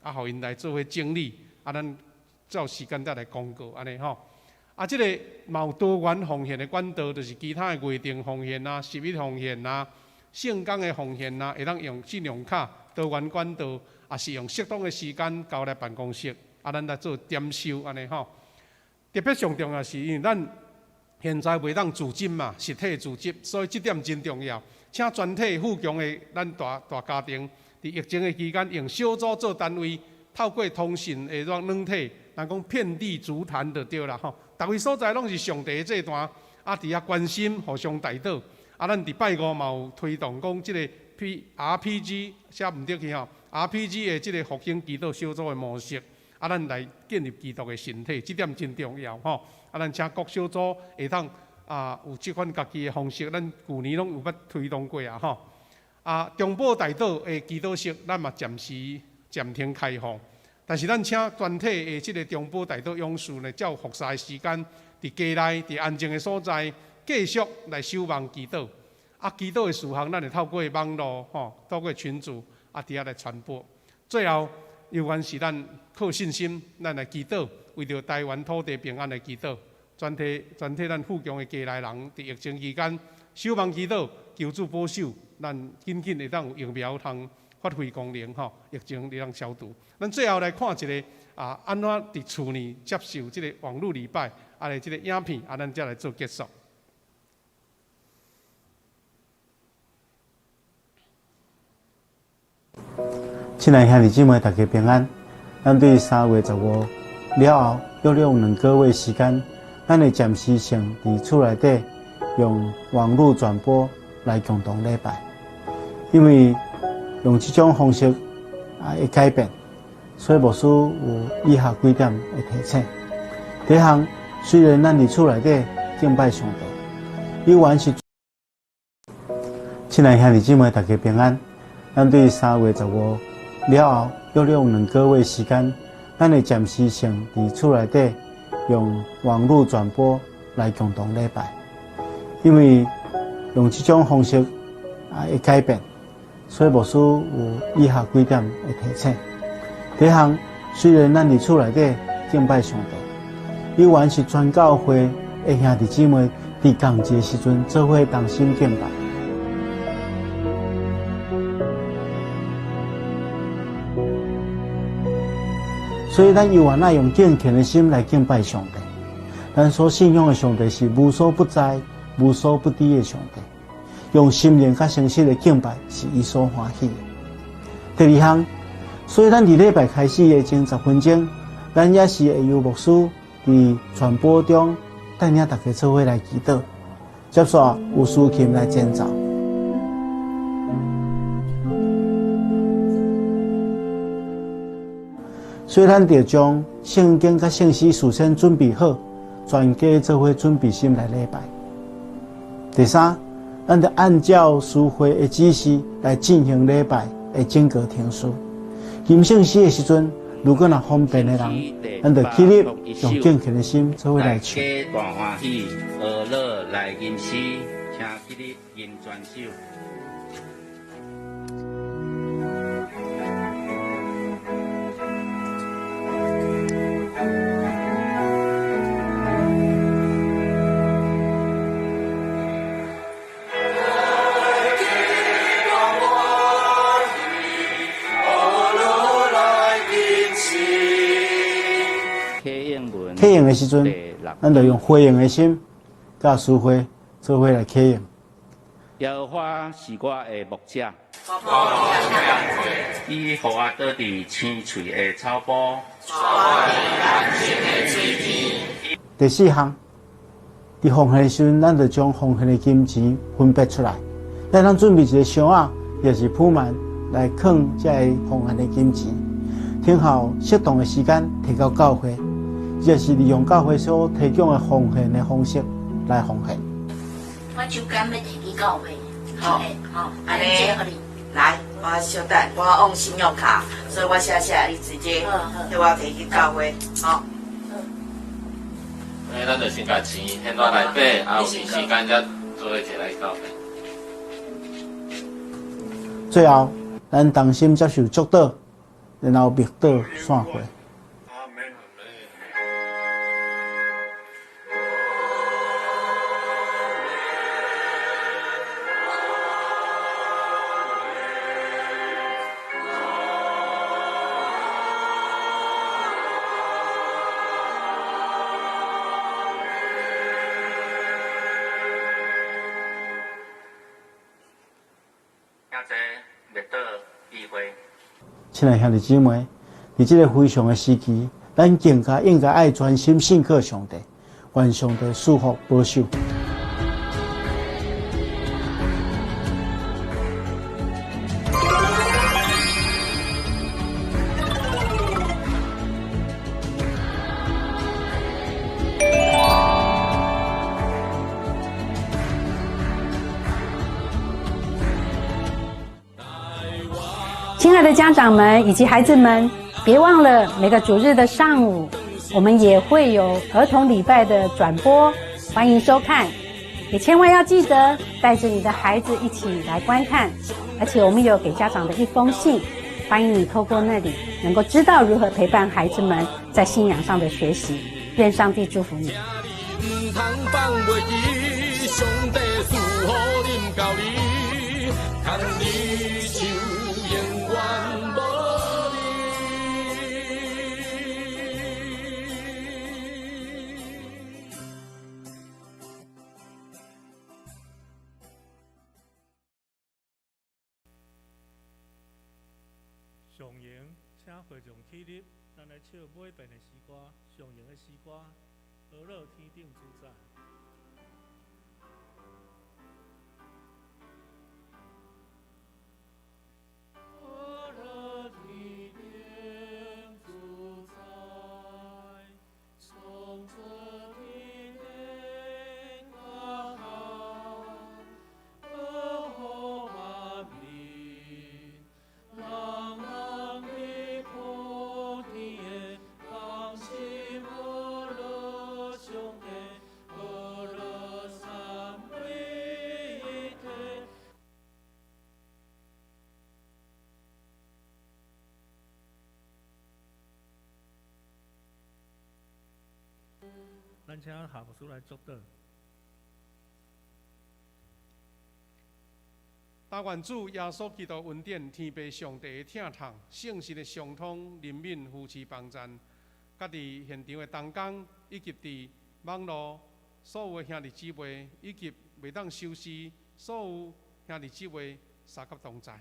啊，予𪜶来做伙整理。啊，咱照时间再来公告按呢吼。啊，这个嘛有多元奉献的管道，就是其他的月定奉献啊、十一奉献啊、圣工的奉献啊，会当用信用卡多元管道，也是用适当的时间交来办公室，啊，咱来做点收按呢吼。特别上重要是，因为咱现在袂当组织嘛，实体组织，所以这点真重要。请全体富强的咱大大家庭，伫疫情的期间，用小组做单位，透过通讯的软软体，人讲遍地筑坛就对啦吼。逐位所在拢是上帝的祭坛，啊，伫遐关心，互相代祷。啊，咱伫拜五嘛有推动讲这个 P R P G 写毋对去吼，R P G 的这个复兴祈祷小组的模式，啊，咱来建立基督的身体，这点真重要吼。啊，咱请各小组会当啊有这款家己的方式，咱旧年拢有捌推动过啊吼。啊，中保代祷的祈祷室，咱嘛暂时暂停开放。但是咱请全体的这个中保代祷勇士呢，照服侍的时间，伫家内、伫安静的所在，继续来守望祈祷。啊，祈祷的事项，咱会透过网路吼，透过群组啊，伫遐来传播。最后，犹原是咱靠信心，咱来祈祷，为著台湾土地平安来祈祷。全体全体咱富强的家内人，伫疫情期间守望祈祷，求主保守，咱紧紧会当有疫苗通发挥功能吼，疫情会当消除。咱最后来看一个啊，按怎伫厝里接受这个网路礼拜，啊，这个影片，啊，咱才来做结束。亲爱兄弟姊妹，大家平安。咱对3月15了后，约略2个月时间，咱会暂时性伫厝内底用网路转播来共同礼拜，因为用这种方式啊会改变，所以牧师有以下几点的提醒。第一项，虽然咱伫厝内底敬拜上帝，犹原是亲爱兄弟姊妹，大家平安。咱对3月15了后，约略2个月时间，咱会暂时性伫厝内底用网路转播来共同礼拜，因为用这种方式啊会改变，所以牧师有以下几点的提醒。第一项，虽然咱伫厝内底敬拜上帝，犹原是全教会的兄弟姊妹伫仝一个时阵做伙同心敬拜。所以，咱犹原爱用敬虔的心来敬拜上帝。咱所信仰的上帝是无所不在、无所不知的上帝。用心灵佮诚实的敬拜，是伊所欢喜的。第二项，所以咱伫礼拜开始的前10分钟，咱也是会由牧师伫传播中带领大家做伙来祈祷，接续有司琴来前奏。所以，咱得将圣经佮圣诗事先准备好，全家做伙准备心来礼拜。第三，咱得按照司会的指示来进行礼拜的整个程序。吟圣诗的时阵，如果若方便的人，咱就起立，用敬虔的心做伙来唱。大家大欢喜，学乐来吟诗，请起立吟全首。启用的时阵，咱就用回应的心，佮司会做伙来启用。耶和華是我的牧者，伊予我倒佇青翠的草埔。第四項，佇奉獻的時陣，咱就將奉獻的金錢分別出來，咱通準備一个箱仔，抑是鋪滿來囥這个奉獻的金錢，等候適當的時間提到教會，抑是利用教會所提供的奉獻的方式來奉獻。我手硯欲提去教會，好，好，按呢，來，我稍等，我用信用卡，所以我寫寫，你直接替我提去教會，好。那咱就先共錢獻到內底，啊有時間才做伙提來教會。最後，咱同心接受祝禱，然後默禱散會。親愛兄弟姊妹，佇這个非常的時期，咱更加應該愛專心信靠上帝，願上帝賜福保守。親愛的家長們以及孩子們，別忘了每個主日的上午，我們也會有兒童禮拜的轉播，歡迎收看。也千萬要記得帶着你的孩子一起來觀看。而且我們有給家長的一封信，歡迎你透過那裡能夠知道如何陪伴孩子們在信仰上的學習。願上帝祝福你。上榮，請會眾起立，咱來唱尾遍的詩歌，上榮的詩歌，呵咾天頂主宰。呵咾天頂主宰，創造天地甲海，保護萬民，人人佇普天的同心呵咾上帝，呵咾三位一體。咱請夏牧師來祝禱。但願主耶穌基督恩典、天父上帝的疼痛、聖神的相通、憐憫、扶持、幫贊，佮佇現場的同工，以及佇網路所有的兄弟姊妹，以及袂當收視所有兄弟姊妹三甲同在。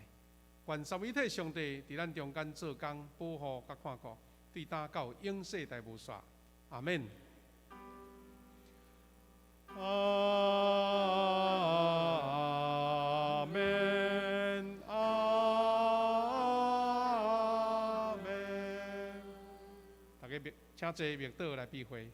願三位一體上帝佇咱中間做工、保護佮看顧，對今到永世代無煞。阿們。阿們，阿們。大家請坐默禱來閉會。